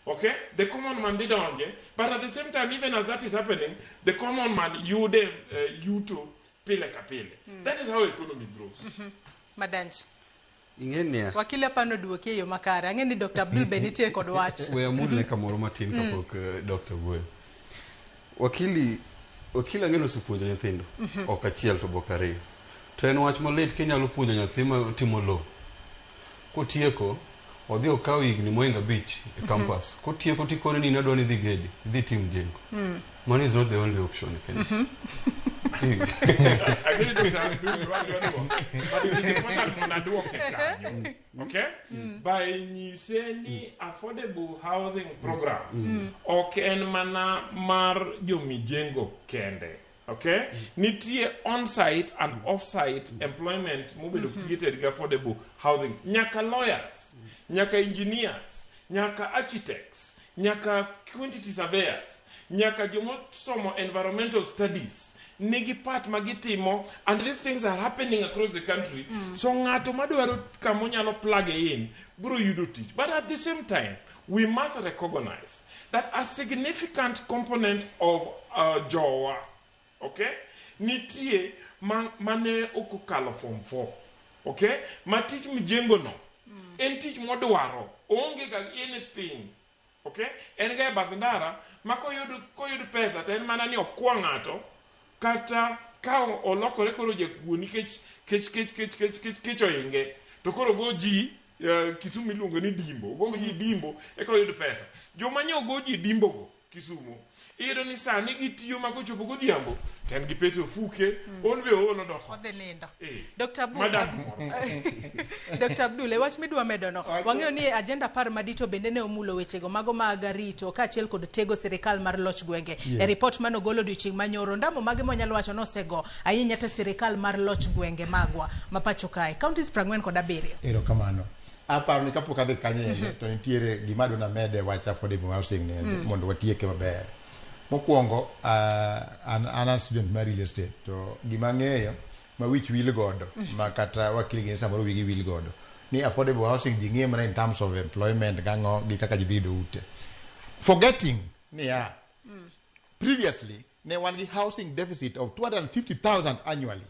Okay? The common man dhi donje, but at the same time, even as that is happening, the common man yude yuto pile ka pile. That is how economy grows. Madanji. Ing'e niya. Wakili apano duoki e yo makare. Ang'e ni Dr. Abdul be nitie kod wach. We amulne kamoro matin kapok Dr. wuoyo. Wakili ang'e ni osepuonjo nyithindo. Ok achiel to bok ariyo. To en wach malit kinyalo puonjo nyathi ma timo law. Kotieko, odhi okawo higni mohingo 5 e campus. Kotieko tikone ni in adwa ni idhi gedi, idhi tim mjengo. Money is not the only option in Kenya. Agree to Abdul, but it is important mondo aduoke kanyo. Okay? By nyise ni affordable housing programs ok en mana mar jomijengo kende. Okay? Nitie on-site and off-site employment mobedo created gi affordable housing. Nyaka lawyers, nyaka engineers, nyaka architects, nyaka quantity surveyors, nyaka jomosomo environmental studies nigi part ma gitimo, and these things are happening across the country. So ng'ato madwaro kamonyalo plug in bro yudo tich. But at the same time, we must recognize that a significant component of jowa, okay, nitie mane ok okalo form 4, okay, ma tich mjengo no en tich modwaro, oonge ga anything. Okay, en ga e bath ndara ma koyud pesa to en mana ni okwa ng'ato kata ka olokore koro jakuo nikech kech kech kech kech kech kech oinge to koro go ji Kisumu iluongo ni dimbo, ogo ji dimbo eka oyud pesa. Joma nyo go ji dimbo go Kisumu iyudo ni sani gitiyo ma kochopo godhiambo to en gi pesa e ofuke, on be oolo dok ot. Odhi nindo. Eh. Dr. Abdul, Madam moro. Dr. Abdul, e wach midwa medo no, wang'eyo ni agenda 10 madito bende ne omulo wechego mago mag rito kaachiel kod tego sirikal mar loch gwenge. E ripot manogolo odiochieng' manyoro, ndamo mage mwanyalo wacho nosego ahinya te sirikal mar loch gwenge magwa ma pacho kae, counties 47. Erokamano. Aparo ni kapok adhi kanyo ende, to nitiere gima adwa namede wach affordable housing ni ende, mondo watieke maber. Mokwongo, an a student mar real estate, to gima ang'eyo ma wich wil godo, ma kata wakili gini samoro wigi wil godo, ni affordable housing ji ng'iye mana in terms of employment gang'o gi kaka ji dhi yudo ute. Forgetting niya, previously ne wan gi housing deficit of 250,000 annually.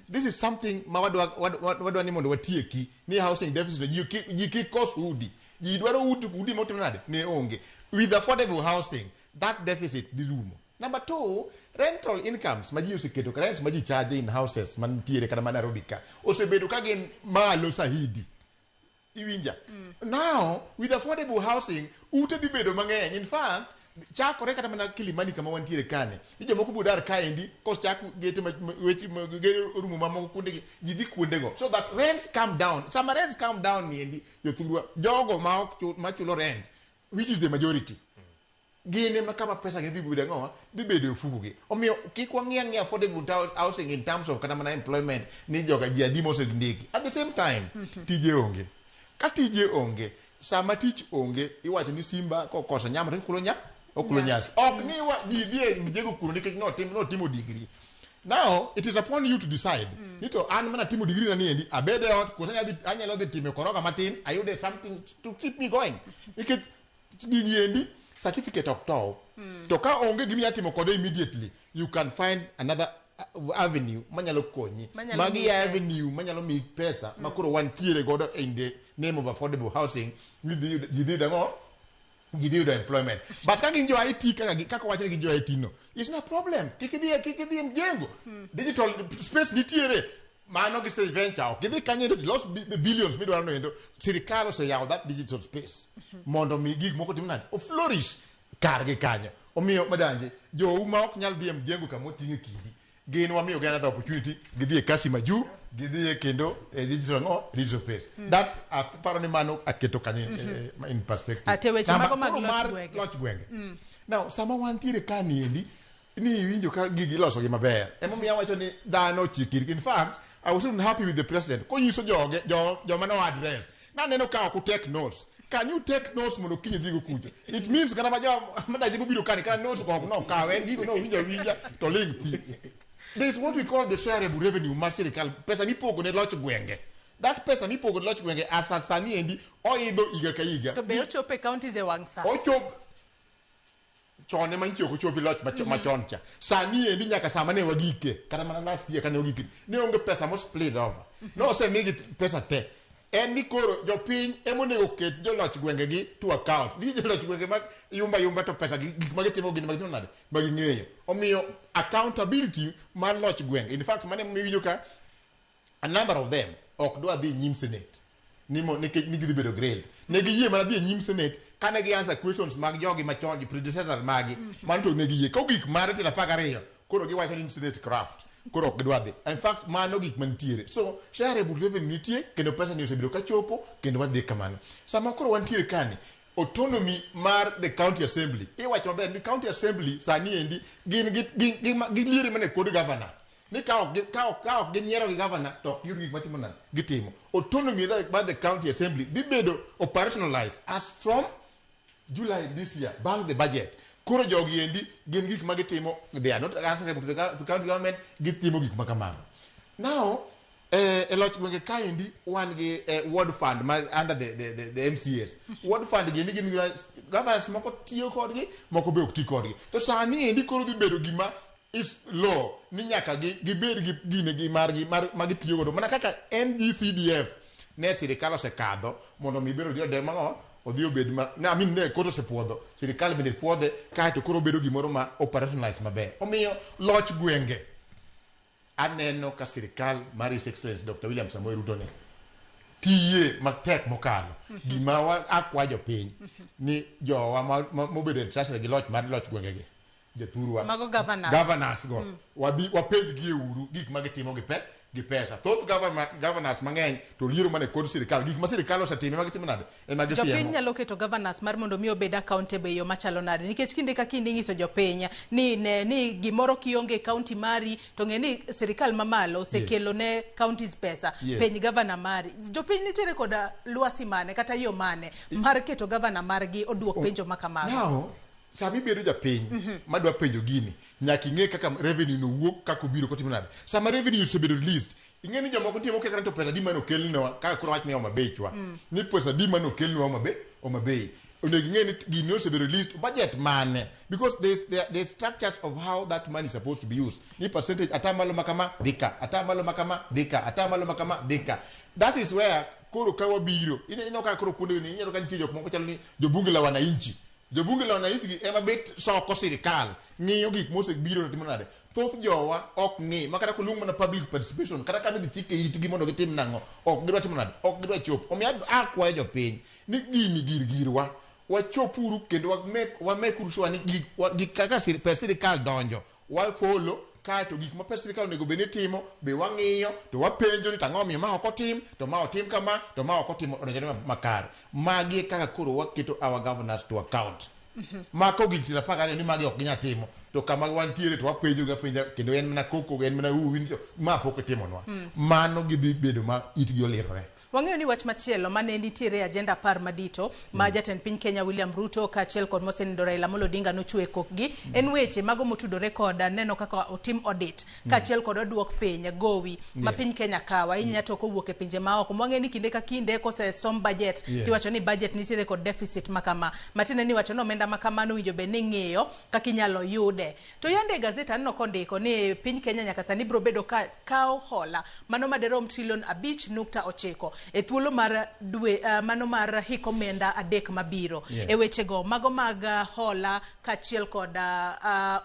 This is something ma wadwa ni mondo watieki ni housing deficit, ji kik kos udi. Ji dwaro udi motimo nade? Ne onge. With affordable housing, that deficit dhi rumo. Number 2, rental incomes ma ji oseketo, rents ma ji charge in houses mantiere kata ma Nairobi ka, osebedo ka gin malo sahidi. Iwinja? Now, with affordable housing, ute dhi bedo mang'eny. In fact, chakore kata mana Kilimani kama wantiere kani, ni jomoko biro dar kaendi, kosechak gete weche gedo rumo mamoko kuondegi, ji dhi kuondego. So that rents come down. Sama rents come down niendi, jothurwa, jogo ma ok machulo rent, which is the majority, gin ema kama pesa gi dhi bedo ang'owa, dhi bedo e ofuku gi. Omiyo kik wang'i ang'iya affordable housing in terms of kata mana employment ni joga ji adi mosendiki. At the same time, tije onge. Ka tije onge, sama tich onge, iwacho ni simba kokoso nyama to okulo okulo nyasi. Ok ni ji dhi e mjengo kuno nikech notimo degree. Now, it is upon you to decide. Ni to an mana timo degree na niendi, abed e ot, koso anyalo dhi timo koroga matin, ayude something to keep me going. Nikech gigi endi, certificate ok tow. To ka onge gima inyalo timo kode immediately, you can find another avenue manyalo konyi. Manyalo Magi miyi pesa. avenue manyalo miyi pesa, ma koro wantiere godo in the name of affordable housing, ji dhi yudo ang'o? Ji dhi yudo employment. But ka gin jo IT, kaka wacho ni gin jo IT no, it's no problem. Kik idhi e mjengo. Digital space nitiere. Mano gise venture ok gidhi kanyo endo, los the billions midwaro no endo. Sirikal oseyawo that digital space mondo mi gik moko tim nade? O flourish kargi kanyo. Omiyo madanje, jou ma ok nyal dhi e mjengo kama oting'e kidi, gin wamiyo gi another opportunity, gidhi e kasi majuu, gidhi e kendo e digital ang'o? Digital space. That's aparo ni mano aketo kanyo in perspective. Ate weche Number mago mag koro loch mar gwenge. loch gwenge. Now, sama wantiere ka niendi, ni iwinjo ka gigi iloso gi maber. Emomiyo awacho ni dhano ochik irgi. In fact, I was even happy with the president konyiso joge jo joma no address naneno ka ok take notes. Can you take notes mondo kiny idhigo kucho? It means kata ma jo madaji mobiro kani kata notes go ok nokaw, en gigo nowinjo awinja to ling thi. There is what we call the shareable revenue mar sirikal, pesa mipogo ne loch gwenge. That pesa mipogo ne loch gwenge asa sani endi oidho higa ka higa. To be ochopo e counties e wang' sa? Ochop chon ema nchi ok ochopi loch machon cha. Sani endi nyaka sama ne wagike, kata mana last year kane wagike, ne onge pesa mo split over. No osemigi pesa te. En ni koro jopiny ema onego ket joloch gwenge gi to account. Ni joloch gwenge mag yumba yumba to pesa gi gik ma gitimo gin ma gitimo nade? Ma ging'eyo. Omiyo accountability mar loch gwenge. In fact, mane miwinjo ka a number of them ok dwa dhi nyim senate ni mo nikech ni gidhi bedo grilled. Ne giyie mana dhi e nyim senate kane gi answer questions mag jogi machon, gi predecessors magi. Mano to ne giyie. Kogik mare telo 12 koro giwacho ni senate corrupt. Koro ok gidwa dhi. In fact, mano gik mantiere. So, shareable revenue nitie kendo pesa ni osebedo kachopo kendo wadhi kamano. Sama koro wantiere kani, autonomy mar the county assembly. Iwacho maber ni county assembly sani endi gin gi liere mana e kod governor. Ni ka ok ginyiero gi governor to ok giyud gik matimo nade gitimo. Autonomy mar the county assembly dhi bedo operationalized as from July this year, bang the budget. Koro jogi endi gin gik ma gitimo, they are not answerable to county government, gitimo gik ma kamano. Now, e loch gwenge kaendi wan gi ward fund ma under the MCAs. Ward fund gi endi gin governors moko tiyo kodgi, moko be ok ti kodgi. To sani endi koro dhi bedo gima is law ni nyaka gi gibed gi gine gi margi mar ma gitiyo godo mana kaka NGCDF ne sirikal osekadho mondo mi bedo odhi odem ang'o odhi obed ma na, I mean, ne koro osepuodho sirikal bende puodhe kaeto koro obedo gimoro ma operationalize maber. Omiyo loch gwenge aneno ka sirikal mar His Excellency Dr. William Samoei Ruto ni tiye matek mokalo. Gima akwa jopiny ni jowa mobedo entrusted gi loch mar loch gwengegi, jothurwa, Mago governors. Governors go, wadhi wapenj gi uru gik ma gitimo gi pesa. Thoth governors mang'eny to liero mana e kod sirikal. Gik ma sirikal osetimo ema gitimo nade, ema Jopiny gisiemo. nyalo keto governors mar mondo mi obed accountable e yo machalo nade? Nikech kinde ka kinde inyiso jopiny ni ne ni gimoro kionge e county mari to ng'e ni sirikal mamalo osekelo ne counties pesa. Penj governor mari. Jopiny nitiere koda lwasi mane kata yo mane mar keto governor margi oduok penjo ma kamago? Now, sama ibedo japiny madwa penjo gini, nyaka ing'e kaka revenue no wuok, kaka obiro, kotimo nade. Sama revenue osebedo released, ing'e ni jomoko nitie mokekre to pesa di mane okelnwa, kaka koro wach ni Homa Bay chwa ni pesa di mane okelnwa Homa Bay. Homa Bay onego ing'e ni gini osebedo released budget mane, because there's structures of how that money is supposed to be used, ni percentage atamalo makama dhi ka, atamalo makama dhi ka, atamalo makama dhi ka. That is where koro ka wabiro ineno ka koro kuonde ni ineno ka nitie jok moko chalo ni jobunge la wananchi. Jobunge la wananchi gi ema bet soko sirikal ng'iyo gik mosebiro to timo nade. Thoth jowa ok ng'i ma kata koluong mana public participation, kata kama idhi chike itgi mondo gitim nang'o, ok gidwa timo nade, ok gidwa chopo. Omiyo akwayo jopiny ni gini gir girwa wachopuru kendo wamekuru sure ni gik kaka pes sirikal donjo wafolo kaeto gik ma pes sirikal onego bed ni timo be wang'iyo to wapenjo ni tang'o omiyo ma ok otim to ma otim kama to ma ok otimo odonjore makare. Magi e kaka koro waketo our governors to account. Ma kogik tielo 12 ni magi ok ginyal timo to kama wantiere to wapenjo gi apenja kendo en mana koko, en mana uwi ma pok itimonwa. Mano gidhi bedo ma itgi olirore. Wang'eyo ni wach machielo mane nitiere e agenda 10 madito ma jatend piny Kenya William Ruto kaachiel kod mosenindo Raila Amolo Odinga nochiwo e kokgi en weche mago motudore kod neno kaka otim audit kaachiel kod oduok piny gowi ma piny Kenya kawo ahinya to kowuok e pinje maoko. Mwang'eyo ni kinde ka kinde kosesom budget tiwacho ni budget nitiere kod deficit ma kama, matiende ni iwacho ni omenda ma kamano owinjo bed ni ing'iyo kaka inyalo yude. To yande e gazet aneno kondiko ni piny Kenya nyaka sani biro bedo ka kawo hola mano maderom trilion 5.9 e thuolo mar dwe mano mar hik omenda 3 mabiro. E wechego mago mag hola kaachiel kod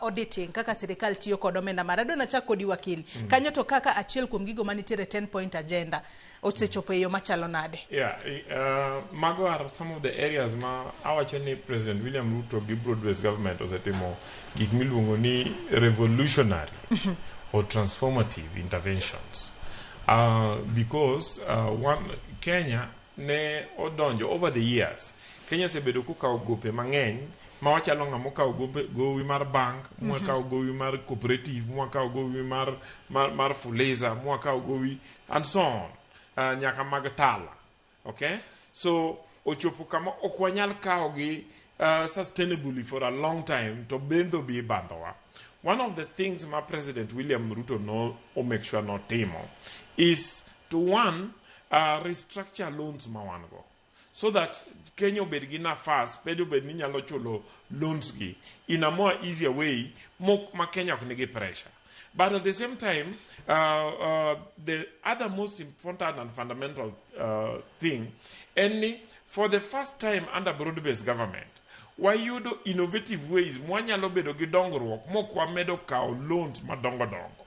auditing kaka sirikal tiyo kod omenda mare, adwa nachak kodi wakili. Kanyo to kaka achiel kuom gigo manitiere 10 point agenda osechopo e yo machalo nade? Yeah, mago are some of the areas ma awacho ni President William Ruto gi broad-based government osetimo gik miluongo ni revolutionary or transformative interventions. Because one, Kenya ne odonjo over the years, Kenya osebedo kokawo gope mang'eny ma wachalo ng'ama okawo gope, gowi mar bank, mwakawo gowi mar cooperative, mwakawo gowi mar Fuliza, mwakawo gowi and so on, nyaka mag Tala. Okay? So ochopo kama ok wanyal kawogi sustainably for a long time to bendho bi bandhowa. One of the things ma President William Ruto no o make sure notimo is to one, restructure loans ma wan go so that Kenya obed gi nafas bed obed ni nyalo chulo loans gi in a more easier way mok ma Kenya ok nigi pressure. But at the same time, the other most important and fundamental thing en ni for the first time under broad-based government, wayudo innovative ways mwanyalo bedo gi dongruok mok wamedo kawo loans madongo dongo.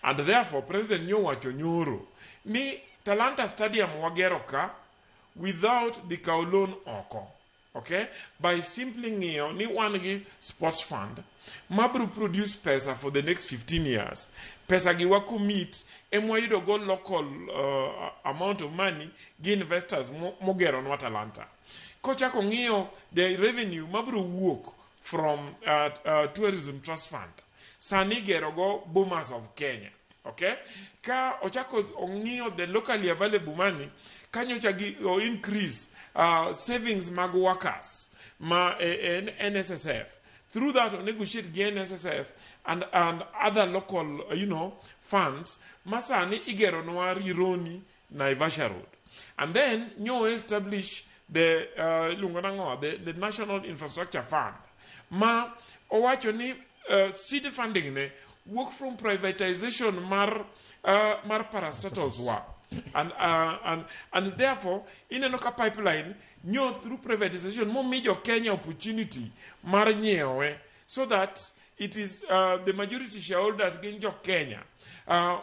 And therefore, President nyowacho nyoro ni Talanta Stadium wagero ka without the kawo loan oko. Okay? By simply ng'iyo ni wan gi sports fund mabro produce pesa for the next 15 years. Pesa gi wa commit emwayudo go local amount of money gi investors mogeronwa Talanta. Kochako ng'iyo the revenue mabro wuok from Tourism Trust Fund. Sani igero go Bomas of Kenya. Okay? Ka ochako ong'iyo the locally available money, kanyocha gi o increase savings mag workers ma NSSF. Through that, o negotiate gi NSSF and other local funds, masani igeronwa Rironi Naivasha Road. And then nyo establish the iluongo nang'o, the National Infrastructure Fund. Ma owacho ni seed funding ne wuok from privatization mar parastatals wa. And therefore, ineno ka pipeline nyo through privatization momi jo Kenya opportunity mar nyiewe so that it is the majority shareholders gin jo Kenya.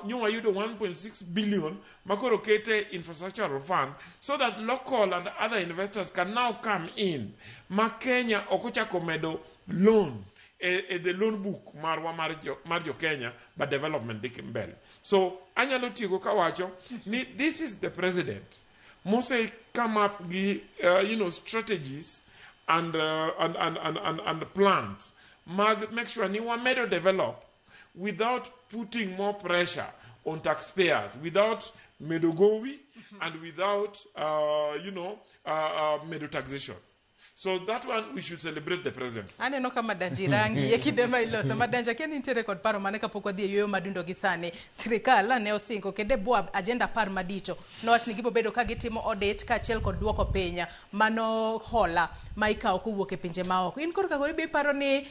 Nyo wayudo 1.6 billion makoro kete infrastructural fund so that local and other investors can now come in. Ma Kenya ok ochako medo loan e the loan book marwa mar jo Kenya, but development dhi mbele. So anyalo tieko kawacho ni this is the president mose come up gi strategies and plans mag make sure ni wamedo develop without putting more pressure on taxpayers, without medo gowi and without medo taxation. So that one we should celebrate the president for. Aneno ka Madanji rangi e kinde ma iloso. Madanji, akia ni nitiere kod paro mane kapok wadhi e yueyo madundo gi sani. Sirikal ne osingo kendo e bwo agenda 10 madito. Nowach ni gibo bedo ka gitimo audit kaachiel kod duoko piny mano hola ma ikawo kowuok e pinje maoko. In koro kagori be iparo ni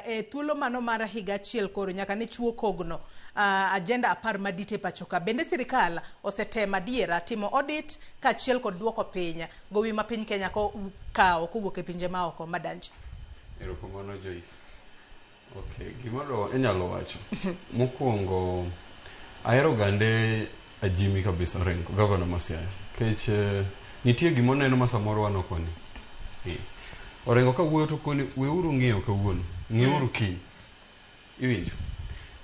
e thuolo mano mar higa achiel koro nyaka ne chuo kogno agenda 10 madito e pacho ka. Bende sirikal osetemo adiera timo audit kaachiel kod duoko piny gowi ma piny Kenya ko kawo kowuok e pinje maoko, Madanji? Erokamano, Joyce. Okay, gimoro inyalo wacho. Mokwongo, ahero gande Jimmy kabisa Orengo, governor ma Siaya. Nikech nitie gimoneno ma samoro wan ok wane. Orengo kawuoyo to koni weuru ng'iyo kawuono, ng'iuru kiny. Iwinjo?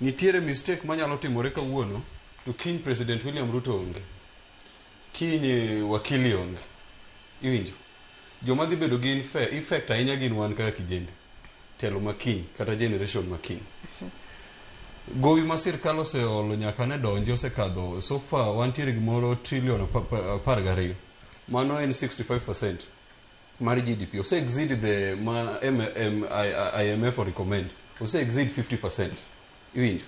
Nitiere mistake manyalo timore kawuono to kiny President William Ruto onge. Kiny wakili onge. Iwinjo? Joma dhi bedo gi effect ahinya gin wan kaka kijende. Telo makiny kata generation makiny. Gowi ma sirkal oseolo nyaka ne donji osekadho so far wantiere gimoro trillion 12. Mano en 65% mar GDP. Ose exceed the ma IMF recommend. Ose exceed 50%. Iwinjo?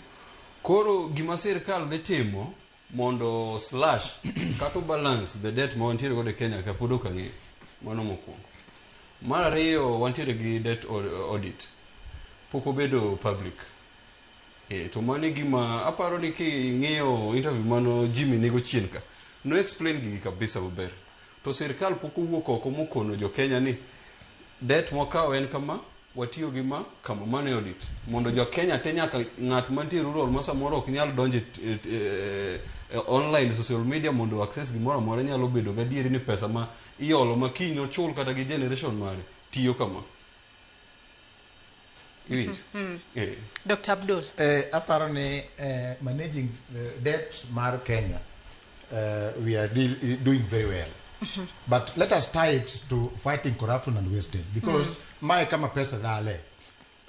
Koro gima sirkal dhi timo mondo slash kata balance the debt ma wantiere godo e Kenya ka pod ok ang'eyo. Mano mokwongo. Mar ariyo, wantiere gi debt audit. Pok obedo public. To mano e gima aparo ni king'iyo interview mano Jimmy nigo chien ka, no explain gigi kabisa maber. To sirkal pok owuok oko mokono jo Kenya ni debt mwakawo en kama, watiyo gi ma kama, mano e audit. Mondo jo Kenya te nyaka ng'at mantie rural ma samoro ok nyal donjo e online social media mondo access gimoro amora nyalo bedo gadieri ni pesa ma iolo ma kiny ochul kata gi generation mare tiyo kama. Iwinjo? Dr. Abdul. Aparo ni managing debt mar Kenya, we are doing very well. But let us tie it to fighting corruption and wastage because mae kama pesa lale.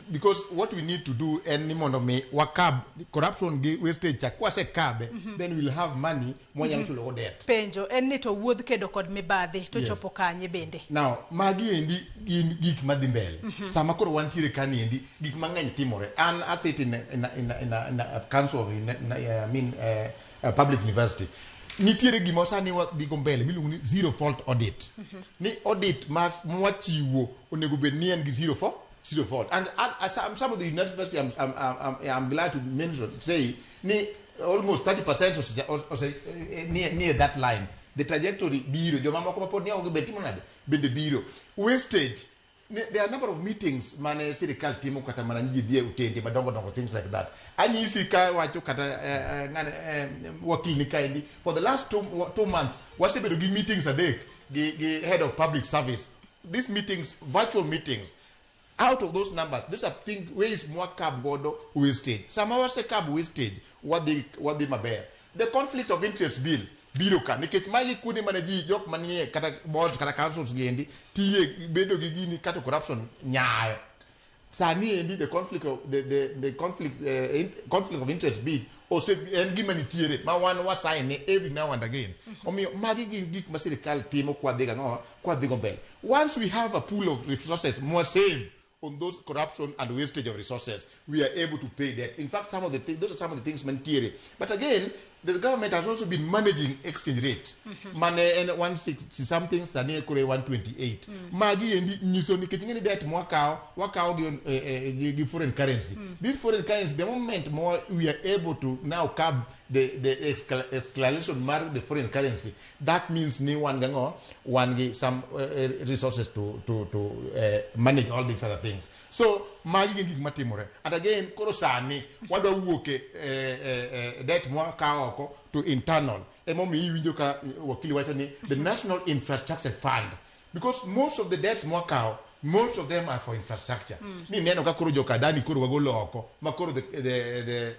Because what we need to do en ni mondo mi wakab corruption gi wastage cha kwasekabe, then we'll have money mwanyalo chulo go debt. Penjo en ni to wuodh kedo kod mibadhi to chopo kanye bende? Now, magi endi gin gik madhi mbele. Sama koro wantiere kani endi, gik mang'eny timore. An I sit in a council of, I mean, a public university. Nitiere gima sani wadhigo mbele miluongo ni zero fault audit. Ni audit ma mwachiwo onego bed ni en gi zero fault. And some of the university I'm glad to mention, say, ni almost 30% ose near that line. The trajectory biro, jomamoko mapod ni ok bed timo nade, bende biro. Wastage, there are a number of meetings mane sirikal timo kata mana ji dhi e otende madongo dongo, things like that. Anyisi ka wacho kata ng'ane, wakil ni kaendi, for the last 2 months wasebedo gi meetings adek gi head of public service. These meetings, virtual meetings. Out of those numbers, these are things, ways mwakab godo wastage. Sama wasekab wastage, wadhi maber. The conflict of interest bill biro ka nikech magi kuonde mane ji jok manie kata boards kata councils gi endi tiye bedo gi gini kata corruption nyayo. Sani endi the conflict of interest bill ose en gima nitiere ma wan wasign ne every now and again. Omiyo magi gin gik ma sirikal timo kwadhi gang'o kwadhi go mbele. Once we have a pool of resources more save on those corruption and wastage of resources, we are able to pay debt. In fact, some of the things, those are some of the things mantiere. But again, the government has also been managing exchange rate. Mane en 160 something, sani koro en 128. Magi endi nyiso nikech ing'e ni debt mwakawo, wakawo gi foreign currency. This foreign currency, the moment more we are able to now curb the escalation mar the foreign currency, that means ni wan gang'o, wan gi some resources to manage all these other things. So magi gin gik matimore. And again, koro sani wadwa wuok e debt mwakawo oko to internal. Emomiyo iwinjo ka wakili wacho ni the National Infrastructure Fund, because most of the debts mwakawo, most of them are for infrastructure. Ni neno ka koro jokadani koro wagolo oko ma koro the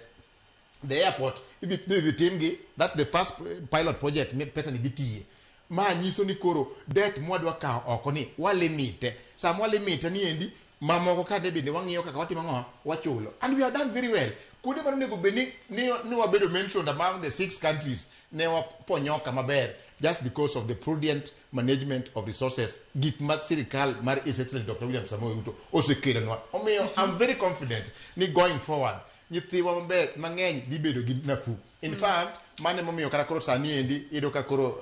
airport idhi timgi. That's the first pilot project mi pesa ni dhi tiye. Ma nyiso ni koro debt mwadwa kawo oko ni walimite. Sama walimite ni endi mamoko kade bende wang'iyo kaka watimo ang'o wachulo, and we have done very well. Kuonde mane onego bed ni wabedo mentioned among the six countries, ne waponyoka maber just because of the prudent management of resources, gik ma sirikal mar His Excellency Dr. William Samoei Ruto osekelonwa. Omiyo I'm very confident ni going forward nyithiwa maber mang'eny dhi bedo gi nafuu. In fact, mano emomiyo kata koro sani endi iyudo ka koro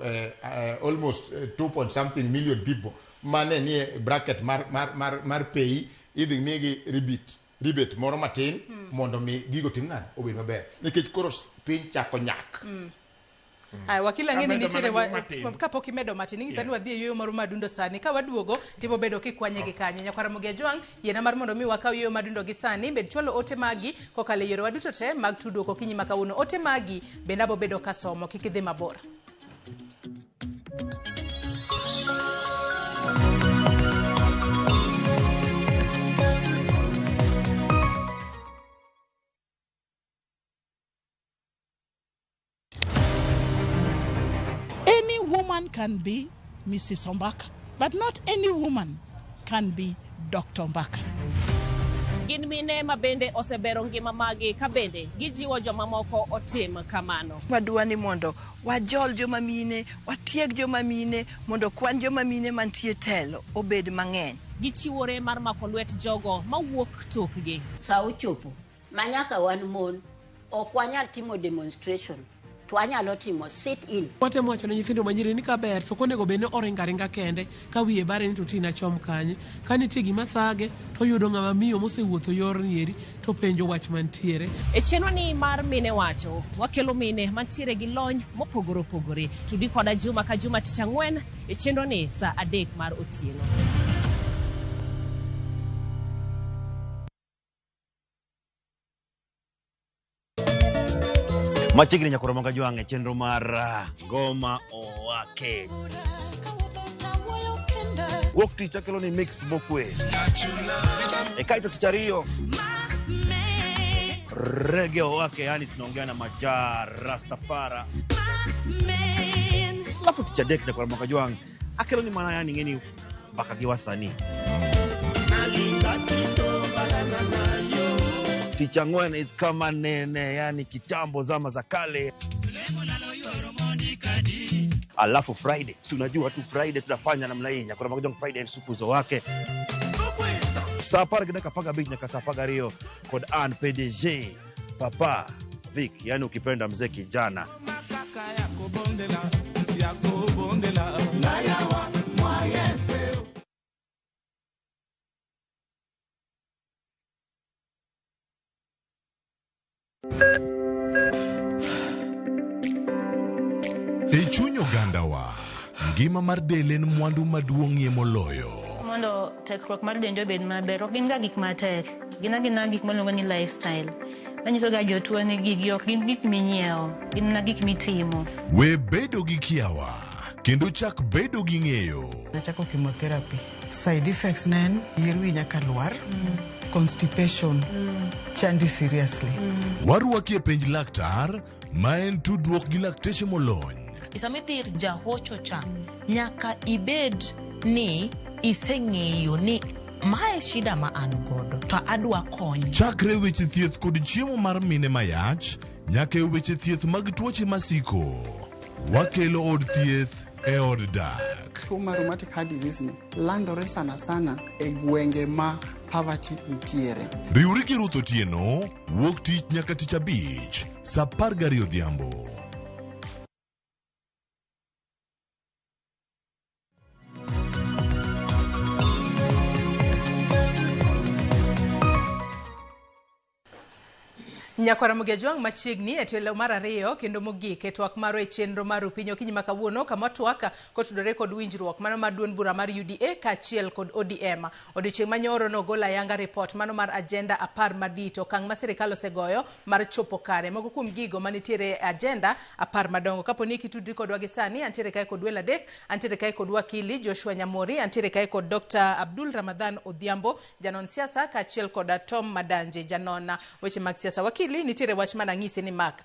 almost 2 point something million people mane nie bracket mar pay idhi migi rebate moro matin mondo mi gigo tim nade obed maber nikech koro piny chako nyak. Aya, wakil, ang'e ni Amedo nitiere mana gima matin. Kapok imedo matin, ing'isa ni wadhi e yueyo moro madundo sani. Ka waduogo, tibo bedo kikwanye gi kanyo. Nyakwara Mogi Ajwang', yiena mar mondo mi wakaw yueyo madundo gi sani. Bed chwalo ote magi kokalo e yorewa duto te mag tudruok okinyi ma kawuono. Ote magi bende abo bedo kasomo, kik idhi mabor. Any woman can be Mrs. Ombaka, but not any woman can be Dr. Ombaka. Gin mine ma bende osebero ngima magi ka bende gijiwo jomamoko otim kamano. Wadwa ni mondo wajol joma mine, watieg joma mine, mondo kwan joma mine mantie telo obed mang'eny. Gichiwore mar mako lwet jogo mawuok tokgi. Sa ochopo ma nyaka wan mon ok wanyal timo demonstration to wanyalo timo sit in. Watemo wacho ne nyithindo manyiri ni kaber to ok onego bed ni oringo aringa kende ka wiye bare ni to tina chom kanye. Ka nitie gima thage to oyudo ng'ama miyo mosewuotho yorni eri to penjo wach mantiere. E chenro ni mar mine wacho, wakelo mine mantiere gi lony mopogore opogore. Tudi koda juma ka juma tich ang'wen e chenro ni sa 3 mar otieno. Machiegni nyakoro moga jwang' e chenro mar ngoma owake. Wuok tich akelo ni mix mokwe. E kaito tich ariyo rege owake, yani tunaongea na Majaa Rastafara. Alafu tich adek nyakwar Ramogi Ajwang' akelo ni mana yani ing'eni mbaka gi wasanii. Tich ang'wen is kama nene, yani kitambo, zama za kale. Alafu Friday, si unajua tu Friday tunafanya namna hii, nyakwar Ramogi Ajwang' Friday en supuzo wake. Saa apar gi dakika 15 nyaka saa 12 kod an PDG Papa Vic, yani ukipenda mzee kijana. E chuny ogandawa, ngima mar del en mwandu maduong'ie moloyo. Mondo tekruok mar dendi obed maber, ok gin ga gik matek. Gin agina gik miluongo ni lifestyle. Manyiso ga jotuo ni gigi ok gin gik minyiewo, gin mana gik mitimo. We bedo gi kiawa kendo chak bedo gi ng'eyo. Nachako chemotherapy. Side effects ne en yier wi nyaka lwar, constipation, chandi seriously. Warwaki e penj laktar ma en tudruok gi lakteche molony. Sama idhi ir jahocho cha, nyaka ibed ni iseng'eyo ni mae shida ma an godo to adwa kony. Chakre weche thieth kod chiemo mar mine mayach nyaka e weche thieth mag tuoche masiko. Wakelo od thieth e od dak. Tuo mar rheumatic heart disease ni landore sana sana e gwenge ma poverty nitiere. Riwri gi Ruth Otieno wuok tich nyaka tich abich saa 12 odhiambo. Nyakwar Ramogi Ajwang' machiegni e tielo mar ariyo kendo mogik e twak marwa e chenro mar Rupiny okinyi ma kawuono kama twak kotudore kod winjruok mano mar duond bura mar UDA kaachiel kod ODM. Odiochieng' manyoro nogol ayanga ripot mano mar agenda 10 madito okang' ma sirikal osegoyo mar chopo kare moko kuom gigo manitiere e agenda 10 madongo. Kapo ni kitudri kodwa gi sani, antiere kae kod welo adek, antiere kae kod wakili Joshua Nyamori, antiere kae kod Dr. Abdul Ramadhan Odhiambo, janon siasa, kaachiel kod Tom Madanje, janon weche mag siasa. Wakili, nitiere wach mana ng'isi ni mak.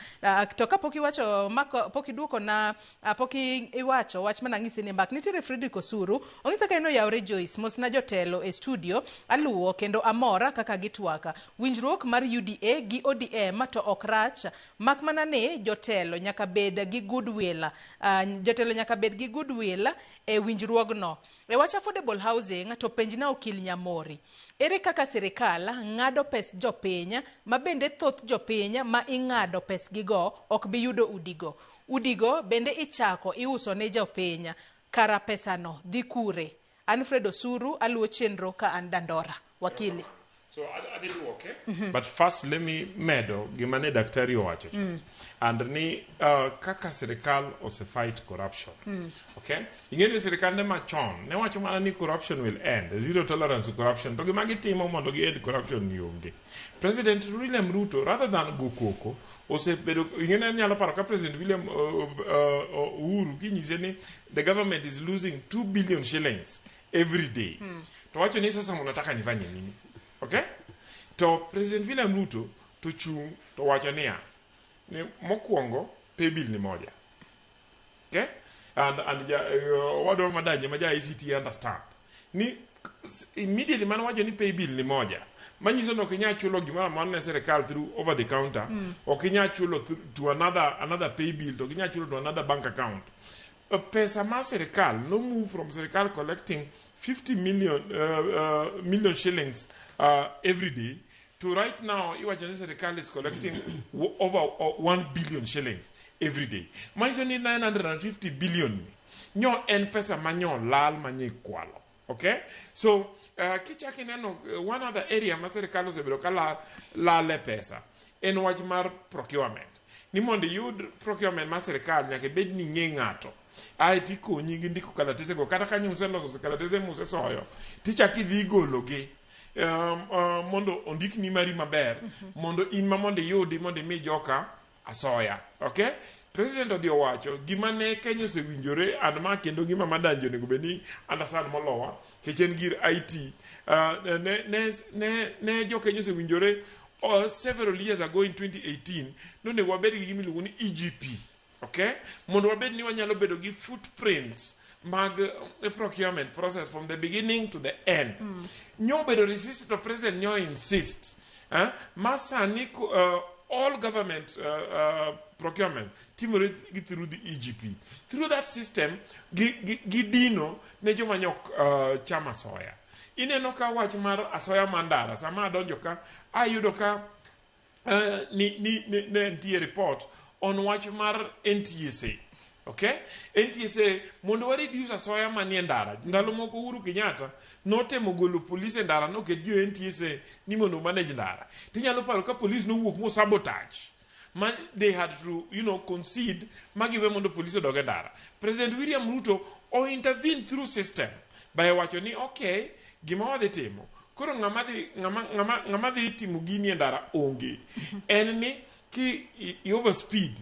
To kapok iwacho mak, pok iduoko na pok iwacho wach mana ng'isi ni mak. Nitiere Frederick Osuru, ong'isa ka en oyawre Joyce, mosna jotelo e studio, aluwo kendo amora kaka gitwaka. Winjruok mar UDA gi ODM to ok rach, mak mana ni jotelo nyaka bed gi goodwill. Jotelo nyaka bed gi goodwill e winjruogno. E wach affordable housing to penjna okil Nyamori. Ere kaka sirikal ng'ado pes jopiny ma bende thoth jopiny ma ing'ado pesgigo ok bi yudo udigo. Udigo bende ichako iuso ne jopiny. Kara pesano dhi kure? Alfred Osuru aluwo chenro ka an Dandora. Wakili. So adhi duoke. But first let me medo gima ne daktari owacho cha. And ni kaka sirikal ose fight corruption. Okay? Ing'e ni sirikal ne machon ne wacho mana ni corruption will end, zero tolerance to corruption. To gima gitimo mondo gi end corruption ni onge. President William Ruto rather than go koko osebedo ing'e ni anyalo paro ka President William Uhuru kinyise ni the government is losing 2 billion shillings every day. To wacho ni sasa mnataka nifanye nini? Okay? To President William Ruto to chung' to wacho niya ni mokwongo pay bill ni moja. Okay? And ja, wadwa madanje ma ja ICT understand ni immediately mano wacho ni pay bill ni moja manyiso ni ok inyal chulo gimoro amora ne sirikal through over the counter. Ok inyal chulo to another pay bill, to ok inyal chulo to another bank account. Pesa mar sirikal no move from sirikal collecting 50 million shillings every day to right now iwacho ni sirikal is collecting over 1 billion shillings every day. Manyiso ni 950 billion ni nyo en pesa manyo lal manyo ikwalo. Okay? So kichak ineno one other area ma sirikal osebedo ka lale pesa en wach mar procurement. Ni mondo iyud procurement mar sirikal nyaka ibed ni ing'e ng'ato. Ae tikonyi gi ndiko kalatese go kata kanyo useloso kalatese musesoyo tichak idhi igologi mondo ondikni mari maber mondo in ma mondo iyudi mondo imi joka asoya. Okay? President odhi owacho gima ne Kenya osewinjore and ma kendo gima Madanje onego bed ni understand molowa nikech en gir IT. Ne jo Kenya osewinjore several years ago in 2018 nonego wabed gi gima iluongo ni EGP. Okay? Mondo wabed ni wanyalo bedo gi footprints mag procurement process from the beginning to the end. Nyo bedo resist to president nyo insist. Eh? Ma sani all government procurement timore gi through the EGP. Through that system, gi dino ne joma nyok cham asoya. Ineno ka wach mar asoya mar ndara, sama adonjo ka, ayudo ka ni ne nitie report on wach mar NTSA. Okay? NTSA mondo wa reduce asoya manie ndara. Ndalo moko Uhuru Kenyatta notemo golo polis e ndara noket jo NTSA ni mondo manage ndara. Tinyalo paro ka polis nowuok mo sabotage. Ma they had to, concede magiwe mondo polis odog e ndara. President William Ruto o intervene through system by wacho ni okay, gima wadhi timo. Koro ng'ama dhi timo gini e ndara onge. En ni ki i overspeed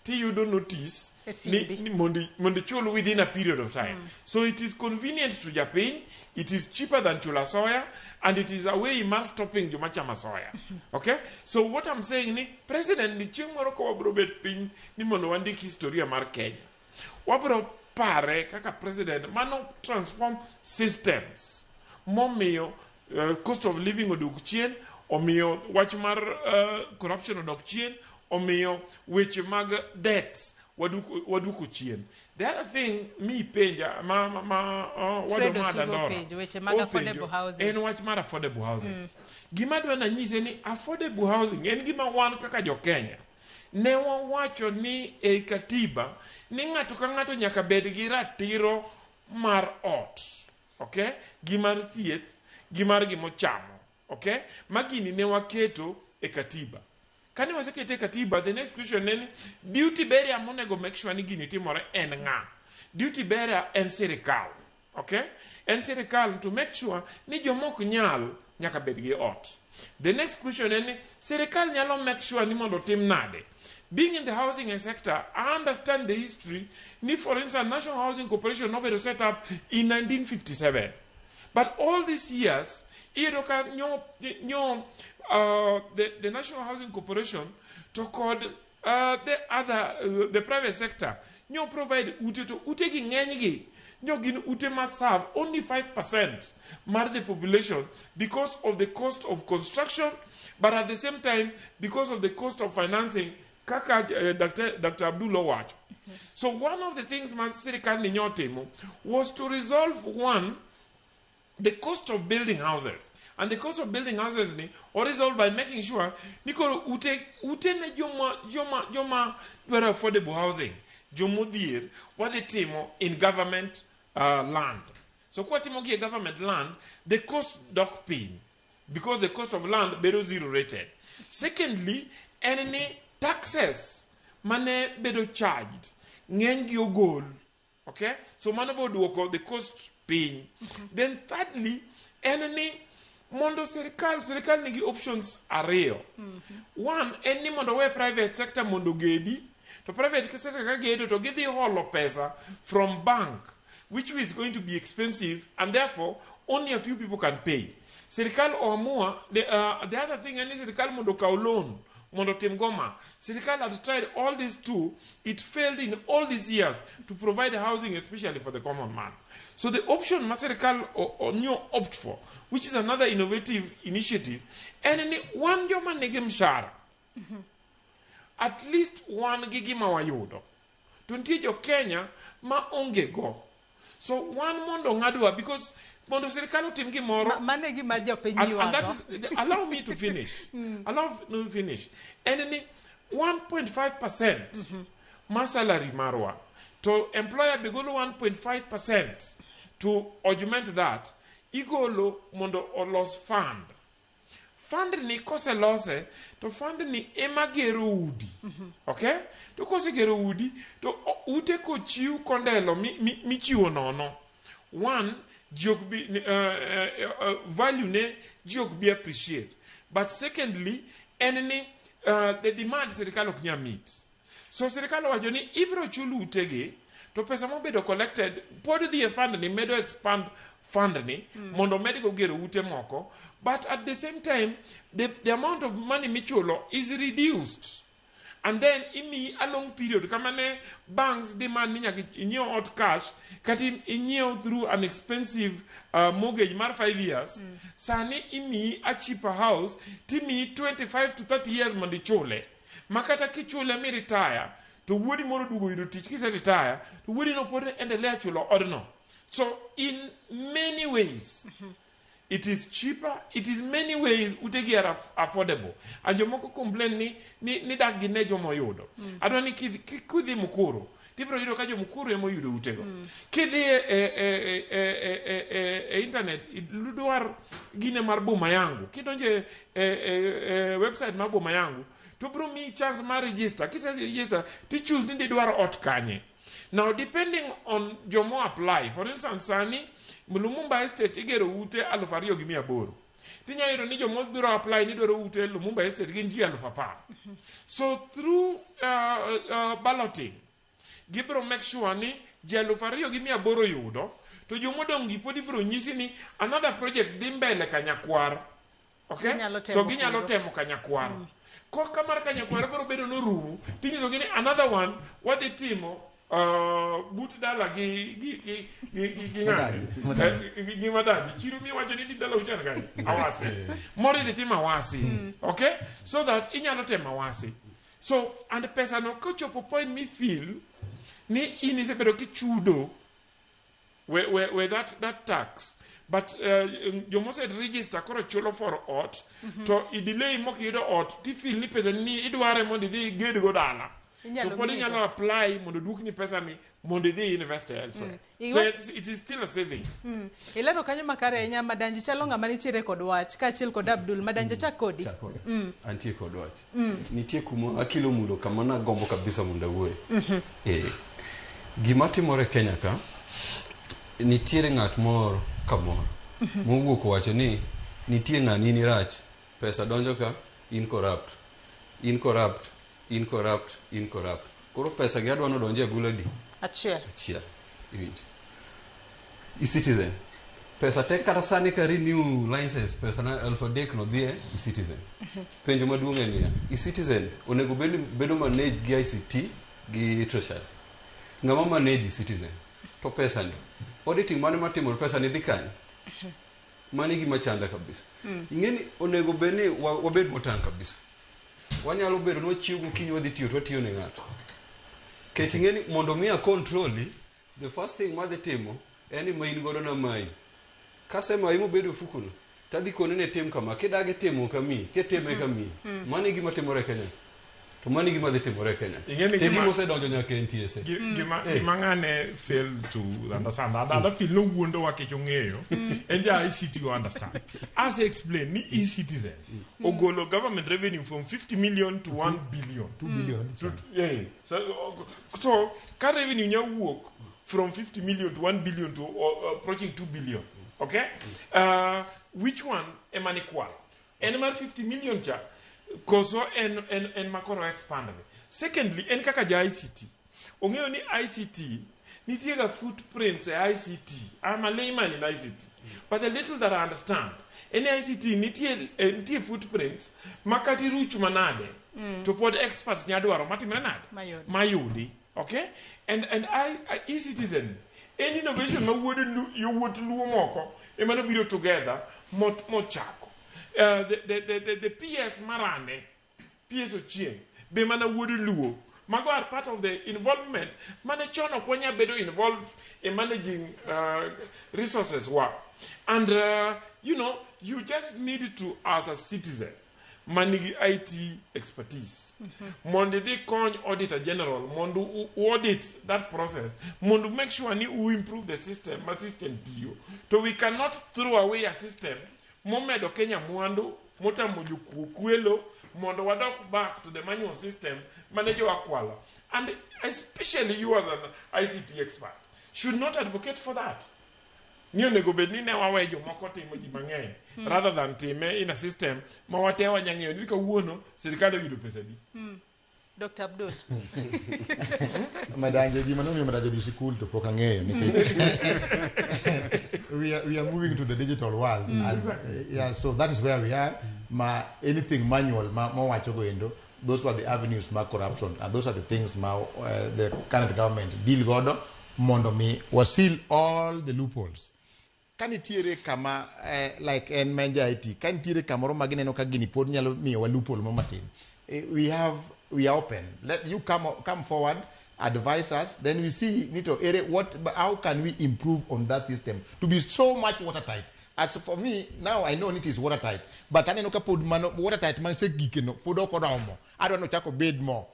tiyudo notice E ni, simbi. ni mondo ichul within a period of time. So it is convenient to japiny, it is cheaper than chulo asoya, and it is a way mar stopping joma chamo asoya. Okay? So what I'm saying ni, president ni chieng' moro ka wabro bet piny ni mondo wandik historia mar Kenya. Wabro pare kaka president mano transform systems momiyo cost of living odok chien, omiyo wach mar corruption odok chien, omiyo weche mag debts waduoko chien. The other thing mi penja ma Fred wadwa ma Osuru Dandora openjo weche mag openjo, affordable housing. En wach mar affordable housing. Gima adwa nanyise ni affordable housing en gima wan kaka jo Kenya ne wawacho ni ei katiba ni ng'ato ka ng'ato nyaka bed gi ratiro mar ot, okay, gi mar thieth, gi mar gimochamo, okay. Ma gini ne waketo e katiba. Kane wasekete e katiba, the next question ne ni duty bearer monego make sure ni gini timore en ng'a? Duty bearer en sirikal, okay, en sirikal to make sure ni jomok nyal nyaka bed gi ot. The next question en ni sirikal nyalo make sure ni mondo otim nade? Being in the housing sector, I understand the history ni, for instance, National Housing Corporation nobedo set up in 1957, but all these years iyudo ka nyo the National Housing Corporation to kod the other the private sector nyo provide ute, to ute gi ng'eny gi nyo gin ute ma serve only 5% mar the population because of the cost of construction, but at the same time because of the cost of financing kaka Dr. Abdul owacho. So one of the things ma sirikal ni nyo timo was to resolve, one, the cost of building houses. And the cost of building houses ni or resolved by making sure ni koro ute ne joma dwaro affordable housing, jomodhier, wadhi timo in government land. So kwatimo gi e government land, the cost dok piny because the cost of land bedo zero rated. Secondly, en ni taxes mane bedo charged ng'eny gi ogol, okay, so mano bo duoko the cost piny. Then thirdly, en ni mondo sirikal nigi options ariyo. One en ni mondo we private sector mondo gedi, to private sector ka gedo to gidhi holo pesa from bank, which is going to be expensive and therefore only a few people can pay. Sirikal oamua the other thing en ni sirikal mondo okaw loan mondo otim goma. Sirikal had tried all these two. It failed in all these years to provide housing, especially for the common man. So the option ma sirikal nyo opt for, which is another innovative initiative, en ni wan joma nigi mshahara, at least wan gi gima wayudo, to nitie jo Kenya ma onge go, so wan mondo ng'adwa because mondo sirikal otim gimoro. Mano e gima jopiny And that ywago. is, allow me to finish. Allow me to finish. En ni 1.5% mar salary marwa to employer be golo 1.5% to augment that, igolo mondo olos fund. Fund ni koselose to fund ni ema gero udi, okay, to kosegero udi to ute kochiw kondelo michiwo nono, one, ji ok bi value ne ji ok bi appreciate, but secondly en ni the demand sirikal ok nyal meet. So sirikal owacho ni ibiro chul utegi to pesa mobedo collected pod dhi e fund ni, medo expand fund ni mondo medgo gero ute moko, but at the same time the amount of money michulo is reduced. And then imiyi a long period kama ne banks demand ni nyaka inyiew ot cash kata inyiew through an expensive mortgage mar 5 years. Sani imiyi a cheaper house timiyi 25 to 30 years mondo ichule. Ma kata kichule mi retire to wuodi moro duogo yudo tich kise retire to wuodi no pod endelea chulo odno. So in many ways it is cheaper, it is many ways utegi are affordable. And jomoko complain ni dak gi ne joma oyudo. Adwa ni kidhi Mukuru, tibiro yudo ka jo Mukuru ema oyudo utego. Kidhi e internet, idwar gine mar Boma Yangu. Kidonjo e website mar Boma Yangu, to biro miyi chance mar register. Kise register, ti choose ni idwaro ot kanye. Now, depending on jomo apply, for instance, sani, Lumumba Estate igero ute 2,800. Tinya yudo ni jomo biro apply ni dwaro ute Lumumba Estate gin ji 10,000. So through balloting, gibiro make sure ni ji 2,800 yudo, to jomodong' gi pod ibiro nyisi ni another project dhi mbele Kanyakwar. Okay? Ginyalo So temo ginyalo kuro. temo Kanyakwar. Koka mar Kanyakwar biro bedo norumo, tinyisogi ni another one wadhi timo but dala gi ng'ane? Madaji. Gi Madaji. Chiro miwacho ni di dala uchan kanye? Awasi. Moro idhi timo Awasi. Okay? So that inyalo temo Awasi. So, and pesa no kochopo point mi feel ni in isebedo kichudo we that tax. But jomose register koro chulo for ot, to i delay mok iyudo ot, ti feel ni pesa ni idware mondo idhi iged go dala. Inyalo To pod miyi inyalo go. apply mondo duokni pesa ni mondo idhi invest elsewhere. So it is still a saving. Ilero kanyo makare ahinya Madanji chalo ng'ama nitiere kod wach kaachiel kod Abdul. Madanji chak kodi. Chak koda. Antie kod wach. Nitie kuma akilo mulo kama nagombo kabisa mondo awuoye. Gima timore Kenya ka, nitiere ng'at moro kamoro mowuok owacho ni nitie ng'ani in irach, pesa donjo ka, in corrupt, in corrupt, in corrupt, in corrupt. Koro pesa gi adwa nodonj e agulu adi? Achiel. Achiel. Iwinjo. E-citizen. Pesa te kata sani ka renew license pesa na 3,000 no dhi e e-citizen. Penjo maduong' en niya, e-citizen onego bed ni bedo manage gi ICT gi Treasury. Ng'ama manage e-citizen? To pesa ni, auditing mane matimore pesa ni dhi kanye? Mano e gima chanda kabisa. Ing'e ni onego bed ni wabed motang' kabisa. Wanyalo bedo ni wachiew gokinyi wadhi tiyo to watiyo ne ng'ato. Kech ing'e ni mondo mi a control the first thing madhi timo en ni ma in godo namayi. Kasemayi mobedo e ofukuno, tadhi koni ni tim kama, kidagi timo ok amiyi, kitime kamiyi. Mano e gima timore e Kenya. To mano e gima dhi timore e Kenya. Ing'e ni To e gima osedonjo nyaka e NTSA. Gima ng'ane fail to understand. And I feel no wuondo wa kech ong'eyo. En ja ICT go understand. As I explain, ni e-citizen ogolo government revenue from 50 million to 1 billion. 2 billion. Yeah. So ka revenue nya wuok from 50 million to 1 billion to approaching 2 billion. Okay? Which one ema ni kwalo? En mar 50 million cha koso en makoro expandable. Secondly, en kaka ja ICT. Ong'eyo ni ICT nitie ga footprints e ICT. I'm a layman in ICT. But the little that I understand, en ICT nitie footprints makati ruch manade to pod experts nya dwaro matimre nade? Mayudi. Mayudi. Okay? And I e-citizen, any innovation ma wuod yowuot luo moko ema nobiro together mochako. The PS marane, PS Ochieng, be mana wuod luo. Mago are part of the involvement. Mane chon ok wanya bedo involved in managing resources wa. And you just need to, as a citizen, manigi IT expertise. Mondo idhi kony Auditor General, mondo u audit that process, mondo make sure ni u improve the system, ma system tiyo. To we cannot throw away a system momedo Kenya mwandu, motamo jokuo kwelo, mondo wadok back to the manual system mane jowakwalo. And especially you as an ICT expert should not advocate for that. Ni onego bed ni ne wawe jomoko timo ji mang'eny rather than time in a system ma wate wanyang'eyo ni kawuono sirikal oyudo pesa di. Dr. Abdul. Madanje, gima nomiyo Madanje dhi sikul to pok ang'eyo nikech we are moving to the digital world. And, yeah, so that is where we are. Ma anything manual ma mowacho go endo Those were the avenues mag corruption and those are the things ma the current government deal godo mondo mi wasil all the loopholes. Ka nitiere kama like en ma IT, ka nitiere kamoro ma gineno ka gini pod nyalo miyowa loophole mo matin, we are open. Let you come forward, advise us, then we see nito ere what, how can we improve on that system to be so much watertight. As for me now, I know it is watertight, but aneno ka pod mano watertight man se gike no pod ok oromo. Adwa ni ochak obed more.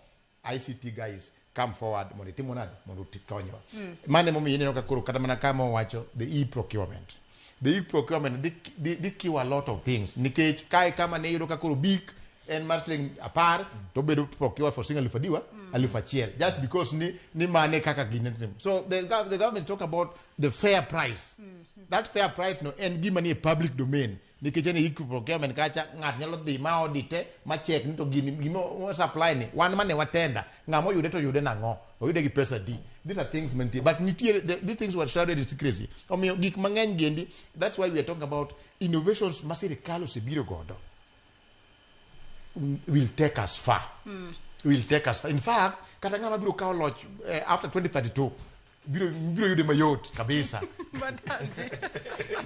ICT guys, come forward mondo itimo nade mondo utikonywa. Mano emomiyo ineno ka koro kata mana kama owacho the e-procurement, the e-procurement dhi kiwa a lot of things, nikech kae kama ne iyudo ka koro bik en mar siling 10 to obedo procure for siling aluf adiwa 1000, just because ni mane kaka gine timo. So the government talk about the fair price. That fair price no en gima nie public domain, nikech en e procurement kacha ng'ato nyalo dhi ma audite ma check ni to gini gima supply ni wan mane watenda ng'ama oyude to oyude nang'o, oyude gi pesa di. These are things mantie, but nitie these things were shrouded in secrecy. Omiyo gik mang'eny gendi, that's why we are talking about innovations ma sirikal osebiro godo will take us far. Will take us far. In fact, kata ng'ama biro kawo loch after 2032 biro yude mayot kabisa.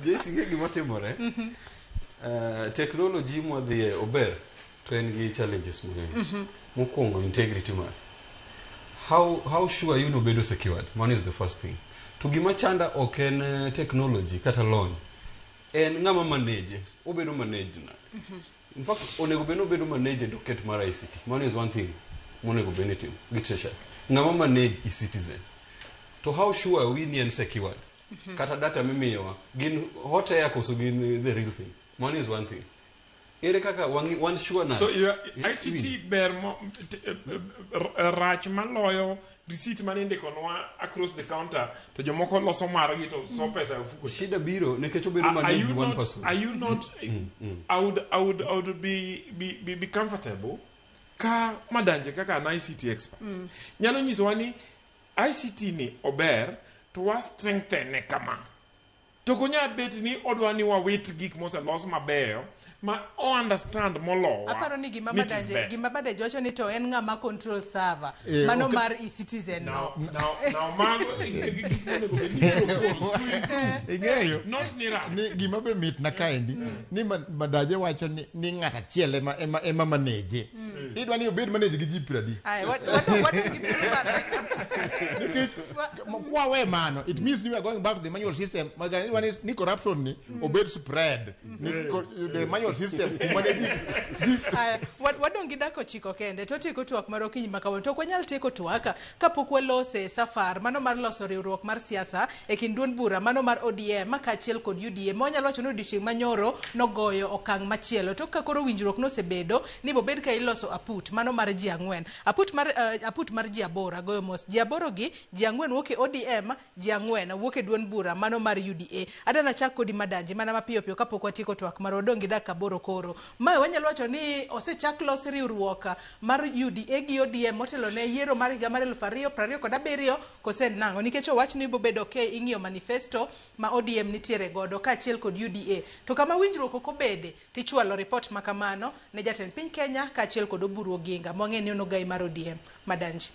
Jesse, ng'e gima timore. Technology mwadhiye ober to en gi challenges mang'eny. Mokwongo, integrity mar how sure you nobedo secured. Mano is the first thing. To gima chanda ok en technology kata lony, en ng'ama manage obedo managed nade. In fact, onego bed ni obedo managed docket mar ICT. Mano is one thing monego bed ni itimo gi treasury. Ng'ama manage e-citizen to how sure are we ni en secured? Kata data mimiyowa gin hot air koso gin the real thing? Mano is one thing. Ere kaka wan sure nade? So ICT ber mo, rach maloyo receipt mane indikonwa across the counter to jomoko loso margi to so pesa e ofuko. Shida biro nikech obedo Are managed you gi one not, person. Are you not I would be comfortable ka Madanje kaka an ICT expert nyalo nyisowa ni ICT ni ober to wa strengthen ne kama, to ok onyal bet ni odwa ni wawit gik moselos mabeyo ma o understand molowa Aparo ni gima ni it is Madanje better. gima Madanje wacho ni to en ng'ama control server Eh, mano ok. mar e-citizen no. Now mago gik monego bed ni propose to improve. Ing'eyo Not ni rach. ni gima be mit na kaendi ni Madaje wacho ni ng'at achiel ema manage. Idwa ni obed manage gi ji 50. Aya, wadong gi thuolo mar Nikech kwawe mano, it means ni we are going back to the manual system. Magani idwa ni corruption ni obed spread ni the manual system kuma ne ji Aya, wadong' gi dakika 9 kende to tieko twak mar okinyi ma kawuono. To ok wanyal tieko twak kapok walose safar mano mar loso riwruok mar siasa e kind duond bura mano mar ODM kaachiel kod UDA, ma wanyalo wacho ni odiochieng' manyoro nogoyo okang' machielo tok ka koro winjruok nosebedo ni bobed ka iloso aput mano mar ji 4, aput mar ji 8. Agoyo mos ji 8 gi ji 4 wuok e ODM, ji 4 wuok e duond bura mano mar UDA. Adana chak kodi Madanji mana mapiyo piyo kapok watieko twak mar wadong' gi dakika 8 koro. Mae wanyalo wacho ni osechak los riwruok mar UDA gi ODM motelo ne yiero mar higa mar 2027 kose nang'o? Nikech owach ni bobedo ke ing'iyo manifesto ma ODM nitiere godo kaachiel kod UDA. To kama winjruok ok obede, tichwalo ripot ma kamano ne jatend piny Kenya kaachiel kod Oburu Oginga mwang'e ni en ogai mar ODM. Madanji.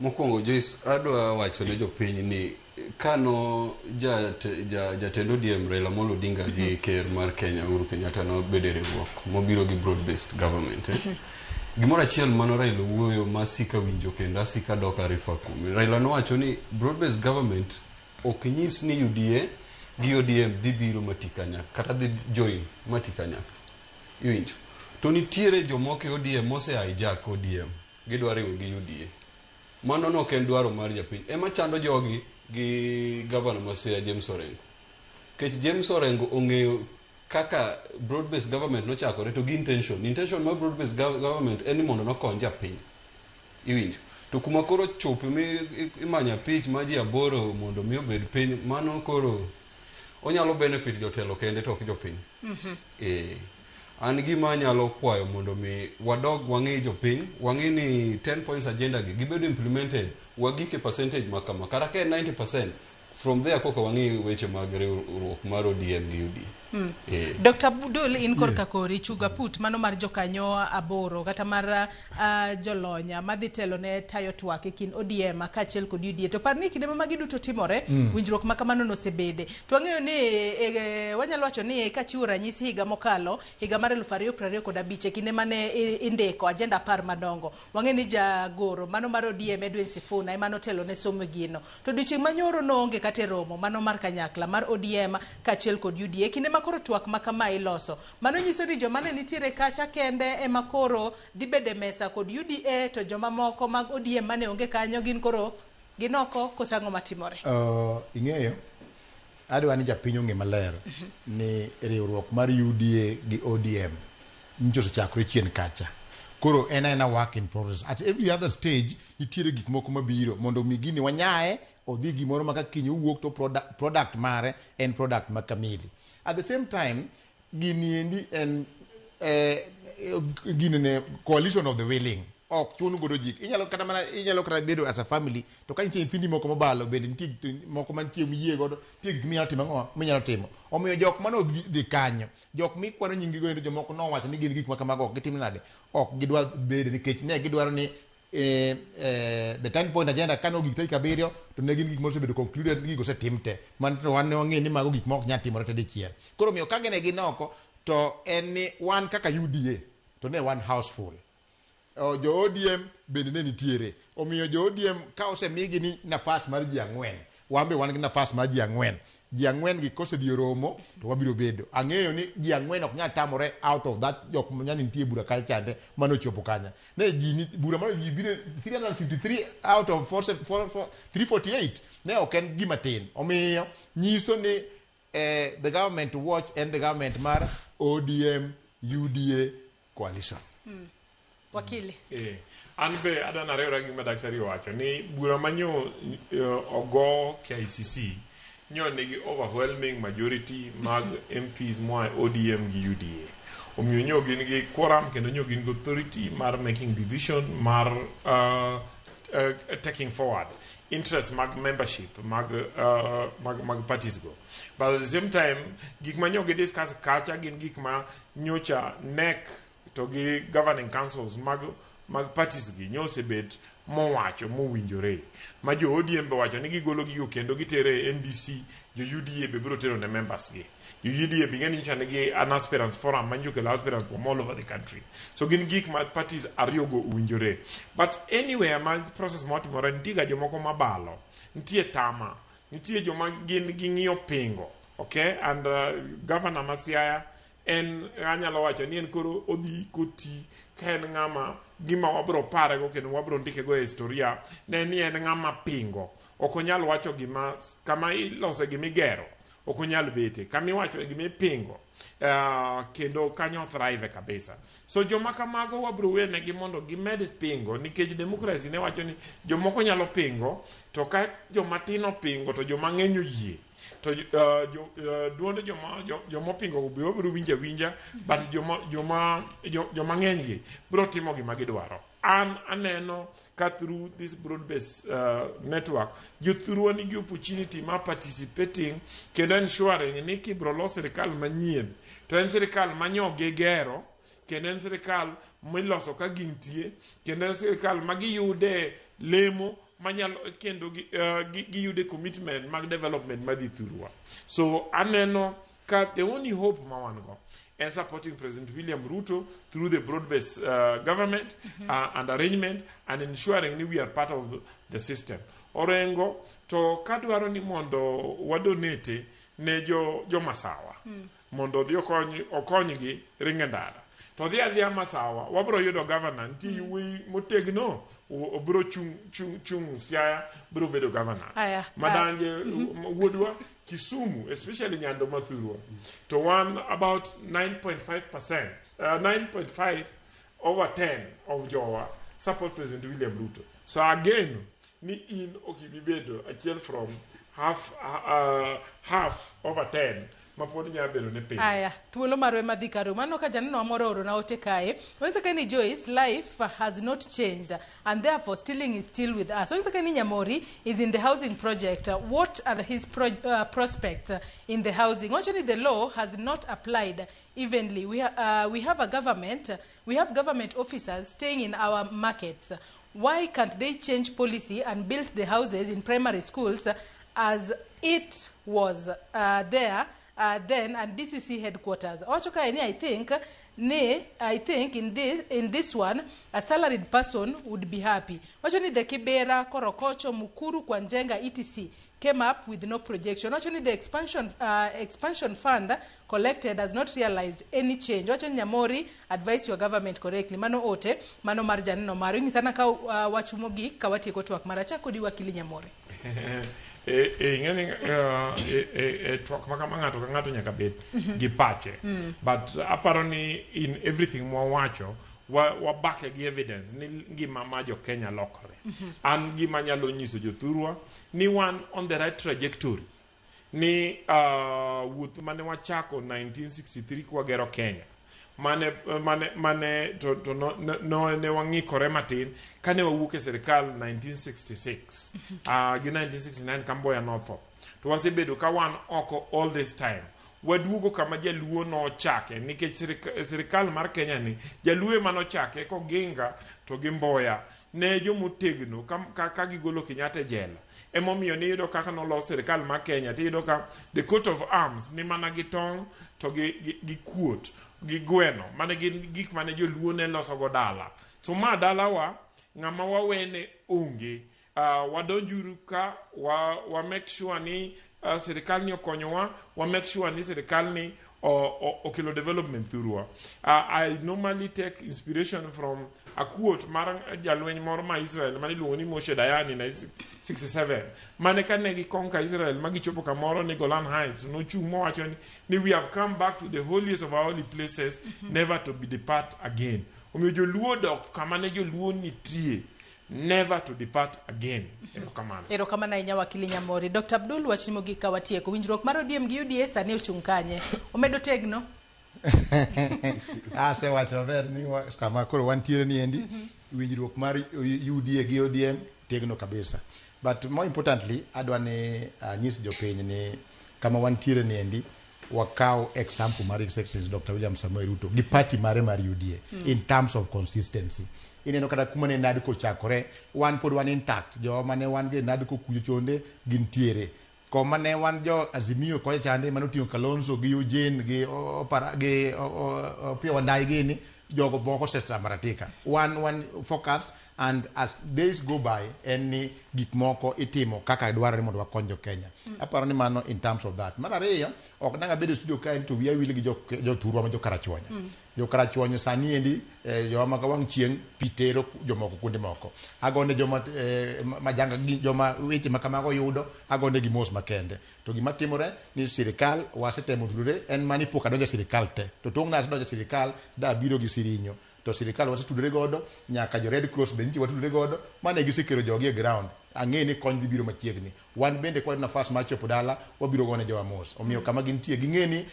Mokwongo, Joyce, adwa wacho ne jopiny ni kano jatend ODM Raila Amolo Odinga gi ker mar Kenya Uhuru Kenyatta nobedo e riwruok mobiro gi broad based government, eh? Gimoro achiel mano Raila owuoyo ma asika winjo kendo asika dok arifa kuome. Raila nowacho ni broad based government ok nyis ni UDA gi ODM dhi biro mati kanyakla kata dhi join mati kanyakla. Iwinjo? To nitiere jomoko e ODM mose hijack ODM gidwa riwo gi UDA. Mano no ok en dwaro mar japiny. Ema chando jogi gi gavana ma Siaya James Orengo. Nikech James Orengo ong'eyo kaka broad based government nochakore to gi intention. Intention mar broad based government en ni mondo nokony japiny. Iwinjo? To kuma koro chope mi imanyo apich ma ji 8 mondo mi obed piny, mano koro onyalo benefit jotelo kende to ok jopiny. An gima anyalo kwayo mondo mi wadog wang'i jopiny, wang'i ni 10 points agenda gi gibedo implemented, wagik e percentage ma kama, kata ka en 90%, from there koka wang'i weche mag riwruok mar ODM gi UDA. Dr. Abdul, in korka kori chuga put mano mar jokanyo aboro kata mar jolonya madhi telo ne tayo twak e kind ODM kaachiel kod UDA. To par ni kinde ma magi duto timore, winjruok ma kamano nosebede. To wang'eyo ni wanyalo wacho ni kachiwo ranyisi higa mokalo, higa mar 2025 e kinde mane indiko agenda 10 madongo. Wang'eyo ni jagoro mano mar ODM Edwin Sifuna ema notelo ne somo gino. To odiochieng' manyoro noonge kata e romo mano mar kanyakla mar ODM kaachiel kod UDA. Kinde ma koro twak ma kama iloso, mano nyiso ni joma ne nitiere kacha kende ema koro dhi bedo e mesa kod UDA, to joma moko mag ODM mane onge kanyo gin koro gin oko koso ang'o matimore? Ing'eyo, adwa ni japiny ong'e maler ni riwruok mar UDA gi ODM nyocha osechakore chien kacha. Koro en aena work in progress. At every other stage nitiere gik moko mabiro mondo mi gini wanyae odhi gimoro ma ka kiny owuok to product mare en product ma kamili. At the same time, gini endi en gini ne coalition of the willing. Ok chun godo ji. Inyalo kata mana, inyalo kata bedo as a family, to ka nitie nyithindi moko mobalo bende nitie gik moko mantie miyie godo, nitie gik minyalo timo ang'o minyalo timo. Omiyo jok mane odhi kanyo, jok mikwano nying gi go endo jomoko nowacho ni gin gik ma kamago ok gitim nade, ok gidwa bedo nikech ne gidwaro ni the 10 point agenda kane ogik tarik 7 to ne gin gik mosebedo concluded, gigo osetim te. Man to wan ne wang'eyo ni mago gik ma ok nyal timore te dichiel. Koro omiyo ka gine gin oko to en ni wan kaka UDA to ne wan houseful. Jo ODM bende ne nitiere. Omiyo jo ODM ka osemigi ni nafas mar ji 4, wan be wan gi nafas mar ji 4. Ji 4 gi kosedhi oromo to wabiro bedo. Ang'eyo ni ji 4 ok nyal tamore out of that jok manyani nitie bura kacha chande mane ochopo kanya. Ne ji ni, bura mane ji biro 353 out of 348 ne ok en gima tin. Omiyo nyiso ni the government to watch en the government mar ODM UDA coalition. Wakili. An be adwa nariwra gi gima daktari owacho ni bura manyo ogo KICC nyo nigi overwhelming majority mag MPs moa e ODM gi UDA. Omiyo nyo gin gi quorum kendo nyo gin gi authority mar making decision mar taking forward interest mag membership mag parties go. But at the same time, gik ma nyo gi discuss kacha gin gik ma nyocha NEC to gi governing councils mag parties gi nyo osebet mowacho mowinjore. Ma jo ODM be wacho ni gigolo gigo kendo gitere e NDC, jo UDA be biro tero ne members gi. Jo UDA be ing'e ni nyocha nigi an aspirants forum ma nyocha okelo aspirants from all over the country. So gin gik ma parties ariyo go owinjore. But anywhere ma process motimore nitie ga jomoko mabalo, nitie tama, nitie joma gin ging'iyo pingo. Okay? And governor ma Siaya en anyalo wacho ni en koro odhi koti ka en ng'ama gima wabro parego kendo wabro ndike go e historia ne ni en ng'ama pingo. Ok onyal wacho gima kama ilose gima igero ok onyal bete, kama iwacho gima ipingo kendo kanyo thrive kabisa. So joma kamago wabro wenegi mondo gimed pingo nikech democracy ne wacho ni jomoko nyalo pingo to ka joma tin opingo to joma ng'eny oyie to duond joma opingo be wabro winjo awinja, but joma ng'eny gi bro timo gima gidwaro. An aneno ka through this broad based network jothurwa nigi opportunity mar participating kendo ensuring ni kibro los sirikal manyien to en sirikal manyo gigero kendo en sirikal miloso ka gintie kendo en sirikal ma giyude lemo manyalo kendo giyude commitment mag development madhi thurwa. So aneno ka the only hope ma wan go en supporting President William Ruto through the broad-based government and arrangement and ensuring ni we are part of the system. Orengo to kadwaro ni mondo wadonate ne jo Masawa mondo odhi okonygi ringo e ndara. To dhi adhiya Masawa, wabro yudo governor, nitie wuoyi motegno, obro chung Siaya, bro bedo governor. Madanje, wuodwa, Kisumu, especially Nyando Mathurwa, to one about 9.5%, 9.5 over 10 of Jowa support President William Ruto. So again, ni in okibibedo achiel from half over 10 ma pod nyalo bedo ni piny. Aya, thuolo marwa ema dhi karu. Mano ka janeno moro oorona ote kae. Onyisa kae ni Joyce, life has not changed and therefore stealing is still with us. Onyisa kae ni Nyamori is in the housing project. What are his prospects in the housing? Wacho ni the law has not applied evenly. We have a government, we have government officers staying in our markets. Why can't they change policy and build the houses in primary schools as it was there then and DCC headquarters? Owacho kae ni I think in this one a salaried person would be happy. Wacho ni the Kibera, Korokocho, Mukuru, Kwa Njenga, etc came up with no projection. Wacho ni the expansion fund collected has not realized any change. Wacho ni Nyamori, advise your government correctly. Mano ote, mano mar janeno maru. Ing'isana ka wach mogik ka watieko twak mar achako kodi wakili Nyamori. E ing'eni e twak ma kama ng'ato ka ng'ato nyaka bed gi pache. But aparo ni in everything mwawacho wabake gi evidence ni ngima ma jo Kenya lokore. An gima nyalo nyiso jothurwa ni wan on the right trajectory ni wuoth mane wachako 1963 kwagero Kenya mane to no, ne wang'ikore matin kane wawuok e sirikal 1966 gi 1969 ka Mboya notho to wasebedo ka wan oko all this time. Waduogo kama jaluo nochake nikech sirikal mar Kenya ni jaluo ema nochake koginga to gi Mboya ne jomotegno ka gigolo Kenyatta e jela. Emomiyo niyudo kaka nolos sirikal mar Kenya tiyudo ka the coat of arms ni mana gi tong' to gi kuot gi gweno mane gin gik mane joluo ne loso go dala. So ma dalawa ng'ama wawene onge. Wadonjuru ka wa make sure ni sirikal ni okonyowa, wa make sure ni sirikal ni okelo development thurwa. I normally take inspiration from a quote mar jalweny moro ma Israel mane iluongo ni Moshe Dayan in 1967 mane kane gikonka Israel ma gichopo kamoro ni Golan Heights nochung' mowacho ni we have come back to the holiest of our holy places, never to be depart again. Omiyo joluo dok kama ne joluo nitie, never to depart again. Erokamano. Erokamano ahinya wakili Nyamori. Dr. Abdul, wachni mogik ka watieko. Winjruok mar ODM gi UDA sani ochung' kanye? Omedo tegno? Asewacho maber ni kama koro wantiere ni endi winjruok mar UDA gi ODM tegno kabisa, but more importantly adwa ni anyis jopiny ni kama wantiere ni endi wakaw example mar His Excellency Dr. William Samoei Ruto gi party mare mar UDA in terms of consistency. Ineno kata kuma ne NADCO chakore, wan pod wan intact. Joma ne wan go e NADCO kucho chonde gintiere. Koma ne wan jo Azimio kocha chande manoting'o Kalonzo gi Eugene gi Opara gi Opiyo Wandayi gini, jogo moko osesambaratika. Wan focused, and as days go by en ni gik moko itimo kaka dwarore mondo wakony jo Kenya. Aparo ni mano in terms of that. Mar ariyo, ok dang' abed e studio kae to wiya wil gi jothurwa ma jo Karachuonyo. Jo Karachuonyo sani endi jowa mag wang' chieng' pi tero jomoko kuonde moko. Agone joma majanga gi joma weche ma kamago yudo, agone gi mos makende. To gima timore ni sirikal wasetemo tudore en mani pok adonjo e sirikal te. To tong' nasedonjo e sirikal da abiro gi sirinyo. To sirikal wasetudore godo nyaka jo Red Cross be nitie watudore godo mane gisekelo jogi e ground. Ang'e ni kony dhi biro machiegni. Wan bende kwa nafas mar chopo dala wabiro gone jowa mos. Omiyo kama gintie ging'e ni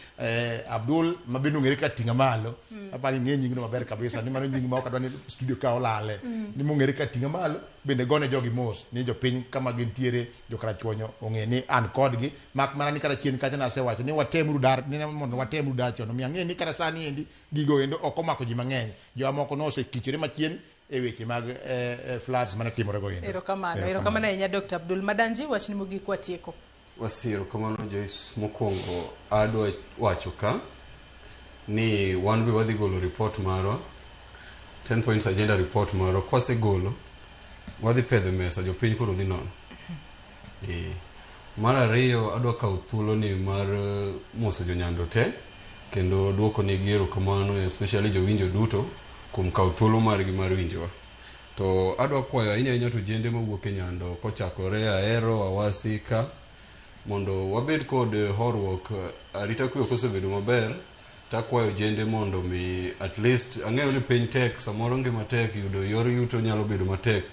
Abdul ma bende ong'ere ka ting'a malo. Aparo ni ing'e nyingno maber kabisa ni mano nying ma ok adwa ni studio ka olale. Ni mong'ere ka ting'a malo bende gone jogi mos ni jopiny kama gintiere jo Karachuonyo ong'e ni an kodgi mak mana ni kata chien kacha nasewacho ni watemuru dar ni mondo watemuru dar chon. Omiyo ang'e ni kata sani endi gigo endo ok omako ji mang'eny. Jowa moko nosekichore machien e weche mag floods mane timore go endo. Erokamano. Erokamano ahinya Dr. Abdul. Madanji, wachni mogik watieko. Wasi, erokamano Joyce. Mokwongo adwa wacho ka ni wan be wadhi golo report marwa, 10 points agenda report marwa. Kwasegolo wadhi pedho e mesa jopiny koro dhi nono. Mar ariyo, adwa kawo thuolo ni mar moso jonyando te kendo duoko negi erokamano, especially jowinjo duto kuom kawo thuolo margi mar winjowa. To adwa kwayo ahinya ahinya to jende mawuok e Nyando kochakore Ahero, Awasi ka mondo wabed kod horuok. Arita kwe ok osebedo maber takwayo jende mondo mi at least ang'eyo ni piny tek, samoro ngima tek, yudo yor yuto nyalo bedo matek,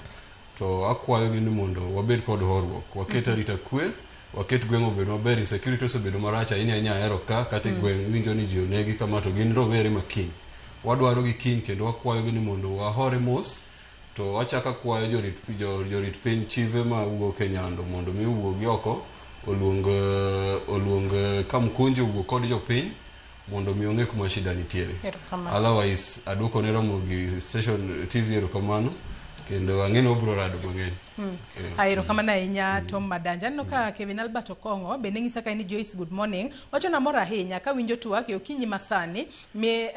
to akwayo gi ni mondo wabed kod horuok, waket arita kwe. Waket gweng' obed maber. Insecurity osebedo marach ahinya ahinya ahero ka kata e gweng' iwinjo ni ji onegi kama to gin rowere ma kiny. Wadwaro gi kiny kendo wakwayogi ni mondo wahore mos to wachako akwayo jorit, jorit piny chive ma wuok e Nyando mondo mi owuogi oko oluong, oluong Kamkunji owuo kod jopiny mondo mi ong'e kuma shida nitiere. Erokamano. Otherwise aduoko ne Ramogi Station TV erokamano kendo ang'e ni wabiro rado mang'eny. Erokamano ahinya Tom Madanja. Aneno ka Kevin Albert Okong'o bende ng'isa ka ni Joyce good morning. Wacho namor ahinya kawinjo twak e okinyi masani mi,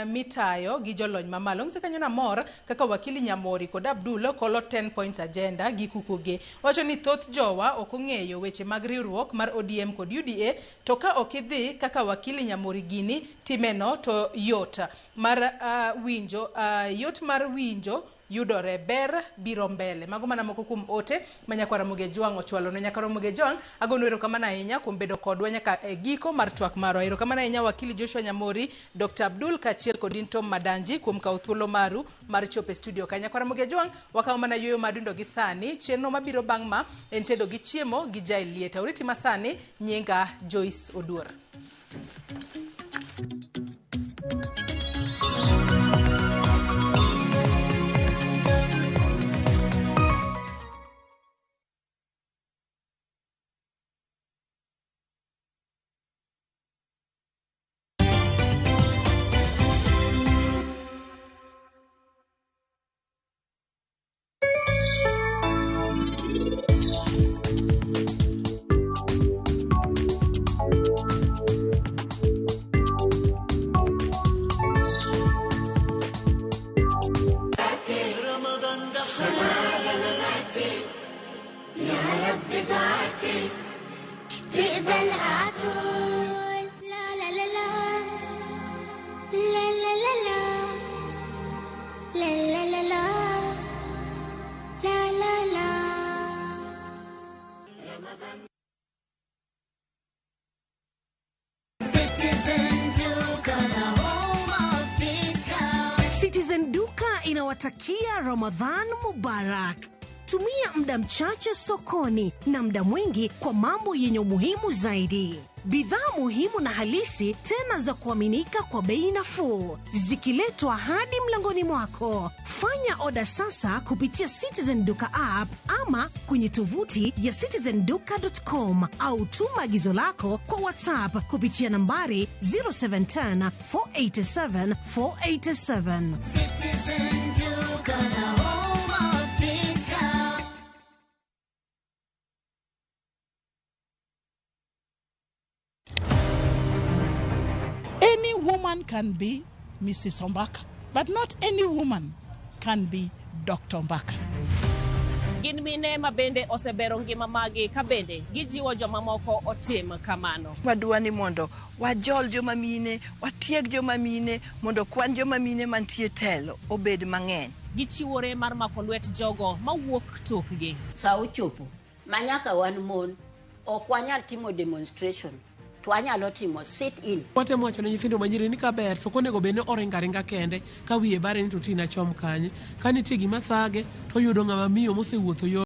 mitayo gi jolony mamalo. Ng'isa kanyo namor kaka wakili Nyamori kod Abdul kolo 10 points agenda gi kukugi. Wacho ni thoth jowa ok ong'eyo weche mag riwruok mar ODM kod UDA to ka ok idhi kaka wakili Nyamori gini timeno to yot mar winjo yot mar winjo yudore ber biro mbele. Mago mana moko kuom ote ma nyakwar Ramogi Ojwang' ochwalo ne nyakwar Ramogi Ojwang'. Agonu erokamano ahinya kuom bedo kodwa nyaka e giko mar twak marwa. Erokamano ahinya wakili Joshua Nyamori, Dr. Abdul kaachiel kod in Tom Madanji kuom kawo thuolo maru mar chopo e studio ka. Nyakwar Ramogi Ojwang' wakawo mana yueyo madundo gi sani. Chenro mabiro bang' ma en tedo gi chiemo gi Jael Lieta. Oriti masani, nyinga Joyce Oduor. رمضان دخل يا رب دعاتي تقبلها عطول. لا لا لا لا لا لا لا لا لا لا لا لا لا لا. Citizen Duka, the home of discount. Citizen Duka inawatakia Ramadhan Mubarak. Tumia muda mchache sokoni na muda mwingi kwa mambo yenye umuhimu zaidi. Bidhaa muhimu na halisi tena za kuaminika kwa bei nafuu, zikiletwa hadi mlangoni mwako. Fanya oda sasa kupitia Citizen Duka app ama kwenye tovuti ya citizenduka.com au tuma agizo lako kwa WhatsApp kupitia nambari 0710 487 487. Citizen Duka, the home of discount. Any woman can be Mrs. Ombaka, but not any woman can be Dr. Ombaka. Gin mine ma bende osebero ngima magi ka bende gijiwo jomamoko otim kamano. Wadwa ni mondo wajol joma mine, watieg joma mine mondo kwan joma mine mantie telo obed mang'eny. Gichiwore mar mako lwet jogo mawuok tokgi. Sa ochopo ma nyaka wan mon ok wanyal timo demonstration to wanyalo timo sit in. Watemo wacho ne nyithindo manyiri ni kaber to ok onego bed ni oringo aringa kende ka wiye bare ni to tina chom kanye. Ka nitie gima thage to oyudo ng'ama miyo mosewuotho yo